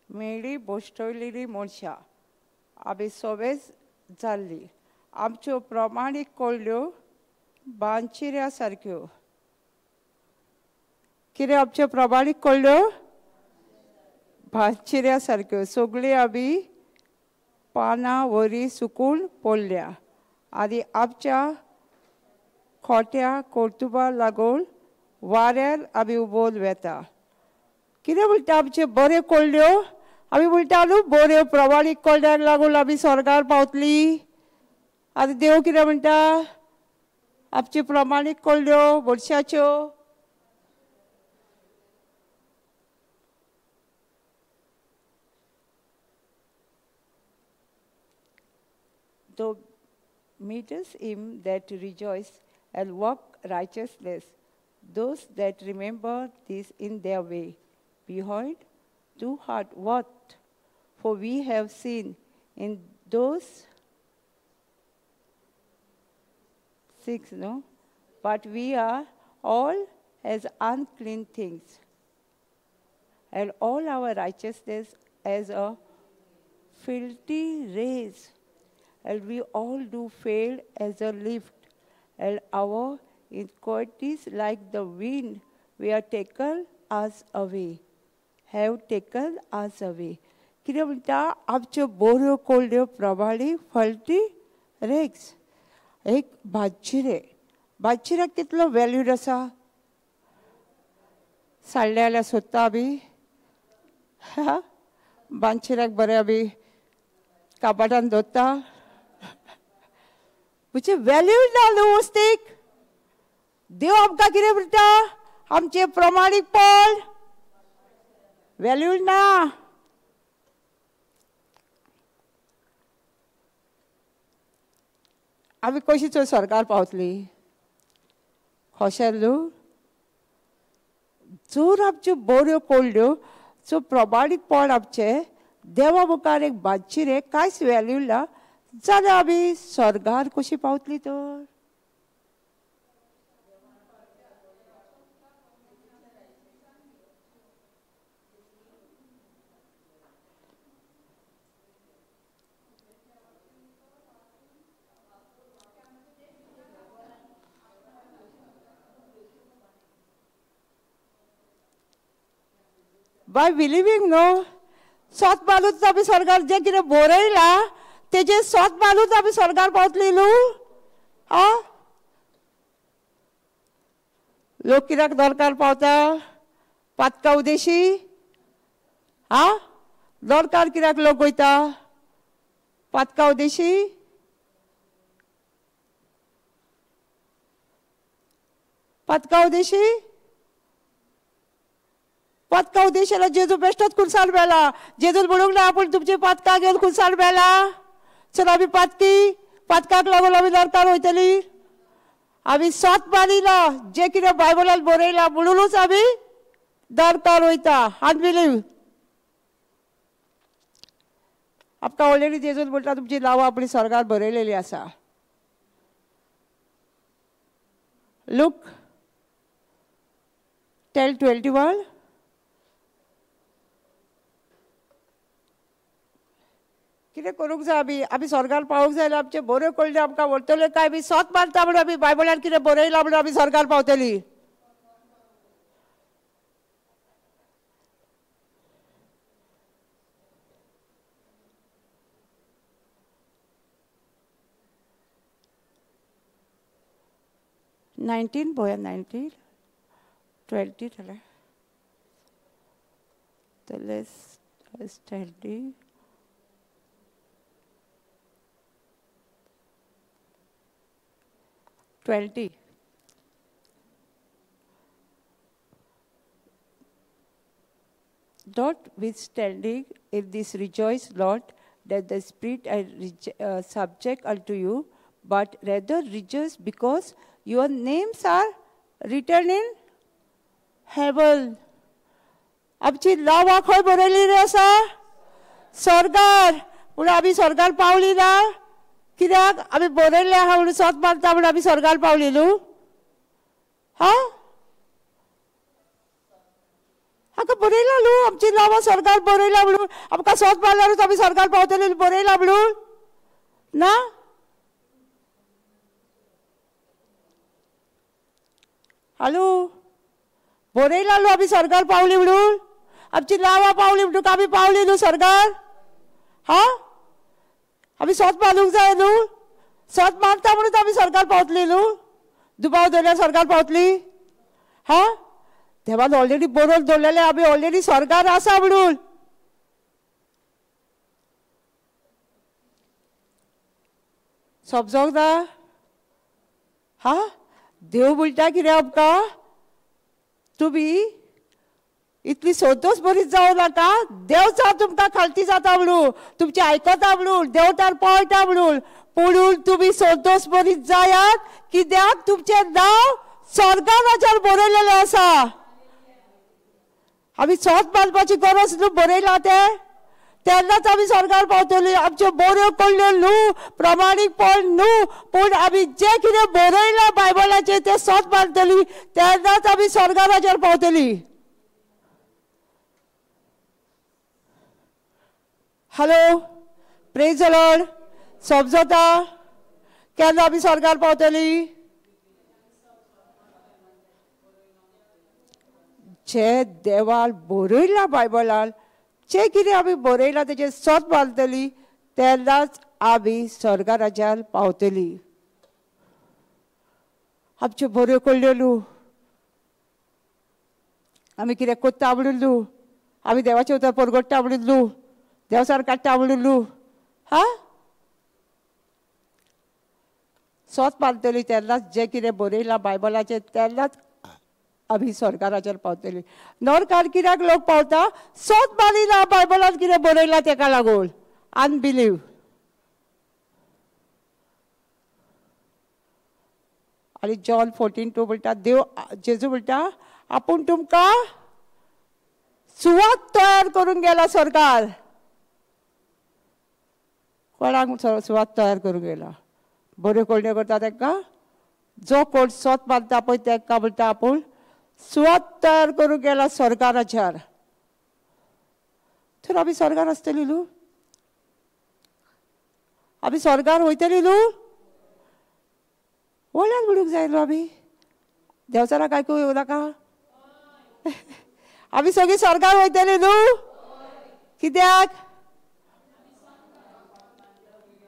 मेळी बोश्टवलेली मनशां आमी सवेच जाल्ली आमच्यो प्रमाणीक कोल्ड्यो बांचिऱ्या सारक्यो. कितें आमच्यो प्रमाणीक कोल्ड्यो भांचिऱ्या सारक्यो. सगळी आमी पानां वरी सुकून पडल्या आनी आमच्या खोट्या कर्तुबा लागून वाऱ्यार आमी उबोवन वेता. कितें म्हणटा आमच्यो बऱ्यो कोल्ड्यो आमी म्हणटा न्हू बऱ्यो प्रमाणीक कोल्ड्यांक लागून आमी स्वर्गार पावतली. आनी देव कितें म्हणटा आमच्यो प्रमाणीक कोल्ड्यो मनशाच्यो. Thou meetest him that rejoice and walk righteousness, those that remember this in their way. Behold, thou art what? For we have seen in those 6, no? But we are all as unclean things, and all our righteousness as a filthy rags, and we all do fail as a lift, and our iniquities like the wind, we are taken us away, have taken us away. कितें म्हणटा आमच्यो बऱ्यो कोल्ड्यो प्रमाणे faulty रेग्स. एक भाजचिरे भाजचिऱ्याक कितलो वेल्यूड आसा. साडले जाल्यार सोदता आमी बांदचिऱ्याक बरें आमी काबाटान दवरता. म्हणजे वेल्यू ना न्हू वस्तीक. देव आमकां कितें म्हणटा आमचें प्रमाणीकपण वेल्यू ना. आमी कशी चड सरकार पावतली खोशेल न्हू. जर आमच्यो बऱ्यो कोल्ड्यो सो प्रमाणीकपण आमचें देवा मुखार एक भाजचिरे कांयच वेल्यू ना जाल्यार आमी स्वर्गार कशी पावतली तर. बाय बिलिवींग न्हू सोत मानूच आमी स्वर्गार जें कितें बरयलां तेजेर सोत मानूच आमी स्वर्गार पावतली न्हू. आ लोक कित्याक दरकार पावता पातका उदेशी. आ नरकार कित्याक लोक वयता? पातका उदेशी. पातका उदेशी, पातका उदेशाला जेजू बेश्टोच खुर्सार मेला. जेजून म्हणूंक ना आपूण तुमची पातकां घेवन खुर्सार मेला. चल आमी पातकी, पातकाक लागून आमी नरकार वयतली. आमी सत मानिना, जे कितें बायबलान बरयलां म्हणुनूच आमी नरकार वयता. अनबिलीव. आमकां ऑलरेडी जेजून म्हणटा तुमची नांवां आपली स्वर्गार बरयलेली आसा. लूक 10:21. कितें करूंक जाय आमी? आमी स्वर्गार पावूंक जाय जाल्यार आमचे बऱ्यो कळ्ळें आमकां व्हरतले काय आमी सत मानता म्हणून आमी बायबलान कितें बरयलां म्हणून आमी स्वर्गार पावतली? नायन्टीन पळोवया, 19 20 जालें. 20 20. Notwithstanding, in this rejoice not that the Spirit are subject unto you, but rather rejoice because your names are written in heaven. आमची नांवां खंय बरयलेली आसा? स्वर्गार. पूण आमी स्वर्गार पावली ना. कित्याक? आमी बरयल्लें आहा म्हणून सत मानता म्हणून आमी स्वर्गार पावली न्हू. हा, हाका बरयलां न्हू आमची नांवां स्वर्गार बरयलां म्हणून. आमकां सत मारल्यारूच आमी स्वर्गार पावतली बरयलां म्हणून ना. हॅलो, बरयलां न्हू आमी स्वर्गार पावली म्हणून. आमची नांवां पावली म्हणून आमी पावली न्हू स्वर्गार. हा, आमी सत मानूंक जाय न्हू. सत मानता म्हणून आमी स्वर्गार पावतली न्हू. दुबाव दवरल्यार स्वर्गार पावतली? हा, देवान ऑलरेडी बरोवन दवरलेलें आमी ऑलरेडी स्वर्गार आसा म्हणून. समजोंक ना? हा, देव म्हणटा कितें आमकां? तुमी इतली संतोष बरी जावं नाका, देवचार तुमकां खालती जाता म्हणून, तुमचें आयकता म्हणून, देवतार पळटा म्हणून. पुणून तुमी संतोष बरी जायात कित्याक तुमचें नांव स्वर्गाराचेर बरयलेलें आसा. आमी सत मानपाची गरज न्हू बरयलां तें, तेन्नाच आमी स्वर्गार पावतली. आमच्यो बऱ्यो कळ्ळ्यो न्हू, प्रमाणीकपण न्हू, पूण आमी जें कितें बरयलां बायबलाचेर तें सत मानतली, तेन्नाच आमी स्वर्गाराचेर पावतली. Hello, praise the Lord. समजता केन्ना आमी स्वर्गार पावतली? जे देवान बरयलां बायबलान, जे कितें आमी बरयलां तेजेर सत मानतली, तेन्नाच आमी स्वर्गाराज्यान पावतली. आमच्यो बऱ्यो कळ्ळ्यो न्हू, आमी कितें कोत्ता म्हणून न्हू, आमी देवाचें उतर परगट्टा म्हणून न्हू, देवसार काडटा म्हणून न्हू. हा, सत मानतली तेन्नाच जें कितें बरयलां बायबलाचेर तेन्नाच आमी स्वर्गाराचेर पावतली. नरकार कित्याक लोक पावता? सत मानिना बायबलान कितें बरयलां तेका लागून. अनबिलीव. आनी जॉन 14:2 म्हणटा, देव जेजू म्हणटा आपूण तुमकां सुवात तयार करूंक गेला स्वर्गार. कोणाक सुवात तयार करूंक गेला? बऱ्यो करण्यो करता तांकां, जो कोण सत मानता पळय तांकां म्हणटा आपूण सुवात तयार करूंक गेला स्वर्गाराचेर. तर आमी स्वर्गार आसतली न्हू, आमी स्वर्गार वयतली न्हू. व्हडल्यान म्हणूंक जाय न्हू आमी देवचाराक आयकूंक येवं नाका? आमी सगळीं स्वर्गार वयतली न्हू. कित्याक?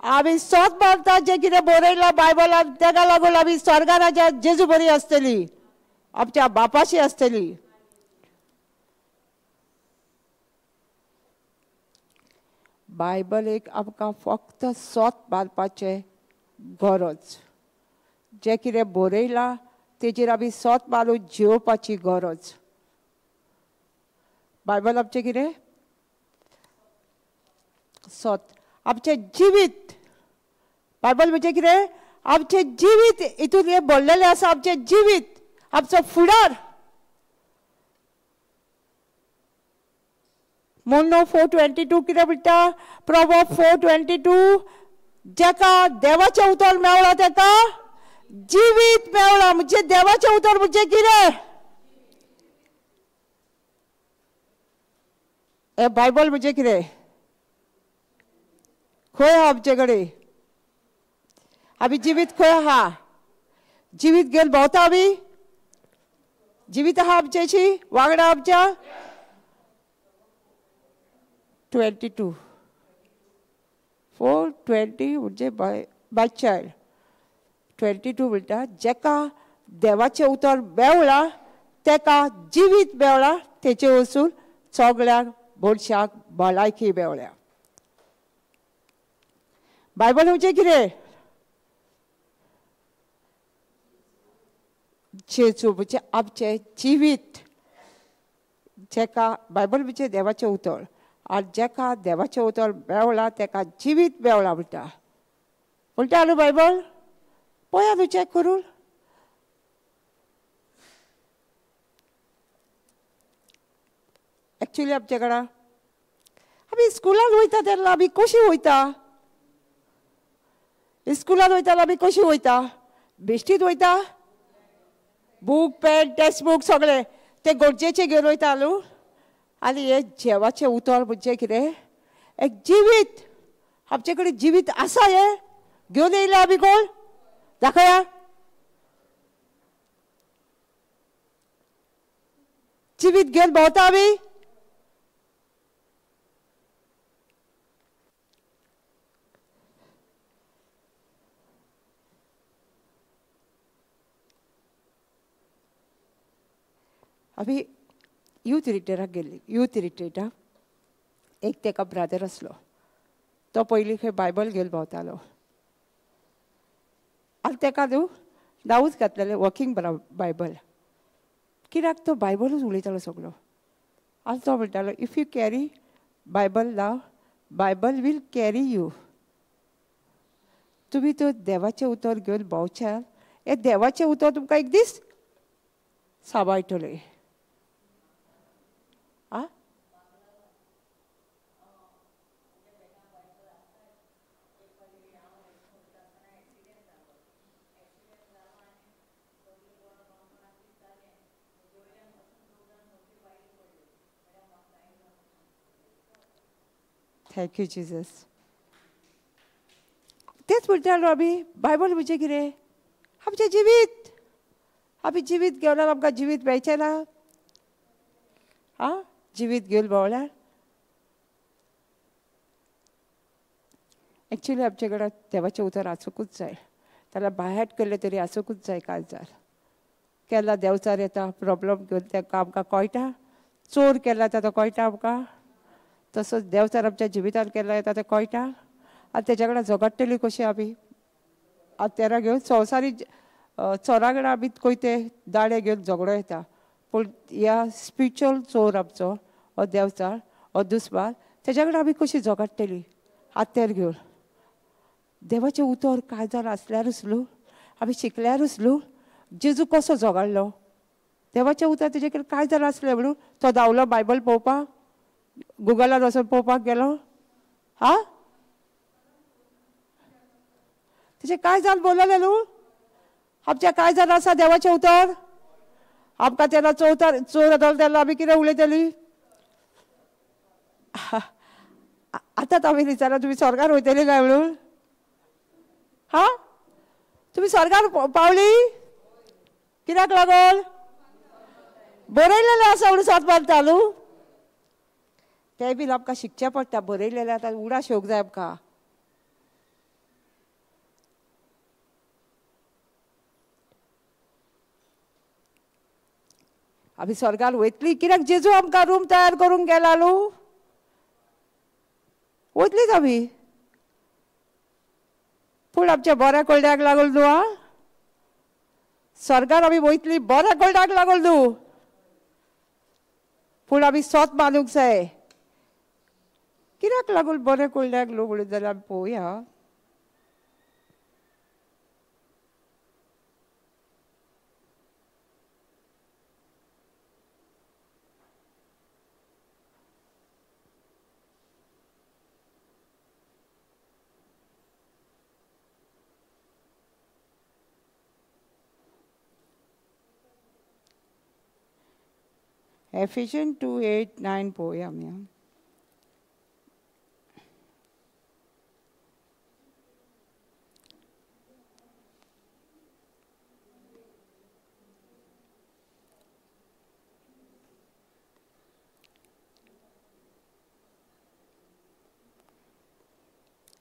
आमी सत मानता जें कितें बरयलां बायबलान तेका लागून आमी स्वर्गाराच्या जेजू बरी आसतली, आमच्या बापाशी आसतली. बायबल एक आमकां फक्त सोत मारपाचें गरज, जें कितें बरयलां तेजेर आमी सोत मारून जिवपाची गरज. बायबल आमचें कितें सोत, आमचें जिवीत. बायबल म्हणजे कितें आमचें जिवीत, हितून हें भरलेलें आसा आमचें जिवीत, आमचो फुडार. म्हणून 4:22 कितें म्हणटा, प्रोवर्ब 4:22, जेका देवाचें उतर मेवळा तेका जिवीत मेवळा. म्हणजे देवाचें उतर म्हणजे कितें? हें बायबल म्हणजे कितें? खंय आहा आमचे कडेन? आमी जिवीत खंय आहा? जिवीत घेवन भोंवता आमी? जिवीत आहा आमच्याशी वांगडा आमच्या? 22 4:20 म्हणजे बाय चायल्ड 22 म्हणटा जेका देवाचें उतर मेवळा तेका जिवीत मेवळा, तेचे वचून सगळ्यांक मनशाक भलायकी मेवळ्या. बायबल म्हणजे कितें? जेजू म्हणजे आमचें जिवीत. जेका बायबल म्हणजे देवाचें उतर, आनी जेका देवाचें उतर मेवळा तेका जिवीत मेवळा म्हणटा. म्हणटा न्हू बायबल? पळया न्हू चॅक करून. एक्चुली आमचे कडेन आमी स्कुलान वयता तेन्ना आमी कशी वयता? स्कुलान वयता आमी कशी वयता? बेश्टीत वयता? बूक पेन टेक्स्ट बूक सगळे ते गरजेचे घेवन वयता न्हू. आनी हें जेवाचें उतर म्हणजे कितें? एक जिवीत. आमचे कडेन जिवीत आसा, हें घेवन येयलें आमी कोण? दाखया. जिवीत घेवन भोंवता आमी? आमी यूथ रिट्रीटाक गेल्ली. यूथ रिट्रीटाक एक तेका ब्रादर आसलो, तो पयलीं खंय बायबल घेवन भोंवतालो. आनी तेका न्हू नांवूच घातलेलें वॉकिंग बायबल, कित्याक तो बायबलूच उलयतालो सगलो. आनी तो म्हणटालो, if you carry Bible now, Bible will carry you. तुमी तो देवाचें उतर घेवन भोंवच्यार हें देवाचें उतर तुमकां एक दीस सांबाळटलें. आ thank you Jesus. तेच म्हणटालो आमी बायबल म्हणजे कितें? आमचें जिवीत. आमी जिवीत घेवल्यार आमकां जिवीत मेळचें ना. आं, जिवीत घेवन भोंवल्यार एक्चुली आमचे कडेन देवाचें उतर आसूंकूच जाय. ताका बायहाट केल्लें तरी आसूंकूच जाय. काळजार केन्ना देंवचार येता प्रोब्लम घेवन ताका आमकां कळटा, चोर केन्ना येता तो कळटा आमकां, तसोच देंवचार आमच्या जिवितान केन्ना येता तें कळटा. आनी तेज्या कडेन झगडटली कशी आमी? आनी तेरा घेवन संवसारी चोरा कडेन आमी कोयते दाडे घेवन झगडो येता, पूण ह्या स्पिरिच्युअल चोर आमचो हो देंवचार हो दुस्मान, तेज्या कडेन आमी कशी झगडटली? हातेर घेवन. देवाचें उतर काळजार आसल्यारूच न्हू, आमी शिकल्यारूच न्हू. जेजू कसो झगडलो? देवाचें उतर तेजे कडेन काळजार आसलें म्हणून तो धांवलो बायबल पळोवपाक, गुगलार वचून पळोवपाक गेलो. हा, तेजें काळजान बोललें न्हू. आमच्या काळजान आसा देवाचें उतर. आमकां तेन्ना चवथार चोर येतालो तेन्ना आमी कितें उलयतली? आतांच आमी विचारला तुमी स्वर्गार वयतली काय म्हणून? हा, तुमी स्वर्गार पावली कित्याक लागून? बरयलेलें आसा म्हणून सात मारता न्हू. तें बीन आमकां शिकचें पडटा. बरयलेलें आतां उडास येवंक जाय आमकां. आमी स्वर्गार वयतली कित्याक? जेजू आमकां रूम तयार करूंक गेला न्हू. वयतली. वतलीच आमी. पूण आमच्या बऱ्या कोल्ड्याक लागल न्हू आ, स्वर्गार आमी वयतली बऱ्या कोल्ड्याक लागल न्हू, पूण आमी सोत मानूंक जाय. कित्याक लागून बरें कोल्ड्याक न्हू म्हणून जाल्यार आमी पळोवया. Ephesians 2, 8, 9 पळोवया आमी.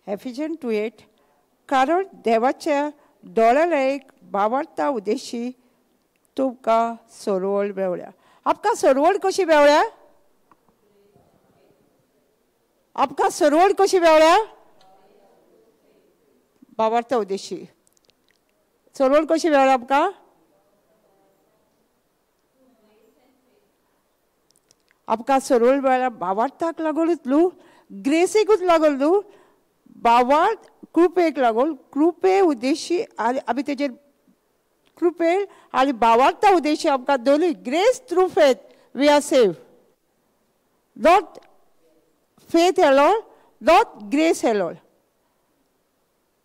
Ephesians 2, 8 कारण देवाच्या दोळ्याला एक बावडता उद्देशी तुमकां सरवळ मेवल्या. आपका सरवळ कशी मेवल्या? आपका सरवळ कशी मेवल्या? बावडता उद्देशी. सरवळ कशी मेवल्या आपका? आपका सरवळ मेळ्ळ्या बावडताक लागूनच न्हू, ग्रेसीकूच लागून न्हू, बावार्थ कृपेक लागून. कृपे उद्देशी आनी आमी तेजेर कृपे आनी बावार्था उद्देशी आमकां दोनूय grace through faith we are save. Not faith alone, not grace alone.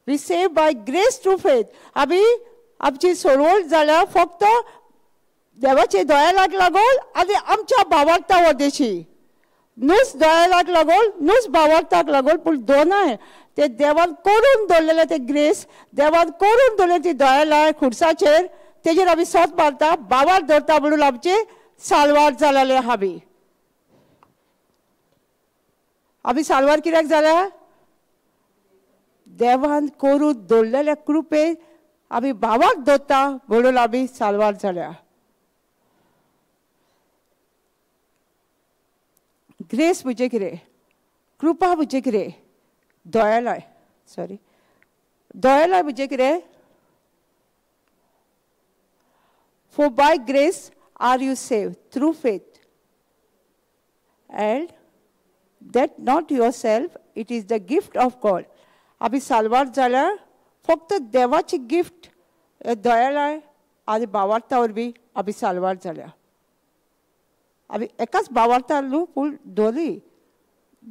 We save by grace through faith. आमी आमची सोडवण जाल्यार फक्त देवाचे दयालाक लागून आनी आमच्या बावार्था उद्देशी. नुस दयालाक लागून, नुस बावार्थाक लागून, पूण दोनाय ते देवान करून दवरलेले ते ग्रेस, देवान करून दवरलेले ती दयाला खुर्साचेर, तेजेर आमी सोत मारता, बावार धरता म्हणून आमचे सालवार जालेले. आमी आमी सालवार कित्याक जाल्या? देवान करून दवरलेल्या कृपेन आमी बावार धरता म्हणून आमी सालवार जाल्या. ग्रेस म्हणजे कितें? कृपा म्हणजे कितें? दयालय, सॉरी, दयालय म्हणजे कितें? For by grace are you save through faith and that not yourself, it is the gift of God. आमी साल्वार जाल्यार फक्त देवाची गिफ्ट दयालय आनी बावार्था वरवीं आमी साल्वार जाल्या. आमी एकाच बावार्थान न्हू, पूण दोनूय.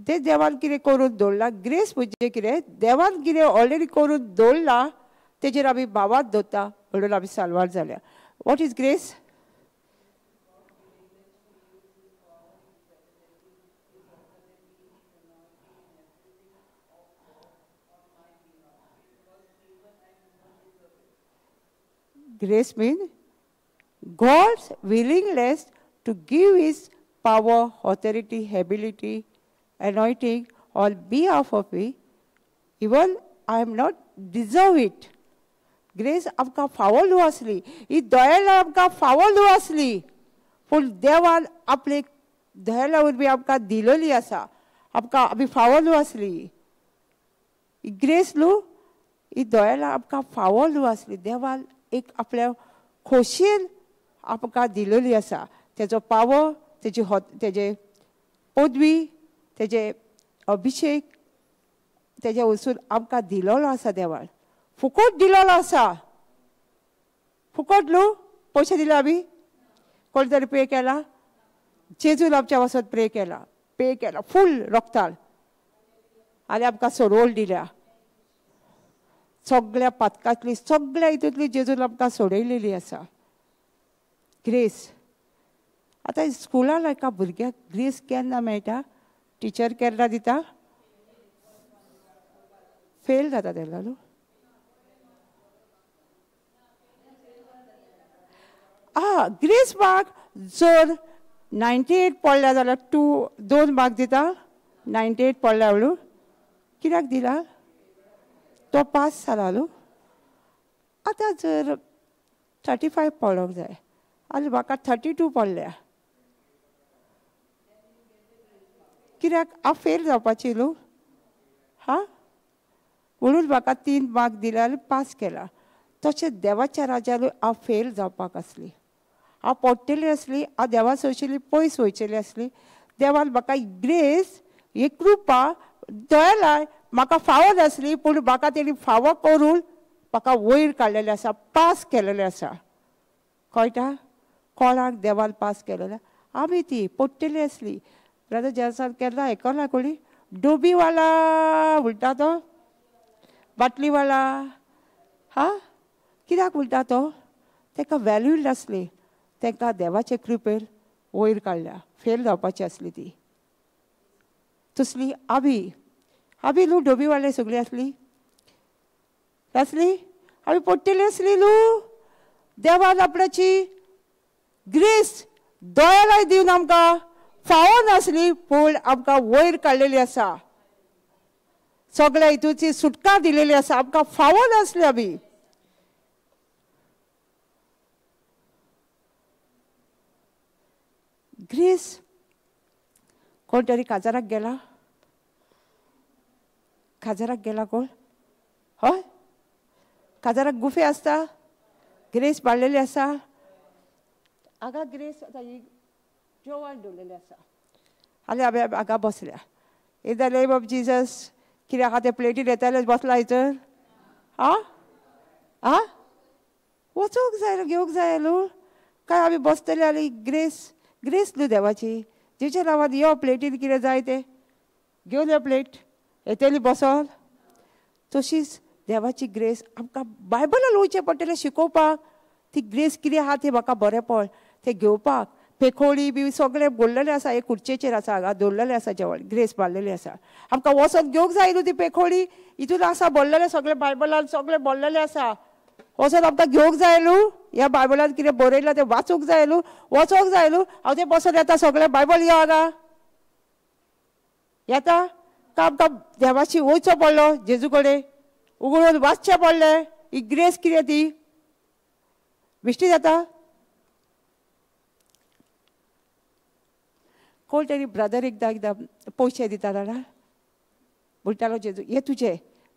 ते देवान कितें करून दवरलां, ग्रेस म्हणजे कितें, देवान कितें ऑलरेडी करून दवरलां तेजेर आमी बावार्थ दवरता म्हणून आमी साल्वार जाल्या. What is grace? Grace means God's willingness to give His power, authority, ability, anointing on behalf of me, even I am not deserve it. Grace आमकां फावो न्हू आसली, ही दयाला आमकां फावो न्हू आसली, पूण देवान आपले दयाला वरवीं आमकां दिलेली आसा. आमकां आमी फावो न्हू आसली ही ग्रेस न्हू, ही दयाला आमकां फावो न्हू आसली, देवान एक आपल्या खोशयेन आमकां दिलेली आसा. तेजो पावो, तेजी तेजे पदवी, तेजे अभिषेक तेजे वचून आमकां दिलेलो आसा देवान. फुकट दिलेलो आसा. फुकट न्हू, पयशे दिले आमी? कोण तरी पे केला? जेजून आमच्या वचत प्रे केला, पे केला फूल रक्तान आनी आमकां सोडवण दिल्या. सगळ्या पातकांतली, सगळ्या हितूंतली जेजून आमकां सोडयलेली आसा. ग्रेस. आतां स्कुलान एका भुरग्याक ग्रेस केन्ना मेळटा? टिचर केन्ना दिता? फेल जाता तेन्ना न्हू. आं, ग्रेस मार्क जर 98 पडल्या जाल्यार 2 मार्क दिता. 98 पडल्या म्हणून कित्याक दिला? तो पास जाला न्हू. आतां जर 35 पडोंक जाय आनी म्हाका 32 पडल्या, कित्याक हांव फेल जावपाची न्हू? हा म्हणून म्हाका 3 मार्क दिले आनी पास केला. तशें देवाच्या राजानूय हांव फेल जावपाक आसली, हांव पडटली आसली, हांव देवा सोंशिल्ली पयस वयचेली आसली. देवान म्हाका ग्रेस ही कृपा दयालाय म्हाका फावो नासली, पूण म्हाका तेणी फावो करून म्हाका वयर काडलेलें आसा, पास केलेलें आसा. कळटा? कोणाक देवान पास केलेलें? आमी ती पडटली आसली. ब्रदर जेन्सान केन्ना आयकला कोणी डोबीवाला म्हणटा तो, बाटलीवाला? हा, कित्याक म्हणटा तो? ताका व्हॅल्यू नासली, तांकां देवाचे कृपेन वयर काडल्या. फेल जावपाची आसली ती. तसली आमी आमी न्हू डोबीवाले सगळी आसली आसली, आमी पडटली आसली न्हू. देवान आपणाची ग्रेस दयालाय दिवन आमकां फावो नासली, पूण आमकां वयर काडलेली आसा. सगळ्या हितूची सुटका दिलेली आसा, आमकां फावो नासली आमी. ग्रेस कोण तरी काजाराक गेला? काजाराक गेला कोण? हय, काजाराक गुफे आसता, ग्रेस बाळलेली आसा. हांगा ग्रेस आतां ही जेवण दवरलेलें आसा आनी आमी हांगा बसल्या. In the name of Jesus कितें आहा तें प्लेटीन येतालें बसला हितर. आं आं वचूंक जाय, घेवंक जाय न्हू. काय आमी बसतले आनी ग्रेस ग्रेस न्हू देवाची, जेच्या नांवान यो प्लेटीन कितें जाय तें घेवन यो, प्लेट येतली बसोन. तशीच देवाची ग्रेस आमकां बायबलान वयचें पडटलें शिकोवपाक. ती ग्रेस कितें आहा ती म्हाका बरें पड तें घेवपाक. पेखोळी बी सगळें भरलेलें आसा, हे खुर्चेचेर आसा, हांगा दवरलेलें आसा जेवण, ग्रेस बांदलेली आसा. आमकां वचोन घेवंक जाय न्हू ती पेखोळी, हितून आसा भरलेलें सगळें, बायबलान सगळें भरलेलें आसा. वचोन आमकां घेवंक जाय न्हू, ह्या बायबलान कितें बरयलां तें वाचूंक जाय न्हू, वचोंक जाय न्हू. हांव तें बसोन येता सगळें बायबल यो हांगा येता. का आमकां देवाशी वयचो पडलो, जेजू कडेन उगडून वाचचें पडलें. ही ग्रेस कितें ती बेश्टी जाता. कोण तरी ब्रदर एकदां एकदां पयशे दिता जाणा, म्हणटालो जेजू हे तुजे,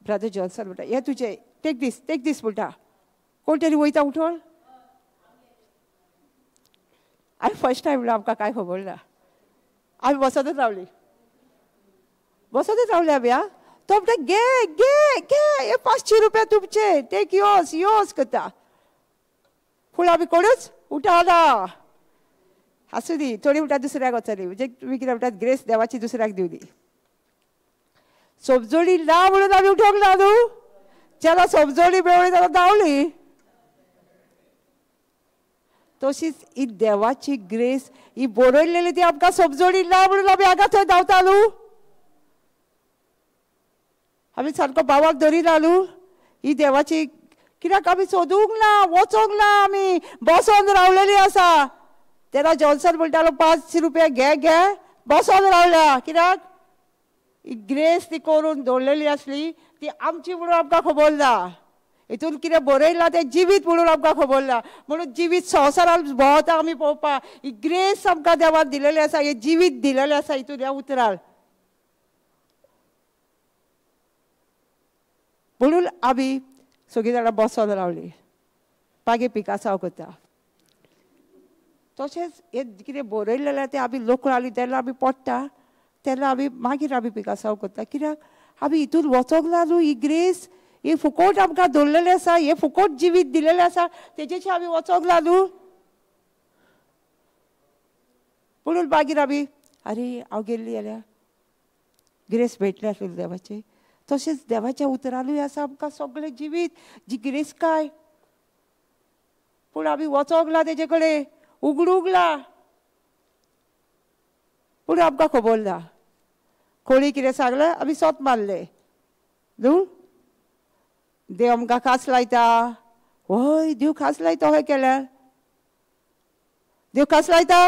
ब्रदर जॉन्सन म्हणटा हे तुजे, टेक दीस टेक दीस म्हणटा. कोण तरी वयता उठोन. आमी फर्स्ट टायम म्हणल्यार आमकां कांय खबर ना, आमी बसतच रावली, बसतच रावली आमी. आं, तो म्हणटा घे घे घे हे 500 रुपया तुमचे, टेक योस योस करता. पूण आमी कोणूच उठाना. आसूं दी, थोडी म्हणटा दुसऱ्याक वचली, म्हणजे तुमी कितें म्हणटात ग्रेस देवाची दुसऱ्याक दिवं दी. समजोणी ना म्हणून आमी उठोंक ना न्हू, जेन्ना समजोणी मेळ्ळी तेन्ना धांवली. तशीच ही देवाची ग्रेस ही बरयलेली ती आमकां समजोणी ना म्हणून आमी हांगा थंय धांवता न्हू, आमी सारको बाबाक धरिना न्हू. ही देवाची कित्याक आमी सोदूंक ना, वचोंक ना, आमी बसोन रावलेली आसा. तेन्ना जॉन्सन म्हणटालो 5 रुपया घे घे, बसोन रावल्या. कित्याक ही ग्रेस ती करून दवरलेली आसली, ती आमची म्हणून आमकां खबर ना. हितून कितें बरयलां तें जिवीत म्हणून आमकां खबर ना, म्हणून जिवीत संवसारान भोंवता आमी पळोवपाक. ही ग्रेस आमकां देवान दिलेली आसा, हें जिवीत दिलेलें आसा हितून ह्या उतरान. म्हणून आमी सगळीं जाणां बसोन रावलीं, मागीर पिकासांव करता. तशेंच हें कितें बरयलेलें तें आमी लोकळ आनी तेन्ना आमी पडटा, तेन्ना आमी मागीर आमी पिकासांव करता. कित्याक आमी हितून वचोंक ना न्हू. ही ग्रेस ही फुकट आमकां दवरलेलें आसा, हें फुकट जिवीत दिलेलें आसा, तेजेशी आमी वचोंक ना न्हू. म्हणून मागीर आमी अरे हांव गेल्ली जाल्यार ग्रेस भेटली आसली देवाची. तशेंच देवाच्या उतरानूय आसा आमकां सगळें जिवीत, जी ग्रेस काय, पूण आमी वचोंक ना तेजे कडेन, उगडूंक ना, पूण आमकां खबर ना. कोणी कितें सांगलें आमी सोत मारलें न्हू. देव आमकां खास लायता, हय देव खास लायता, हय केल्यार देव खास लायता.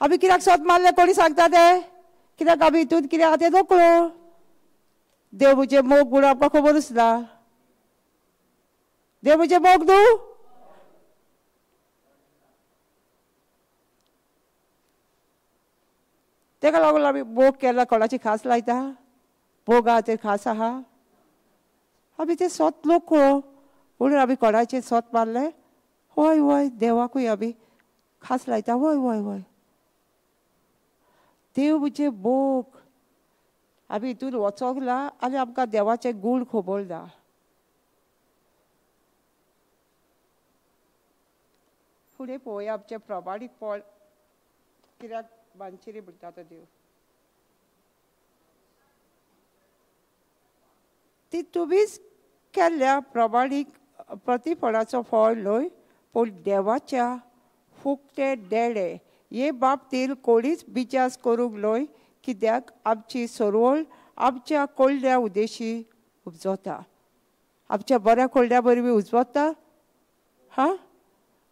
आमी कित्याक सोत मारलें कोणी सांगता तें, कित्याक आमी हितून कितें आहा तें नकळो. देव म्हजे मोग म्हणून आमकां खबरूच ना. देव म्हजे मोग न्हू. तेका लागून आमी मोग केला, कोणाची खास लायता. भोगा ते खास आहा. आमी ते सोत लोक म्हणून आमी कोणाचे सोत मारले? हय हय, देवाकूय आमी खास लायता. हय हय हय, देव म्हणजे भोग. आमी हितून वचोंक ना आनी आमकां देवाचें गूण खबर ना. फुडें पळोवया आमचें प्रमाणीकपण कित्याक बांदचिरी म्हणटा तो देव. ती तुमीच केल्ल्या प्रमाणीक प्रतिफळाचो फळ न्हय, पूण देवाच्या फुकटे देणे हे बाबतींत कोणीच बिजास करूंक न्हय, कित्याक आमची सरवळ आमच्या कोल्ड्या उद्देशी उपजता. आमच्या बऱ्या कोल्ड्या वरवीं उजवता. हा,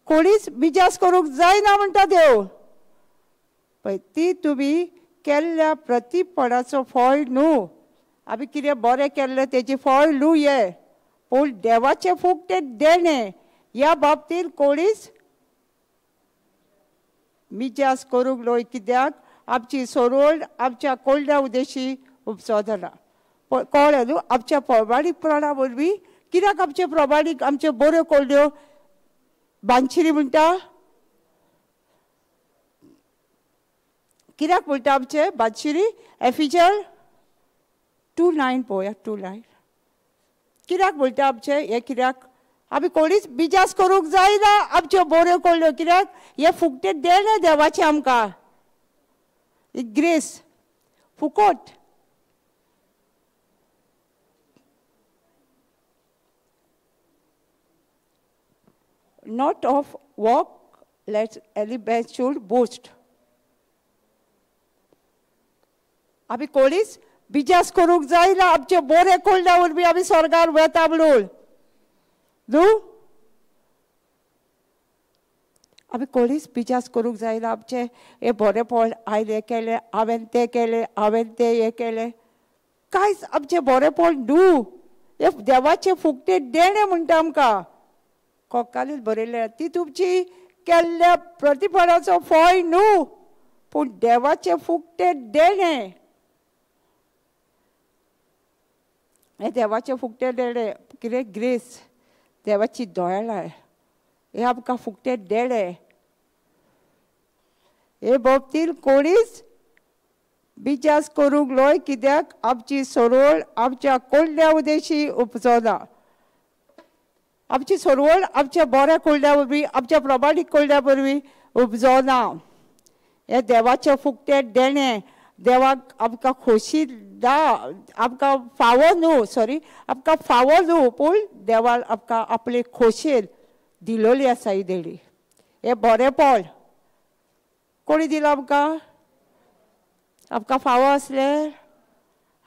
कोणीच बिजास करूंक जायना म्हणटा देव. पळय, ती तुमी केल्ल्या प्रतिफळाचो फळ न्हू, आमी कितें बरें केल्लें तेजें फळ न्हू हें, पूण देवाचें फुकटें देणें ह्या बाबतींत कोणीच मिजास करूंक न्हय, कित्याक आमची सरवळ आमच्या कोल्ड्या उद्देशी उपजतना. कळ्ळें न्हू? आमच्या प्रमाणीकपणा वरवीं कित्याक आमचे प्रमाणीक आमच्यो बऱ्यो कोल्ड्यो बांदशिरी म्हणटा? कित्याक म्हणटा आमचे बांदशिरी? एफिजल 2:9 पळोवया, 2:9 कित्याक म्हणटा आमचे हें? कित्याक आमी कोणीच बिजास करूंक जायना आमच्यो बऱ्यो कोल्ड्यो, कित्याक हें फुकटें देणें देवाचें आमकां, ग्रेस फुकट. Not of work let any man should boast. आमी कोणीच बिजास करूंक जायना आमचे बरे कोल्ड्या वरवीं आमी स्वर्गार वता म्हणून न्हू. आमी कोणीच बिजास करूंक जायना आमचें हें बरेंपण आयलें केलें, हांवें तें केलें, हांवें तें हें केलें, कांयच आमचें बरेंपण न्हू. हें देवाचें फुकटें देणें म्हणटा आमकां. कोकालीच बरयलें, ती तुमची केल्ल्या प्रतिफळाचो फळ न्हू, पूण देवाचें फुकटें देणें. हें देवाचें फुकटें देणें कितें? ग्रेस, देवाची दयाळाय, हें आमकां फुकटें देणें. हे बाबतींत कोणीच बिजास करूंक न्हय, कित्याक आमची सरवळ आमच्या कोल्ड्या उद्देशी उपजना. आमची सरवळ आमच्या बऱ्या कोल्ड्या वरवीं, आमच्या प्रमाणीक कोल्ड्या वरवीं उपजना. हें देवाचें फुकटें देणें देवाक आमकां खोशी ना, आमकां फावो न्हू, सॉरी, आमकां फावो न्हू, पूण देवान आमकां आपले खोशयेन दिलोली आसा ही देणी. हें बरेंपण कोणी दिलां आमकां? आमकां फावो आसलें?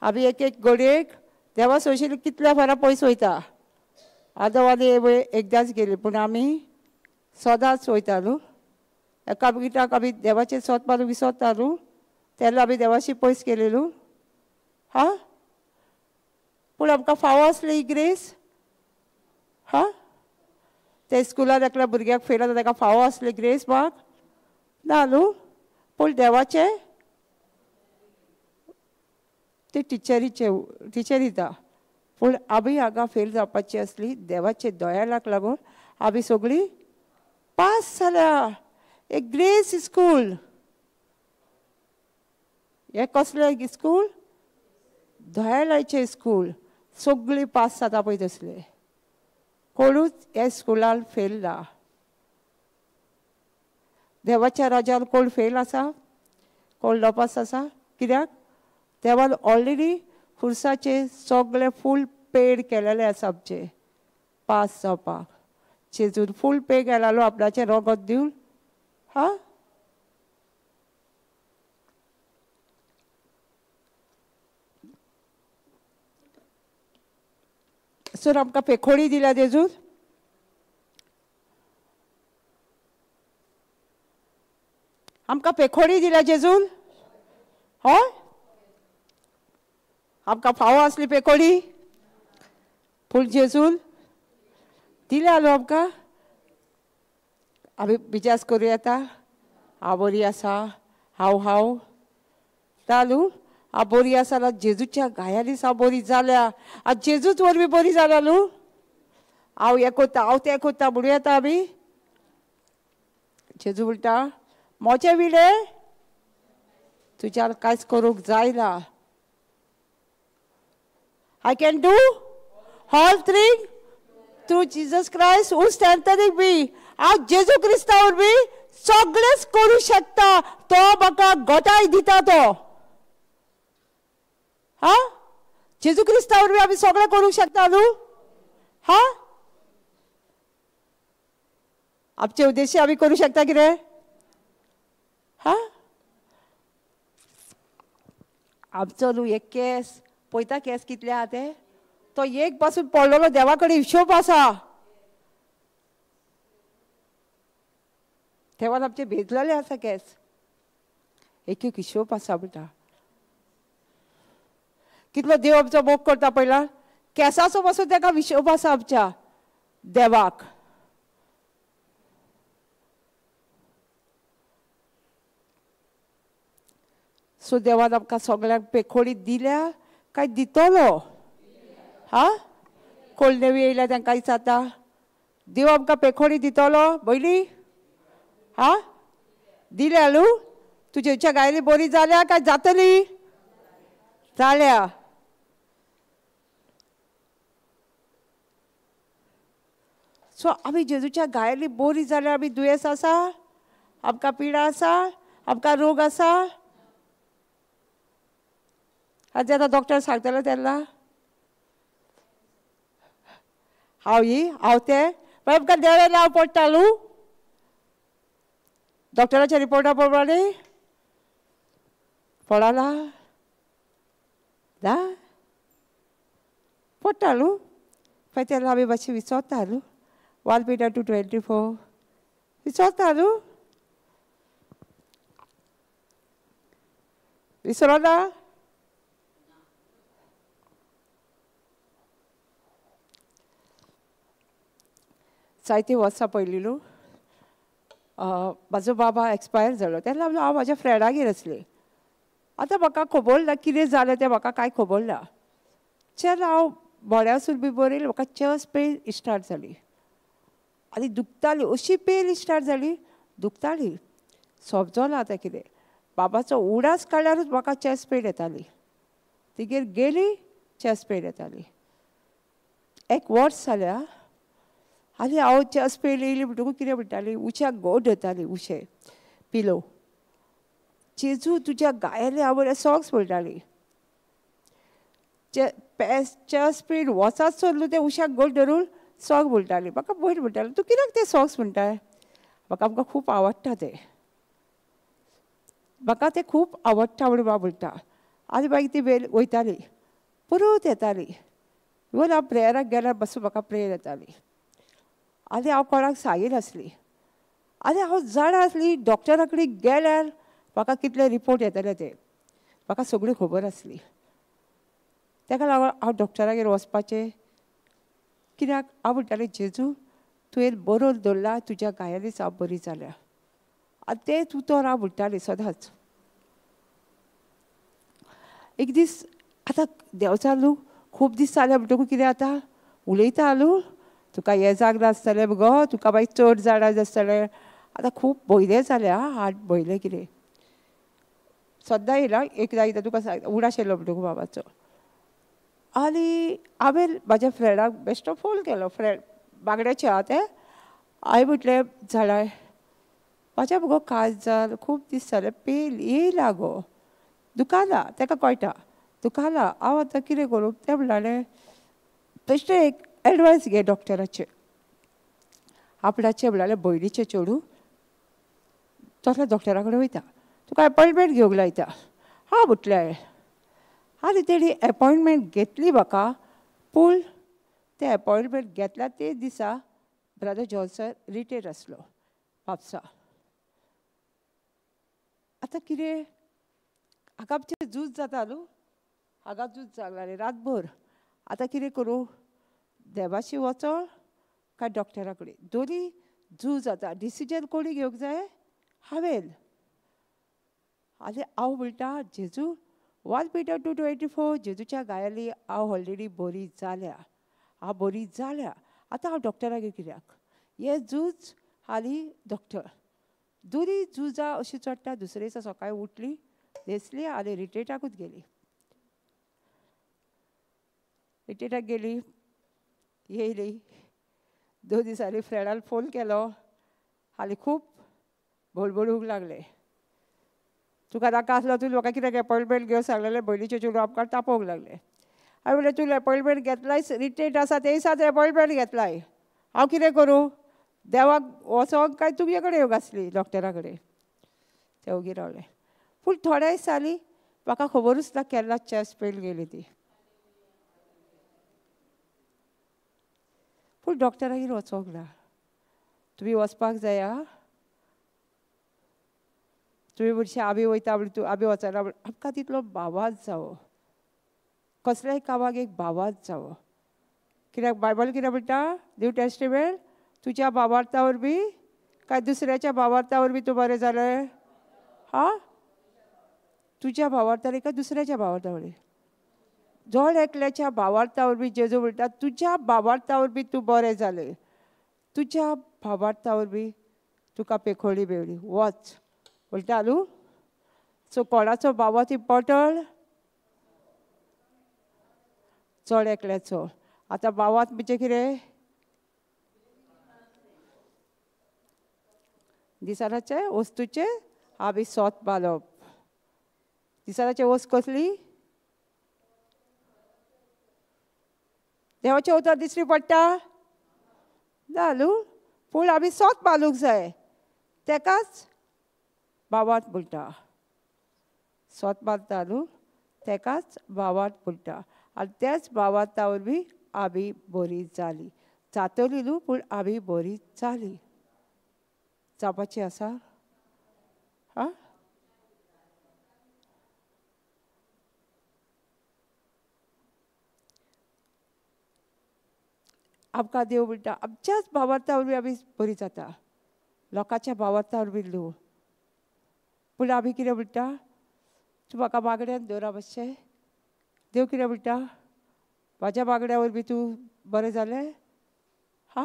आमी एक एक घडयेक देवा सोंशील कितल्या फारां पयस वयता. आदो आनी एकदांच गेली, पूण आमी सदांच वयता न्हू. एका गिटाक आमी देवाचें सोत मारून विसरता न्हू, तेन्ना आमी देवाशी पयस गेली न्हू. हा, पूण आमकां फावो आसली ही ग्रेस? हा, ते स्कुलान एकल्या भुरग्याक फेल जाता ताका फावो आसली ग्रेस मार्क ना न्हू, पूण देवाचें ते टिचरीचे टिचर दिता. पूण आमी हांगा फेल जावपाची आसली, देवाचे दयाळाक लागून आमी सगळीं पास जाल्या. एक ग्रेस स्कूल. हें कसलें स्कूल? दयाळाचें स्कूल. सगळीं पास जाता पळय तसलें, कोणूच ह्या स्कुलान फेल ना. देवाच्या राज्यान कोण फेल आसा? कोण लपास आसा? कित्याक देवान ऑलरेडी खुर्साचे सगळे फूल पेड केलेले आसा आमचे पास जावपाक. जेजून फूल पे केलेलो आपणाचें रगत दिवन. हा, सर आमकां पेखोडी दिल्या जेजून. आमकां पेखोडी दिल्या जेजून. हय, आमकां फावो आसली पेकोडी, पूण जेजून दिल्या न्हू आमकां. आमी बिजास करूं येता? हांव बरी आसा, हांव हांव ना न्हू. हांव बरी आसा जाल्यार जेजूच्या घायांनीच हांव बरी जाल्या. आतां जेजूच वरवीं बरी जाल्या न्हू. हांव हें कोत्ता, हांव तें कोत्ता म्हणूं येता आमी. जेजू म्हणटा म्हजें विणे तुज्यान कांयच करूंक जायना. I can do all things through Jesus Christ who strengthening me. हांव जेजू क्रिस्ता वरवीं सगळेंच करूं शकता. तो म्हाका गोटाय दिता तो. हा, जेजू क्रिस्ता वरवीं आमी सगळें करूंक शकता न्हू. हा, आमचे उद्देश्य आमी करूं शकता कितें? हा, आमचो न्हू एक केस पळयता, केस कितले आहा ते, तो एक पासून पडलेलो देवा कडेन हिशोब आसा. देवान आमचे भेजलेले आसा केस, एक एक हिशोब आसा म्हणटा. कितलो देव आमचो मोग करता पळयला, केसाचो पासून ताका हिशोब आसा आमच्या देवाक. सो देवान आमकां सगळ्यांक पेखोडी दिल्या काय दितलो? हा, कोण नवी येयल्या तांकां विचारता, देव आमकां पेखोडी दितलो पयली? हा, दिल्या न्हू? तुजेच्या गायली बरी जाल्या काय जातली? जाल्या. सो आमी जेजूच्या गायली बरी जाल्या, आमी दुयेंस आसा, आमकां पिडा आसा, आमकां रोग आसा. आनी आतां डॉक्टर सांगतलो तेन्ना हांव ही हांव तें, मागीर आमकां देवे लाव पडटा न्हू डॉक्टराच्या रिपोर्टा प्रमाणे पडला ना पडटा न्हू. मागीर तेन्ना आमी मातशें विचरता न्हू, 1 Peter 2:24 विचरता न्हू. विसरना? जायतीं वर्सां पयलीं न्हू म्हाजो बाबा एक्सपायर जालो तेन्ना हांव म्हाज्या फ्रेंडागेर आसलें. आतां म्हाका खबर ना कितें जालें तें, म्हाका कांय खबर ना. जेन्ना हांव बोड्यासून बी बरयलें, म्हाका चेस्ट पेन स्टार्ट जाली आनी दुखताली, अशी पेन स्टार्ट जाली, दुखताली, समजोना आतां कितें. बाबाचो उडास काडल्यारूच म्हाका चेस्ट पेन येताली, तिगेर गेली चेस्ट पेन येताली. एक वर्स जाल्या आनी हांव चेस्ट पेन येयली म्हणटकूच कितें म्हणटाली, उश्याक गोड धरताली, उशें पिलो जेजू तुज्या गायले हांव बरें सॉंग्स म्हणटाली. चेस्ट पेन वचात सोडलो तें उश्याक गोड धरून सॉंग म्हणटाली. म्हाका भयण म्हणटाली, तूं कित्याक तें सॉंग्स म्हणटाय? म्हाका आमकां खूब आवडटा तें, म्हाका तें खूब आवडटा म्हणून हांव म्हणटा. आनी मागीर ती वेल वयताली, परत येताली. इवन हांव प्रेयराक गेल्यार बसून म्हाका प्रेयर येताली. आनी हांव कोणाक सांगिनासली. आनी हांव जाणा आसली डॉक्टरा कडेन गेल्यार म्हाका कितले रिपोर्ट येतले ते म्हाका सगळी खबर आसली. ताका लागून हांव डॉक्टरागेर वचपाचें कित्याक, हांव म्हणटालें जेजू तुवें बरोवन दवरला, तुज्या गायांनीच हांव बरी जाल्या. आनी तें उतर हांव म्हणटालें सदांच. एक दीस आतां देंवचार न्हू खूब दीस जाले म्हणटकूच कितें आतां उलयता न्हू, तुका हें जागना आसतलें मगो, तुका मागीर चड जाणां आसतलें. आतां खूब भयलें जालें आं, हार्ट भयलें कितें सद्दां येयला. एकदां एकदां तुका सांग उडास येयलो म्हणटकूच बाबाचो. आनी हांवें म्हाज्या फ्रेंडाक बेश्टो फोन केलो, फ्रेंड बांगड्याचें आहा तें. हांवें म्हटलें जाणां म्हाज्या मगो कांय जाल खूब दीस जाले पेन येयला गो, दुखाना, ताका कळटा दुखाना, हांव आतां कितें करूं? तें म्हणटालें बेश्टें एक एडवायस घे डॉक्टराचे. आपणाचें म्हणल्यार भयणीचें चेडूं तसल्या डॉक्टरा कडेन वयता, तुका एपॉयंटमेंट घेवंक लायता. हां म्हटलें हांवें. आनी तेणी एपॉयंटमेंट घेतली म्हाका, पूण तें एपॉयंटमेंट घेतल्या ते दिसा ब्रदर जॉन्सन रिटायर आसलो म्हापसा. आतां कितें हांगा आमचें झूज जाता न्हू, हांगा झूज जालें रातभर. आतां कितें करूं, देवाशी वचो काय डॉक्टरा कडेन? दोनी झूज जाता. डिसिजन कोणी घेवंक जाय? हांवें. आनी हांव म्हणटा जेजू 1 Peter 2:24 जेजूच्या गायाली हांव ऑलरेडी बरी जाल्या, हांव बरी जाल्या. आतां हांव डॉक्टरागेर कित्याक? हे झूज हाली डॉक्टर दुरी झुजां अशी चडटा. दुसरे दिसा सकाळी उठली, न्हेसली आनी रिट्रीटाकूच गेली. रिट्रीटाक गेली, येयली. 2 दिसांनी फ्रेंडान फोन केलो, हाली खूब बडबडूंक लागले. तुका नाका आसलो तूं म्हाका कित्याक एपॉयंटमेंट घेवन सांगलेलें? भयणीचे चेडूं आमकां तापोवंक लागलें. हांवें म्हणलें तूं एपॉयंटमेंट घेतलाय, रिट्रीट आसा ते दिसाच एपॉयंटमेंट घेतलाय, हांव कितें करूं? देवाक वचोंक काय तुजे कडेन येवंक आसली डॉक्टरा कडेन? ते ओगी रावले. पूण थोड्या दिसांनी म्हाका खबरूच ना केन्ना चेस्ट पेन गेली ती. पूण डॉक्टरागेर वचोंक ना. तुमी वचपाक जाया, तुमी म्हणशी आमी वयता म्हण तूं आमी वचना म्हण. आमकां तितलो भावार्थ जावो, कसल्याय कामाक एक भावार्थ जावो. कित्याक बायबल कितें म्हणटा? न्यू टेस्टिमेंट, तुज्या भावार्था वरवीं काय दुसऱ्याच्या भावार्था वरवीं तूं बरें जालें? हा, तुज्या भावार्थान काय दुसऱ्याच्या भावार्था वरवीं? जण एकल्याच्या भावार्था वरवीं जेजू म्हणटा तुज्या भावार्था वरवीं तूं बरें जालें, तुज्या भावार्था वरवीं तुका पेखोळी मेळ्ळी, वच म्हणटा न्हू. सो कोणाचो भावार्थ इम्पोर्टंट? चड एकल्याचो. आतां भावार्थ म्हणजे कितें? दिसानाचे वस्तूचे आमी सोत बांदप. दिसानाचे वस्त कसली? देवाचें उतर दिश्टी पडटा ना न्हू, पूण आमी सोत बांदूंक जाय, तेकाच भावार्थ म्हणटा. सोत बांदता न्हू, तेकाच भावार्थ म्हणटा. आनी त्याच भावार्था वरवीं आमी बरी जाली. जातली न्हू, पूण आमी बरी जाली. जावपाची आसा? हा, आमकां देव म्हणटा आमच्याच भावार्था वरवीं आमी बरी जाता, लोकांच्या भावार्था वरवीं न्हू. पूण आमी कितें म्हणटा? तूं म्हाका मागण्यान दवरा मातशें. देव कितें म्हणटा? म्हाज्या मागण्या वरवीं तूं बरें जालें? हा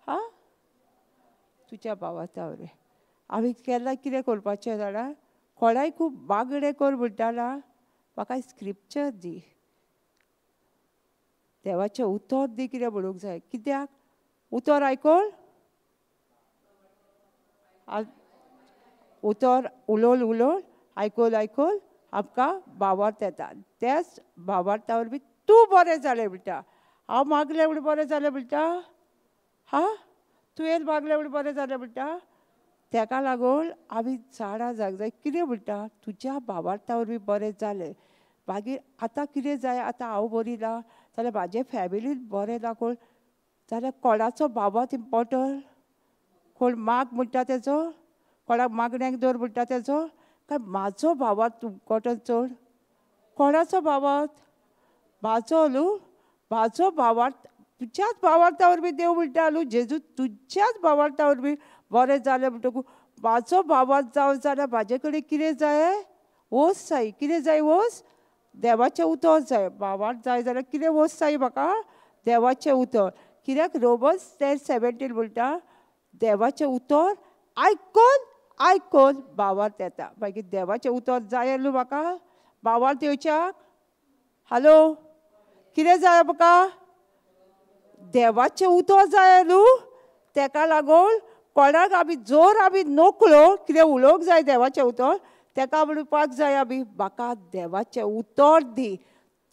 हा, तुज्या भावार्था वरवीं. आमी केन्ना कितें करपाचें जाणा? कोणाय खूब मागणें कर म्हणटा ना, म्हाका स्क्रिप्चर दी, देवाचें उतर दी, कितें म्हणूंक जाय. कित्याक उतर आयकोन उतर उलोवन उलोवन आयकोन आयकोन आमकां भावार्थ येता. त्याच भावार्था वरवीं तूं बरें जालें म्हणटा. हांव मागलें म्हूण बरें जालें म्हणटा? हा, तुवें मागलें म्हूण बरें जालें म्हणटा? तेका लागून आमी जाणा जावंक जाय कितें म्हणटा? तुज्या भावार्था वरवीं बरें जालें. मागीर आतां कितें जाय? आतां हांव बरी ना जाल्यार म्हाजे फॅमिलीन बरें ना कोण जाल्यार कोणाचो भावार्थ इम्पोर्टंट? कोण माग म्हणटा तेजो? कोणाक मागण्याक दवर म्हणटा तेजो? काय म्हाजो भावार्थ इम्पोर्टंट चड? कोणाचो भावार्थ? म्हाजो न्हू, म्हाजो भावार्थ. तुज्याच भावार्था वरवीं देव म्हणटा न्हू जेजू, तुज्याच भावार्था वरवीं बरें जालें म्हणटकूच म्हाजो भावार्थ जावं जाल्यार म्हाजे कडेन कितें जाय? वस्त जाय. कितें जाय? वस्त. देवाचें उतर जाय. भावार्थ जाय जाल्यार कितें वस्त जाय म्हाका? देवाचें उतर. कित्याक रोमन्स 10:17 म्हणटा देवाचें उतर आयकोन आयकोन भावार्थ येता. मागीर देवाचें उतर जाय न्हू म्हाका भावार्थ येवच्याक? हॅलो, कितें जाय म्हाका? देवाचें उतर जाय न्हू. तेका लागून कोणाक आमी जोर आमी नकळो कितें उलोवंक जाय देवाचें उतर, तेका म्हणपाक जाय आमी म्हाका देवाचें उतर दी.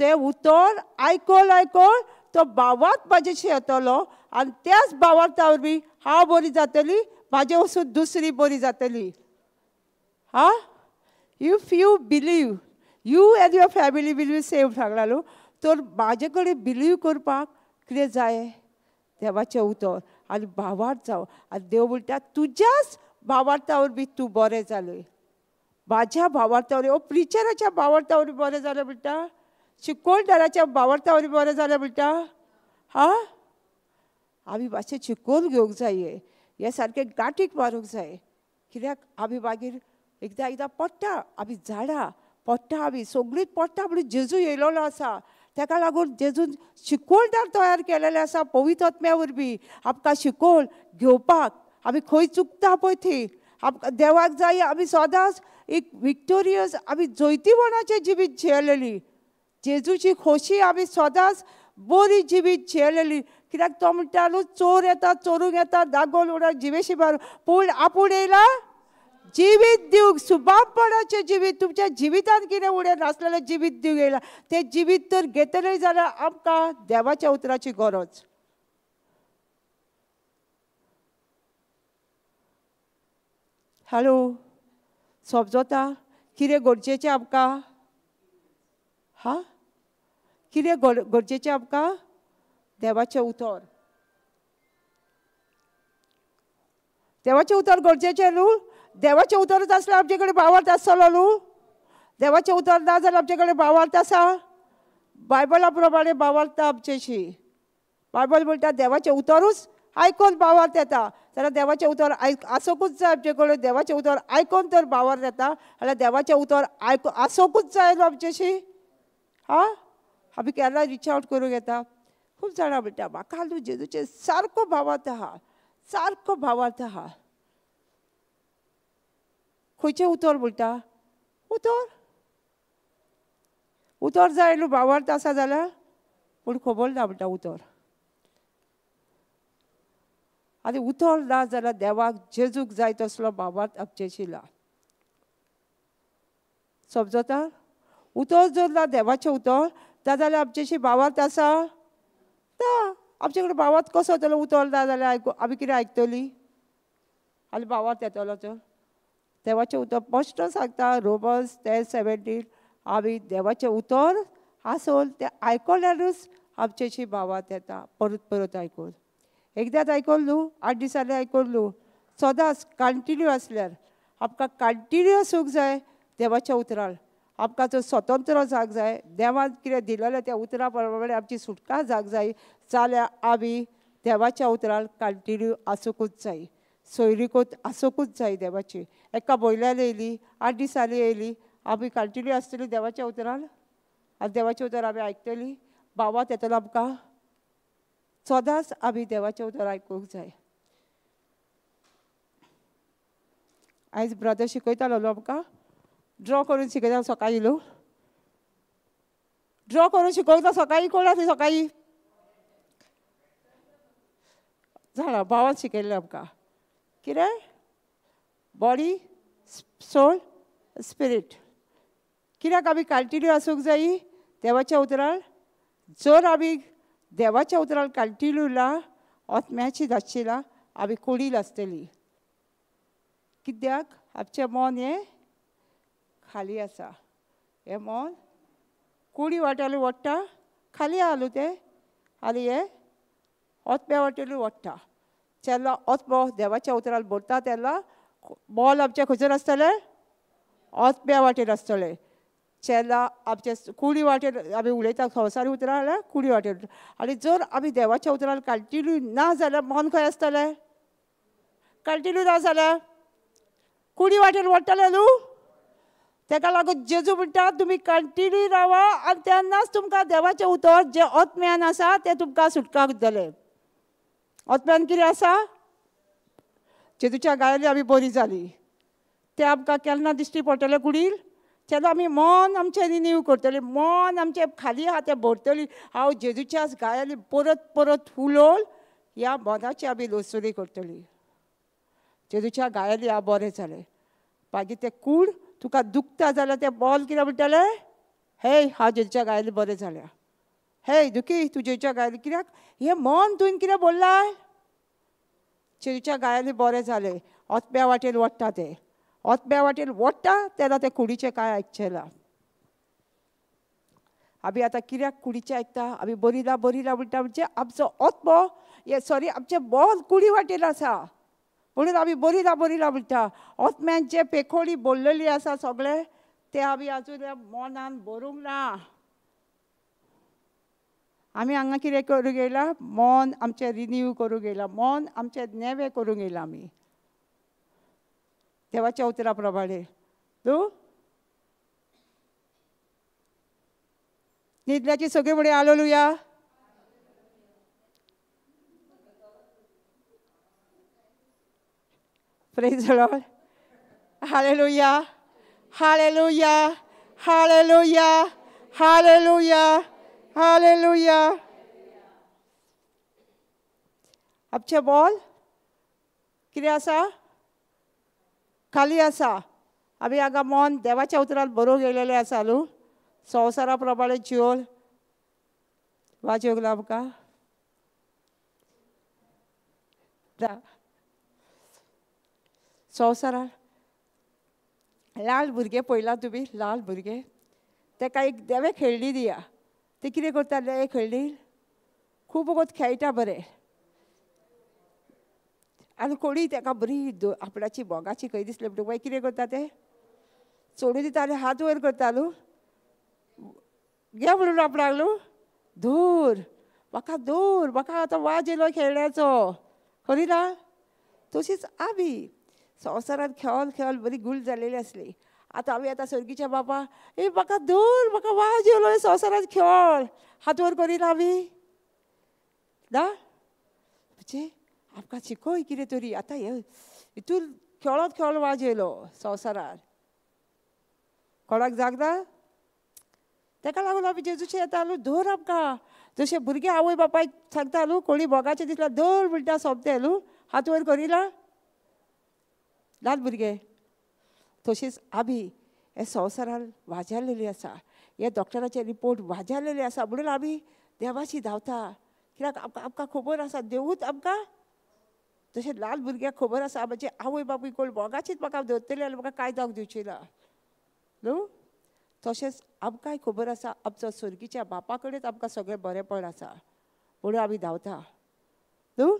तें उतर आयकोन आयकोन तो भावार्थ म्हाजेशी येतलो आनी त्याच भावार्था वरवीं हांव बरी जातली, म्हाजे वचून दुसरी बरी जातली. हा, if you believe, you and your family will be save सांगला न्हू. तर म्हाजे कडेन बिलीव करपाक कितें जाय? देवाचें उतर आनी भावार्थ जावं. आनी देव म्हणटा तुज्याच भावार्था वरवीं तूं बरें जालें. म्हाज्या भावार्था वरवीं, ओ प्रिचराच्या भावार्था वरवीं बरें जालें म्हणटा? शिकोणदाराच्या भावार्था वरवीं बरें जालें म्हणटा? हा, आमी मातशें शिकोवन घेवंक जाय, हें सारकें गांठीक मारूंक जाय. कित्याक आमी मागीर एकदां एकदां पडटा, आमी झाडां, पडटा आमी सगळींच पडटा म्हणून जेजू येयलेलो आसा. ताका लागून जेजून शिकवणदार तयार केलेले आसा पवित्र आत्म्या वरवीं आमकां शिकवण घेवपाक. आमी खंय चुकता पळय थंय आमकां देवाक जाय आमी सदांच एक विक्टोरियस आमी जैतिवणाचें जिवीत जियेलेली. जेजूची खोशी आमी सदांच बरी जिवीत जियेलेली. कित्याक तो म्हणटा न्हू चोर येता चोरूंक येता दागोल उडा जिवेशी मारू पूण आपूण येयला जिवीत दिवंक. सुबाबपणाचें जिवीत तुमच्या जिवितान कितें उणें नासलेलें जिवीत दिवंक येयला. तें जिवीत तर घेतलें जाल्यार आमकां देवाच्या उतराची गरज. हॅलो समजता कितें गरजेचें आमकां? हा कितें गरजेचें आमकां? देवाचें उतर. देवाचें उतर गरजेचें न्हू. देवाचें उतरूच आसल्यार आमचे कडेन भावार्थ आसतलो न्हू. देवाचें उतर ना जाल्यार आमचे कडेन भावार्थ आसा. बायबला प्रमाणे भावार्थ आमचेशी. बायबल म्हणटा देवाचें उतरूच आयकून भावार्थ येता. जाल्यार देवाचें उतर आसोकूच जाय आमचे कडेन. देवाचें उतर आयकून तर भावार्थ येता जाल्यार देवाचें उतर आयकू आसोकूच जाय न्हू आमचेशी. हा आमी केन्ना रिच आवट करूंक येता. खूब जाणां म्हणटा म्हाका न्हू जेजूचेर सारको भावार्थ आहा सारको भावार्थ आहा. खंयचें उतर म्हणटा? उतर उतर जाय न्हू भावार्थ आसा जाल्यार पूण खबर ना म्हणटा उतर. आनी उतर ना जाल्यार देवाक जेजूक जाय तसलो भावार्थ आमचेशी ना. समजता? उतर जर ना देवाचें उतर ना जाल्यार आमचेशी भावार्थ आसा ना. आमचे कडेन भावार्थ कसो येतलो उतर ना जाल्यार आयकू आमी कितें आयकतली आनी भावार्थ येतलो तर. देवाचें उतर स्पश्ट सांगता रोमन्स 10:17 आमी देवाचें उतर आसून तें आयकल्यारूच आमचेशी भावार्थ येता. परत परत आयकून एकदांच आयकल न्हू 8 दिसांनी आयकल न्हू सदांच कंटिन्यू आसल्यार आमकां कंटिन्यू आसूंक जाय देवाच्या उतरान. आमकां जो स्वतंत्र जावंक जाय देवान कितें दिलेलें त्या उतरा प्रमाणे आमची सुटका जावंक जाय जाल्यार आमी देवाच्या उतरान कंटिन्यू आसूंकूच जाय. सोयरीकोत आसूंकूच जाय देवाची. एका म्हयन्यान येयली 8 दिसांनी येयली आमी कंटिन्यू आसतली देवाच्या उतरान आनी देवाचें उतर आमी आयकतली भावात येतलो आमकां. सदांच आमी देवाचें उतर आयकूंक जाय. आयज ब्रदर शिकयतालो न्हू आमकां ड्रॉ करून शिकयता सकाळीं न्हू. ड्रॉ करून शिकयता सकाळीं. कोण आसा सकाळीं? जाणा भावान शिकयल्लें आमकां कितें बॉडी सोल स्पिरीट. कित्याक आमी कंटिन्यू आसूंक जाय देवाच्या उतरान? जर आमी देवाच्या उतरान कंटिन्यू ना आत्म्याची जातशी ना आमी कुडील आसतली. कित्याक आमचें मन हें खाली आसा. हें मन कुडी वाटेलू वडटा खाली आहा तें आनी हें आत्म्या वाटेलू वडटा. जेन्ना आत्मो देवाच्या उतरान भरता तेन्ना मोल आमचें खंयसर आसतलें? आत्म्या वाटेर आसतलें. जेन्ना आमचे कुडी वाटेर आमी उलयता संवसारी उतरां जाल्यार कुडी वाटेर. आनी जर आमी देवाच्या उतरान कंटिन्यू ना जाल्यार मन खंय आसतलें? कंटिन्यू ना जाल्यार कुडी वाटेर वडटलें न्हू. ताका लागून जेजू म्हणटा तुमी कंटिन्यू रावा आनी तेन्नाच तुमकां देवाचें उतर जें आत्म्यान आसा तें तुमकां सुटका दितलें. आत्म्यान कितें आसा? जेजूच्या गायली आमी बरी जाली तें आमकां केन्ना दिश्टी पडटलें कुडील? तेन्ना आमी मन आमचें रिन्यू करतलीं. मन आमचें खाली आहा तें भरतली. हांव जेजूच्याच गायांनी परत परत उलोवन ह्या मनाची आमी लोसुली करतली. जेजूच्या गायांनी हांव बरें जालें. मागीर तें कूड तुका दुखता जाल्यार तें बॉल कितें म्हणटलें? हे हांव जेजूच्या गायांनी बरें जाल्या. हे दुखी तूं जेजूच्या गायांनी कित्याक हें मन तुवें कितें बोल्लाय? जेजूच्या गायांनी बरें जालें. आत्म्या वाटेन वडटा तें. आत्म्या वाटेन वडटा तेन्ना तें कुडीचें कांय आयकचें ना. आमी आतां कित्याक कुडीचें आयकता? आमी बरी ना बरी ना म्हणटा म्हणजे आमचो आत्मो हे सॉरी आमचें मन कुडी वाटेन आसा म्हणून आमी बरी ना बरी ना म्हणटा. आत्म्यान जे पेखोडी बोल्लेली आसा सगळें तें आमी आजून मनान भरूंक ना. आमी हांगा कितें करूंक येयला? मन आमचें रिन्यू करूंक येयला. मन आमचें नेवें करूंक येयला आमी देवाच्या उतरा प्रमाणे. न्हू न्हिदल्याची सगळी म्हणून hallelujah. Praise the Lord. Hallelujah. Hallelujah. Hallelujah. Hallelujah. Hallelujah. आमचे बॉल कितें आसा? खाली आसा. आमी हांगा मन देवाच्या उतरान बरोवंक गेलेले आसा न्हू. संवसारा प्रमाणे जिवन वाजोवंक ना आमकां. संवसारान ल्हान भुरगे पळयला तुमी? ल्हान भुरगे तेका एक देवे खेळणी दिया. ते कितें करता? देवे खेळणी खूब वगत खेळटा बरें. आनी कोणी तेका बरी आपणाची मोगाची खंय दिसली म्हणटकच मागीर कितें करता? ते चोडून दिता आनी हात वयर करता न्हू. घे म्हणून आपणाक न्हू, धर म्हाका, धर म्हाका, आतां वाज येयलो खेळण्याचो. खरी ना? तशीच आमी संवसारान खेळोन खेळोन बरी गुल जालेली आसली. आतां आमी आतां सर्गीच्या बाबा ए म्हाका धर, म्हाका वाज येयलो संवसारान खेळ, हात वयर करिना आमी ना? म्हणजे आमकां शिकय कितें तरी. आतां हे हितून खेळत खेळोन वाज येयलो संवसारान. कोणाक जागना? तेका लागून आमी जेजूचे येता न्हू, धर आमकां. जशें भुरगे आवय बापायक सांगता न्हू, कोणी मोगाचें दिसल्यार धर म्हणटा सोंपतें न्हू, हात वयर करिना ल्हान भुरगे. तशीच आमी हे संवसारान वाजारलेली आसा. हे डॉक्टराचे रिपोर्ट वाजारलेले आसा म्हणून आमी देवाशी धांवता. कित्याक आमकां आमकां खबर आसा देवूच आमकां. तशें ल्हान भुरग्याक खबर आसा म्हणजे आवय बापूय कोण मोगाचीच म्हाका धरतली जाल्यार म्हाका कांय जावंक दिवची ना न्हू. तशेंच आमकांय खबर आसा आमचो सर्गीच्या बापा कडेन आमकां सगळें बरेंपण आसा म्हणून आमी धांवता न्हू.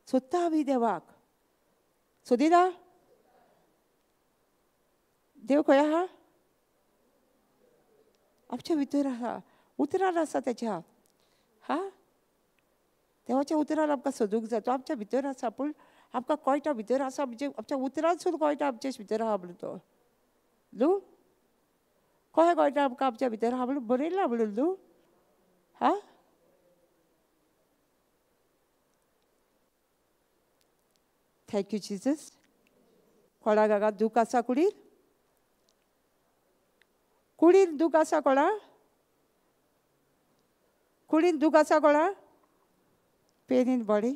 सोदता आमी देवाक. सोदिना? देव खंय आहा? आमच्या भितर आहा. उतरान आसा तेच्या. हा, देवाच्या उतरान आमकां सोदूंक जाय. तो आमच्या भितर आसा, पूण आमकां कळटा भितर आसा म्हणजे आमच्या उतरानसून कळटा आमच्या भितर आहा म्हणून तो न्हू. कशें कळटा आमकां आमच्या भितर आहा म्हणून? बरयलां म्हणून न्हू. हा, thank you Jesus. कोणाक हांगा दूख आसा? कुडीर कुडीर दूख आसा कोणा? कुडीन दूख आसा कोणा? Pain in body,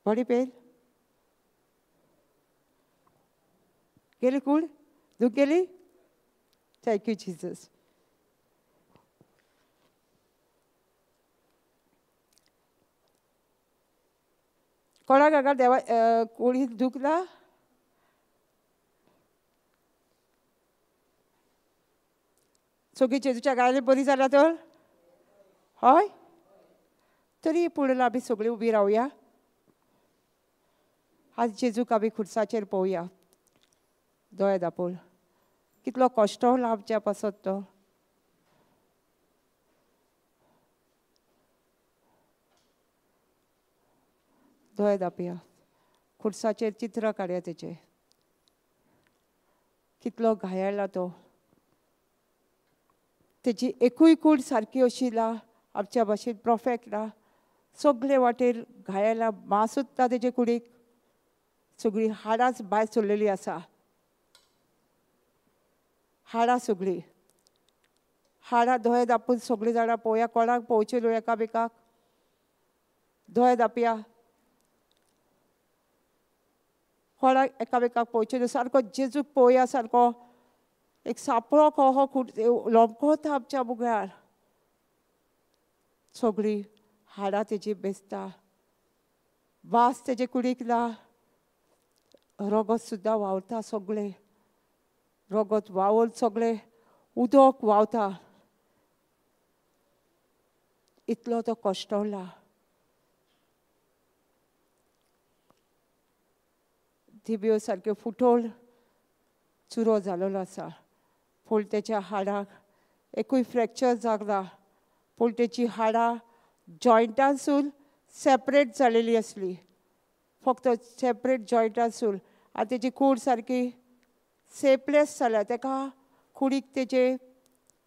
body pain गेली? कूड दूख गेली? Thank you Jesus. कोणाक हांगा देवा कुडीन दूख ना? सगळी जेजूच्या गायले बरी जाल्या तर? हय, तरी पूण आमी सगळीं उबी रावया. आज जेजूक आमी खुर्साचेर पळोवया. दोळे दापून. कितलो कश्टवला आमच्या पासत तो. दोळे दापया. खुर्साचेर चित्र काडया तेचें. कितलो घायाळला तो. तेजी एकूय कूड सारकी अशी ना आमच्या भाशेन परफेक्ट ना. सगळे वाटेर घायाला मांस उत्ता तेजे कुडीक. सगळीं हाडांच भायर सरलेली आसा. हाडां सगळीं हाडां. दोळे दापून सगळीं जाणां पळोवया. कोणाक पळोवचें न्हू एकामेकाक. दोळे दापया. कोणाक एकामेकाक पळोवचें न्हू. सारको जेजूक पळोवया. सारको एक सापळो कहो लोमकोता आमच्या मुखार. सगळीं हाडां तेजी बेसता. वास तेजे कुडीक ना. रगत सुद्दां व्हांवता सगळें. रगत व्हांवून सगळें उदक व्हांवता. इतलो तो कश्टवला. दिव्यो सारक्यो फुटोवन चुरो जालेलो आसा. पूण तेच्या हाडाक एकूय फ्रॅक्चर जागना. पूण तेची हाडां जॉयंटांसून सेपरेट जालेली आसली. फक्त सेपरेट जॉयंटांसून. आनी तेजी कूड सारकी सेपलेस जाल्या. तेका कुडीक तेजे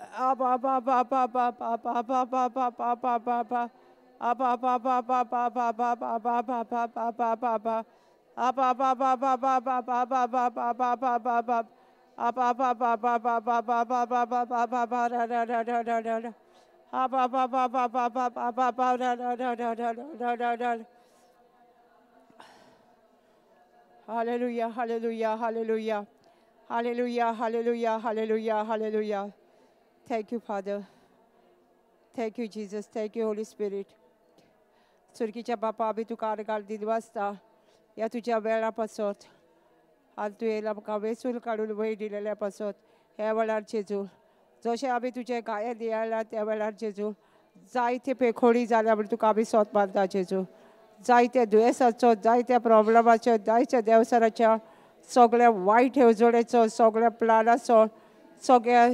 Abba ba ba ba ba ba ba ba ba ba ba ba ba ba Abba ba ba ba ba ba ba ba ba ba ba ba ba ba ba Abba ba ba ba ba ba ba ba ba ba ba ba ba ba Abba ba ba ba ba ba ba ba ba ba ba ba ba da da da da da da da Abba ba ba ba ba ba ba ba ba da da da da da da da da. Hallelujah, hallelujah, hallelujah. Hallelujah, hallelujah, hallelujah, hallelujah. Thank you, Father. Thank you, Jesus. Thank you, Holy Spirit. सुरकीच्या बापा आमी तुका आरगाल दिल वाचता ह्या तुज्या वेळा पासत आनी तुवें आमकां वेसूल काडून वयर दिलेल्या पासत ह्या वेळार जेजू जशें आमी तुजें गायन दियाला त्या वेळार जेजू जायते पेखोडी जाल्या म्हण तुका आमी सोद मारता जेजू. जायते दुयेंसाचो, जायत्या प्रॉब्लमाचो, जायत्या देवसराच्या सगळ्या वायट येवजणेचो, सगळ्या प्लानाचो, सगळ्या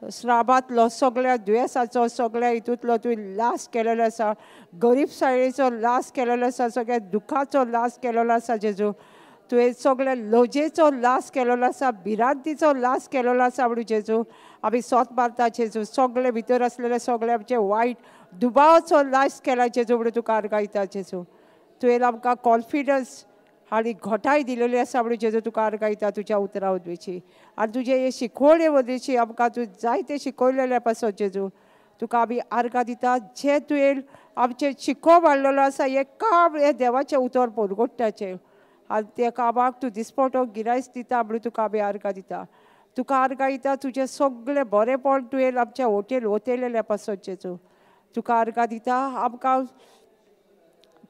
श्राबांतलो, सगळ्या दुयेंसाचो, सगळ्या हितूंतलो तुवें लास केलेलो आसा. गरीब सायळेचो लास केलेलो आसा, सगळ्या दुखाचो लास केलेलो आसा जेजू. तुवें सगळ्या लजेचो लास केलेलो आसा, भिरांतीचो लास केलेलो आसा म्हणून जेजू आमी सोत मारता जेजू. सगळे भितर आसलेले सगळे आमचे वायट दुबावाचो लास केला जेजू म्हणून तुका आर्गायता जेजू. तुवें आमकां कॉन्फिडन्स आनी घटाय दिलेली आसा म्हणून जेजू तुका आर्गायता तुज्या उतरां वरवीं आनी तुजे हे शिकवणे वरवीं आमकां तूं जायते शिकयलेले पासत जेजू तुका आमी आर्गां दिता. जे तुवें आमचें शिकोवप हाडलेलो आसा हें काम हें देवाचें उतर परगटपाचें आनी त्या कामाक तूं दिसपटो गिरायस दिता म्हणून तुका आमी आर्गां दिता. तुका आर्गां दिता तुजें सगळें बरेंपण तुवें आमच्या हॉटेल वतयलेलें पासत जेजू तुका आर्गां दिता. आमकां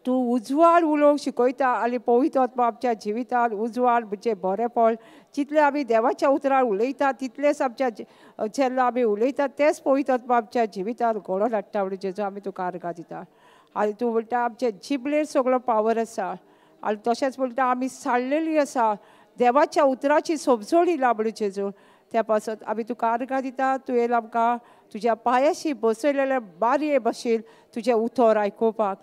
तूं उजवाड उलोवंक शिकयता आनी पवित्र आत्मा आमच्या जिवितान उजवाड म्हणजे बरेंपण जितलें आमी देवाच्या उतरान उलयता तितलेंच आमच्या जेन्ना आमी उलयता तेंच पवित्र आत्मा आमच्या जिवितान घडोवन हाडटा म्हणून जेजू आमी तुका आर्गां दिता. आनी तूं म्हणटा आमच्या जिबलेर सगळो पावर आसा आनी तशेंच म्हणटा आमी साडलेली आसा देवाच्या उतराची समजणी ना म्हणून जेजू. त्या पासत आमी तुका आर्गां दिता. तुवें आमकां तुज्या पांयाशी बसयलेले बारये भशेन तुजें उतर आयकुपाक,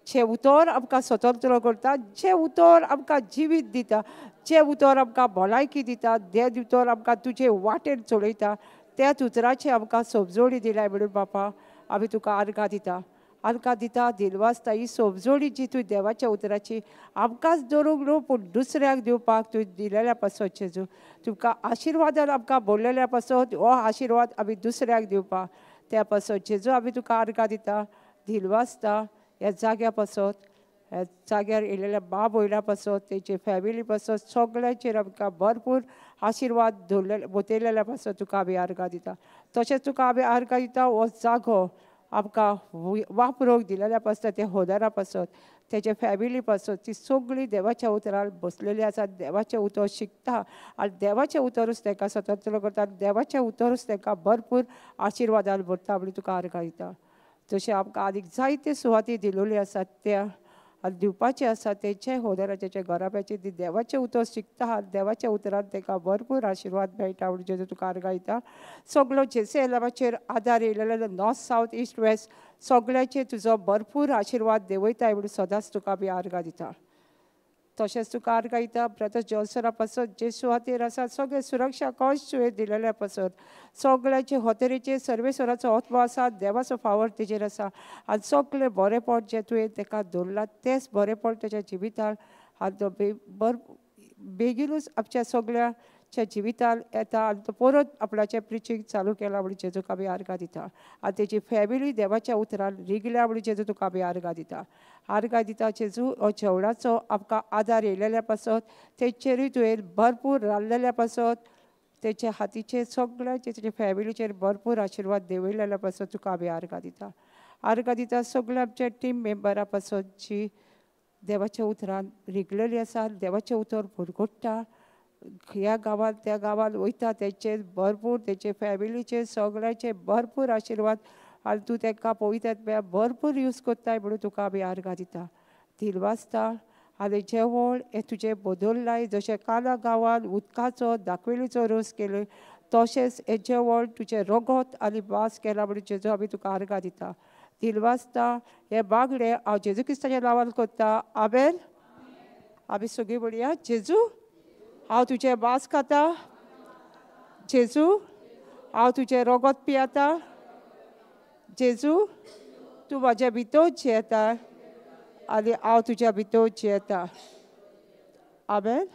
जें उतर आमकां स्वतंत्र करता, जें उतर आमकां जिवीत दिता, जें उतर आमकां भलायकी दिता, जें उतर आमकां तुजे वाटेर चलयता त्याच उतराचें आमकां समजणी दिल्या म्हणून बापा आमी तुका आर्गां दिता. आर्गां दिता दिलवासता ही समजणी जी तूं देवाच्या उतराची आमकांच दवरूंक न्हू पूण दुसऱ्याक दिवपाक तूं दिलेल्या पासत जेजू तुमकां आशिर्वादान आमकां बोल्लेल्या पासत हो आशिर्वाद आमी दुसऱ्याक दिवपाक त्या पासत जेजू आमी तुका आर्गां दिता. दिलवासता ह्या जाग्या पासत, ह्या जाग्यार येयलेल्या बा भयणा पासत, तेचे फॅमिली पासत सगळ्यांचेर आमकां भरपूर आशिर्वाद दवरलेले वतयलेल्या पासत तुका आमी आर्गां दिता. तशेंच तुका आमी आर्गां दिता हो जागो आमकां वापरूंक दिलेल्या पासत त्या होदारा पासत, तेजे फॅमिली पासत ती सगळीं देवाच्या उतरान बसलेली आसा, देवाचें उतर शिकता आनी देवाचें उतरूच तांकां स्वतंत्र करता, देवाचें उतरूच तांकां भरपूर आशिर्वादान भरता म्हणून तुका आर्गां दिता. तशें आमकां आनीक जायते सुवाती दिलेल्यो आसात त्या आनी दिवपाचें आसा तेंचे होदराचे घराब्याचे ती देवाचें उतर शिकता आनी देवाच्या उतरान तांकां भरपूर आशिर्वाद मेळटा म्हणून जेजू तुका आर्गां दिता. सगळो जेसे एलामाचेर आदार येयलेलो नॉर्थ सावथ इस्ट वेस्ट सगळ्याचेर तुजो भरपूर आशिर्वाद देंवयताय म्हणून सदांच तुका आमी आर्गां दिता. तशेंच तुका आर्गां दिता ब्रदर जॉन्सना पासत जे सुवातेर आसा सगळे सुरक्षा कवच तुवें दिलेल्या पासत सगळ्याचे होतेरीचेर सर्वेश्वराचो आत्मो आसा, देवाचो फावर तेजेर आसा आनी सगळें बरेंपण जें तुवें ताका दवरलां तेंच बरेंपण तेच्या जिवितान आनी तो बेगीनूच आमच्या सगळ्याच्या जिवितान येता आनी तो परत आपणाचें प्रिचींग चालू केलां म्हणून जेजूक आमी आर्गां दिता. आनी तेजी फॅमिली देवाच्या उतरान रिगल्या म्हणून जेजू तुका आमी आर्गां दिता. आर्गां दिता जेजू हो जेवणाचो आमकां आदार येयलेल्या पासत तेचेरूय तुवें भरपूर रांदलेल्या पासत तेच्या हातीचेर सगळ्याचेर तेच्या फॅमिलीचेर भरपूर आशिर्वाद देंवयलेल्या पासत तुका आमी आर्गां दिता. आर्गां दिता सगळ्या आमच्या टीम मेंबरा पासत जी देवाच्या उतरान रिगलेली आसा, देवाचें उतर भरगोडटा ह्या गांवांत त्या गांवांत वयता तेचेर भरपूर तेचे फॅमिलीचेर सगळ्याचे भरपूर आशिर्वाद आनी तूं तांकां पवित्र आत्म्या भरपूर यूज करताय म्हणून तुका आमी आर्गां दिता. दिलवासता आनी जेवण हें तुजें बदल्लाय जशें काना गांवांत उदकाचो दाखवेलीचो रोस केलो तशेंच हें जेवण तुजें रगत आनी वास केला म्हणून जेजू आमी तुका आर्गां दिता. दिलवासता हें बागडे हांव जेजू क्रिस्ताच्या नांवान करता. आमेन. आमी सगळीं म्हणया जेजू हांव तुजें मांस खाता, जेजू हांव तुजें रगत पियेता. जेजू, तूं म्हाज्या भितर जियेता आनी हांव तुज्या भितर जियेता. आमेन.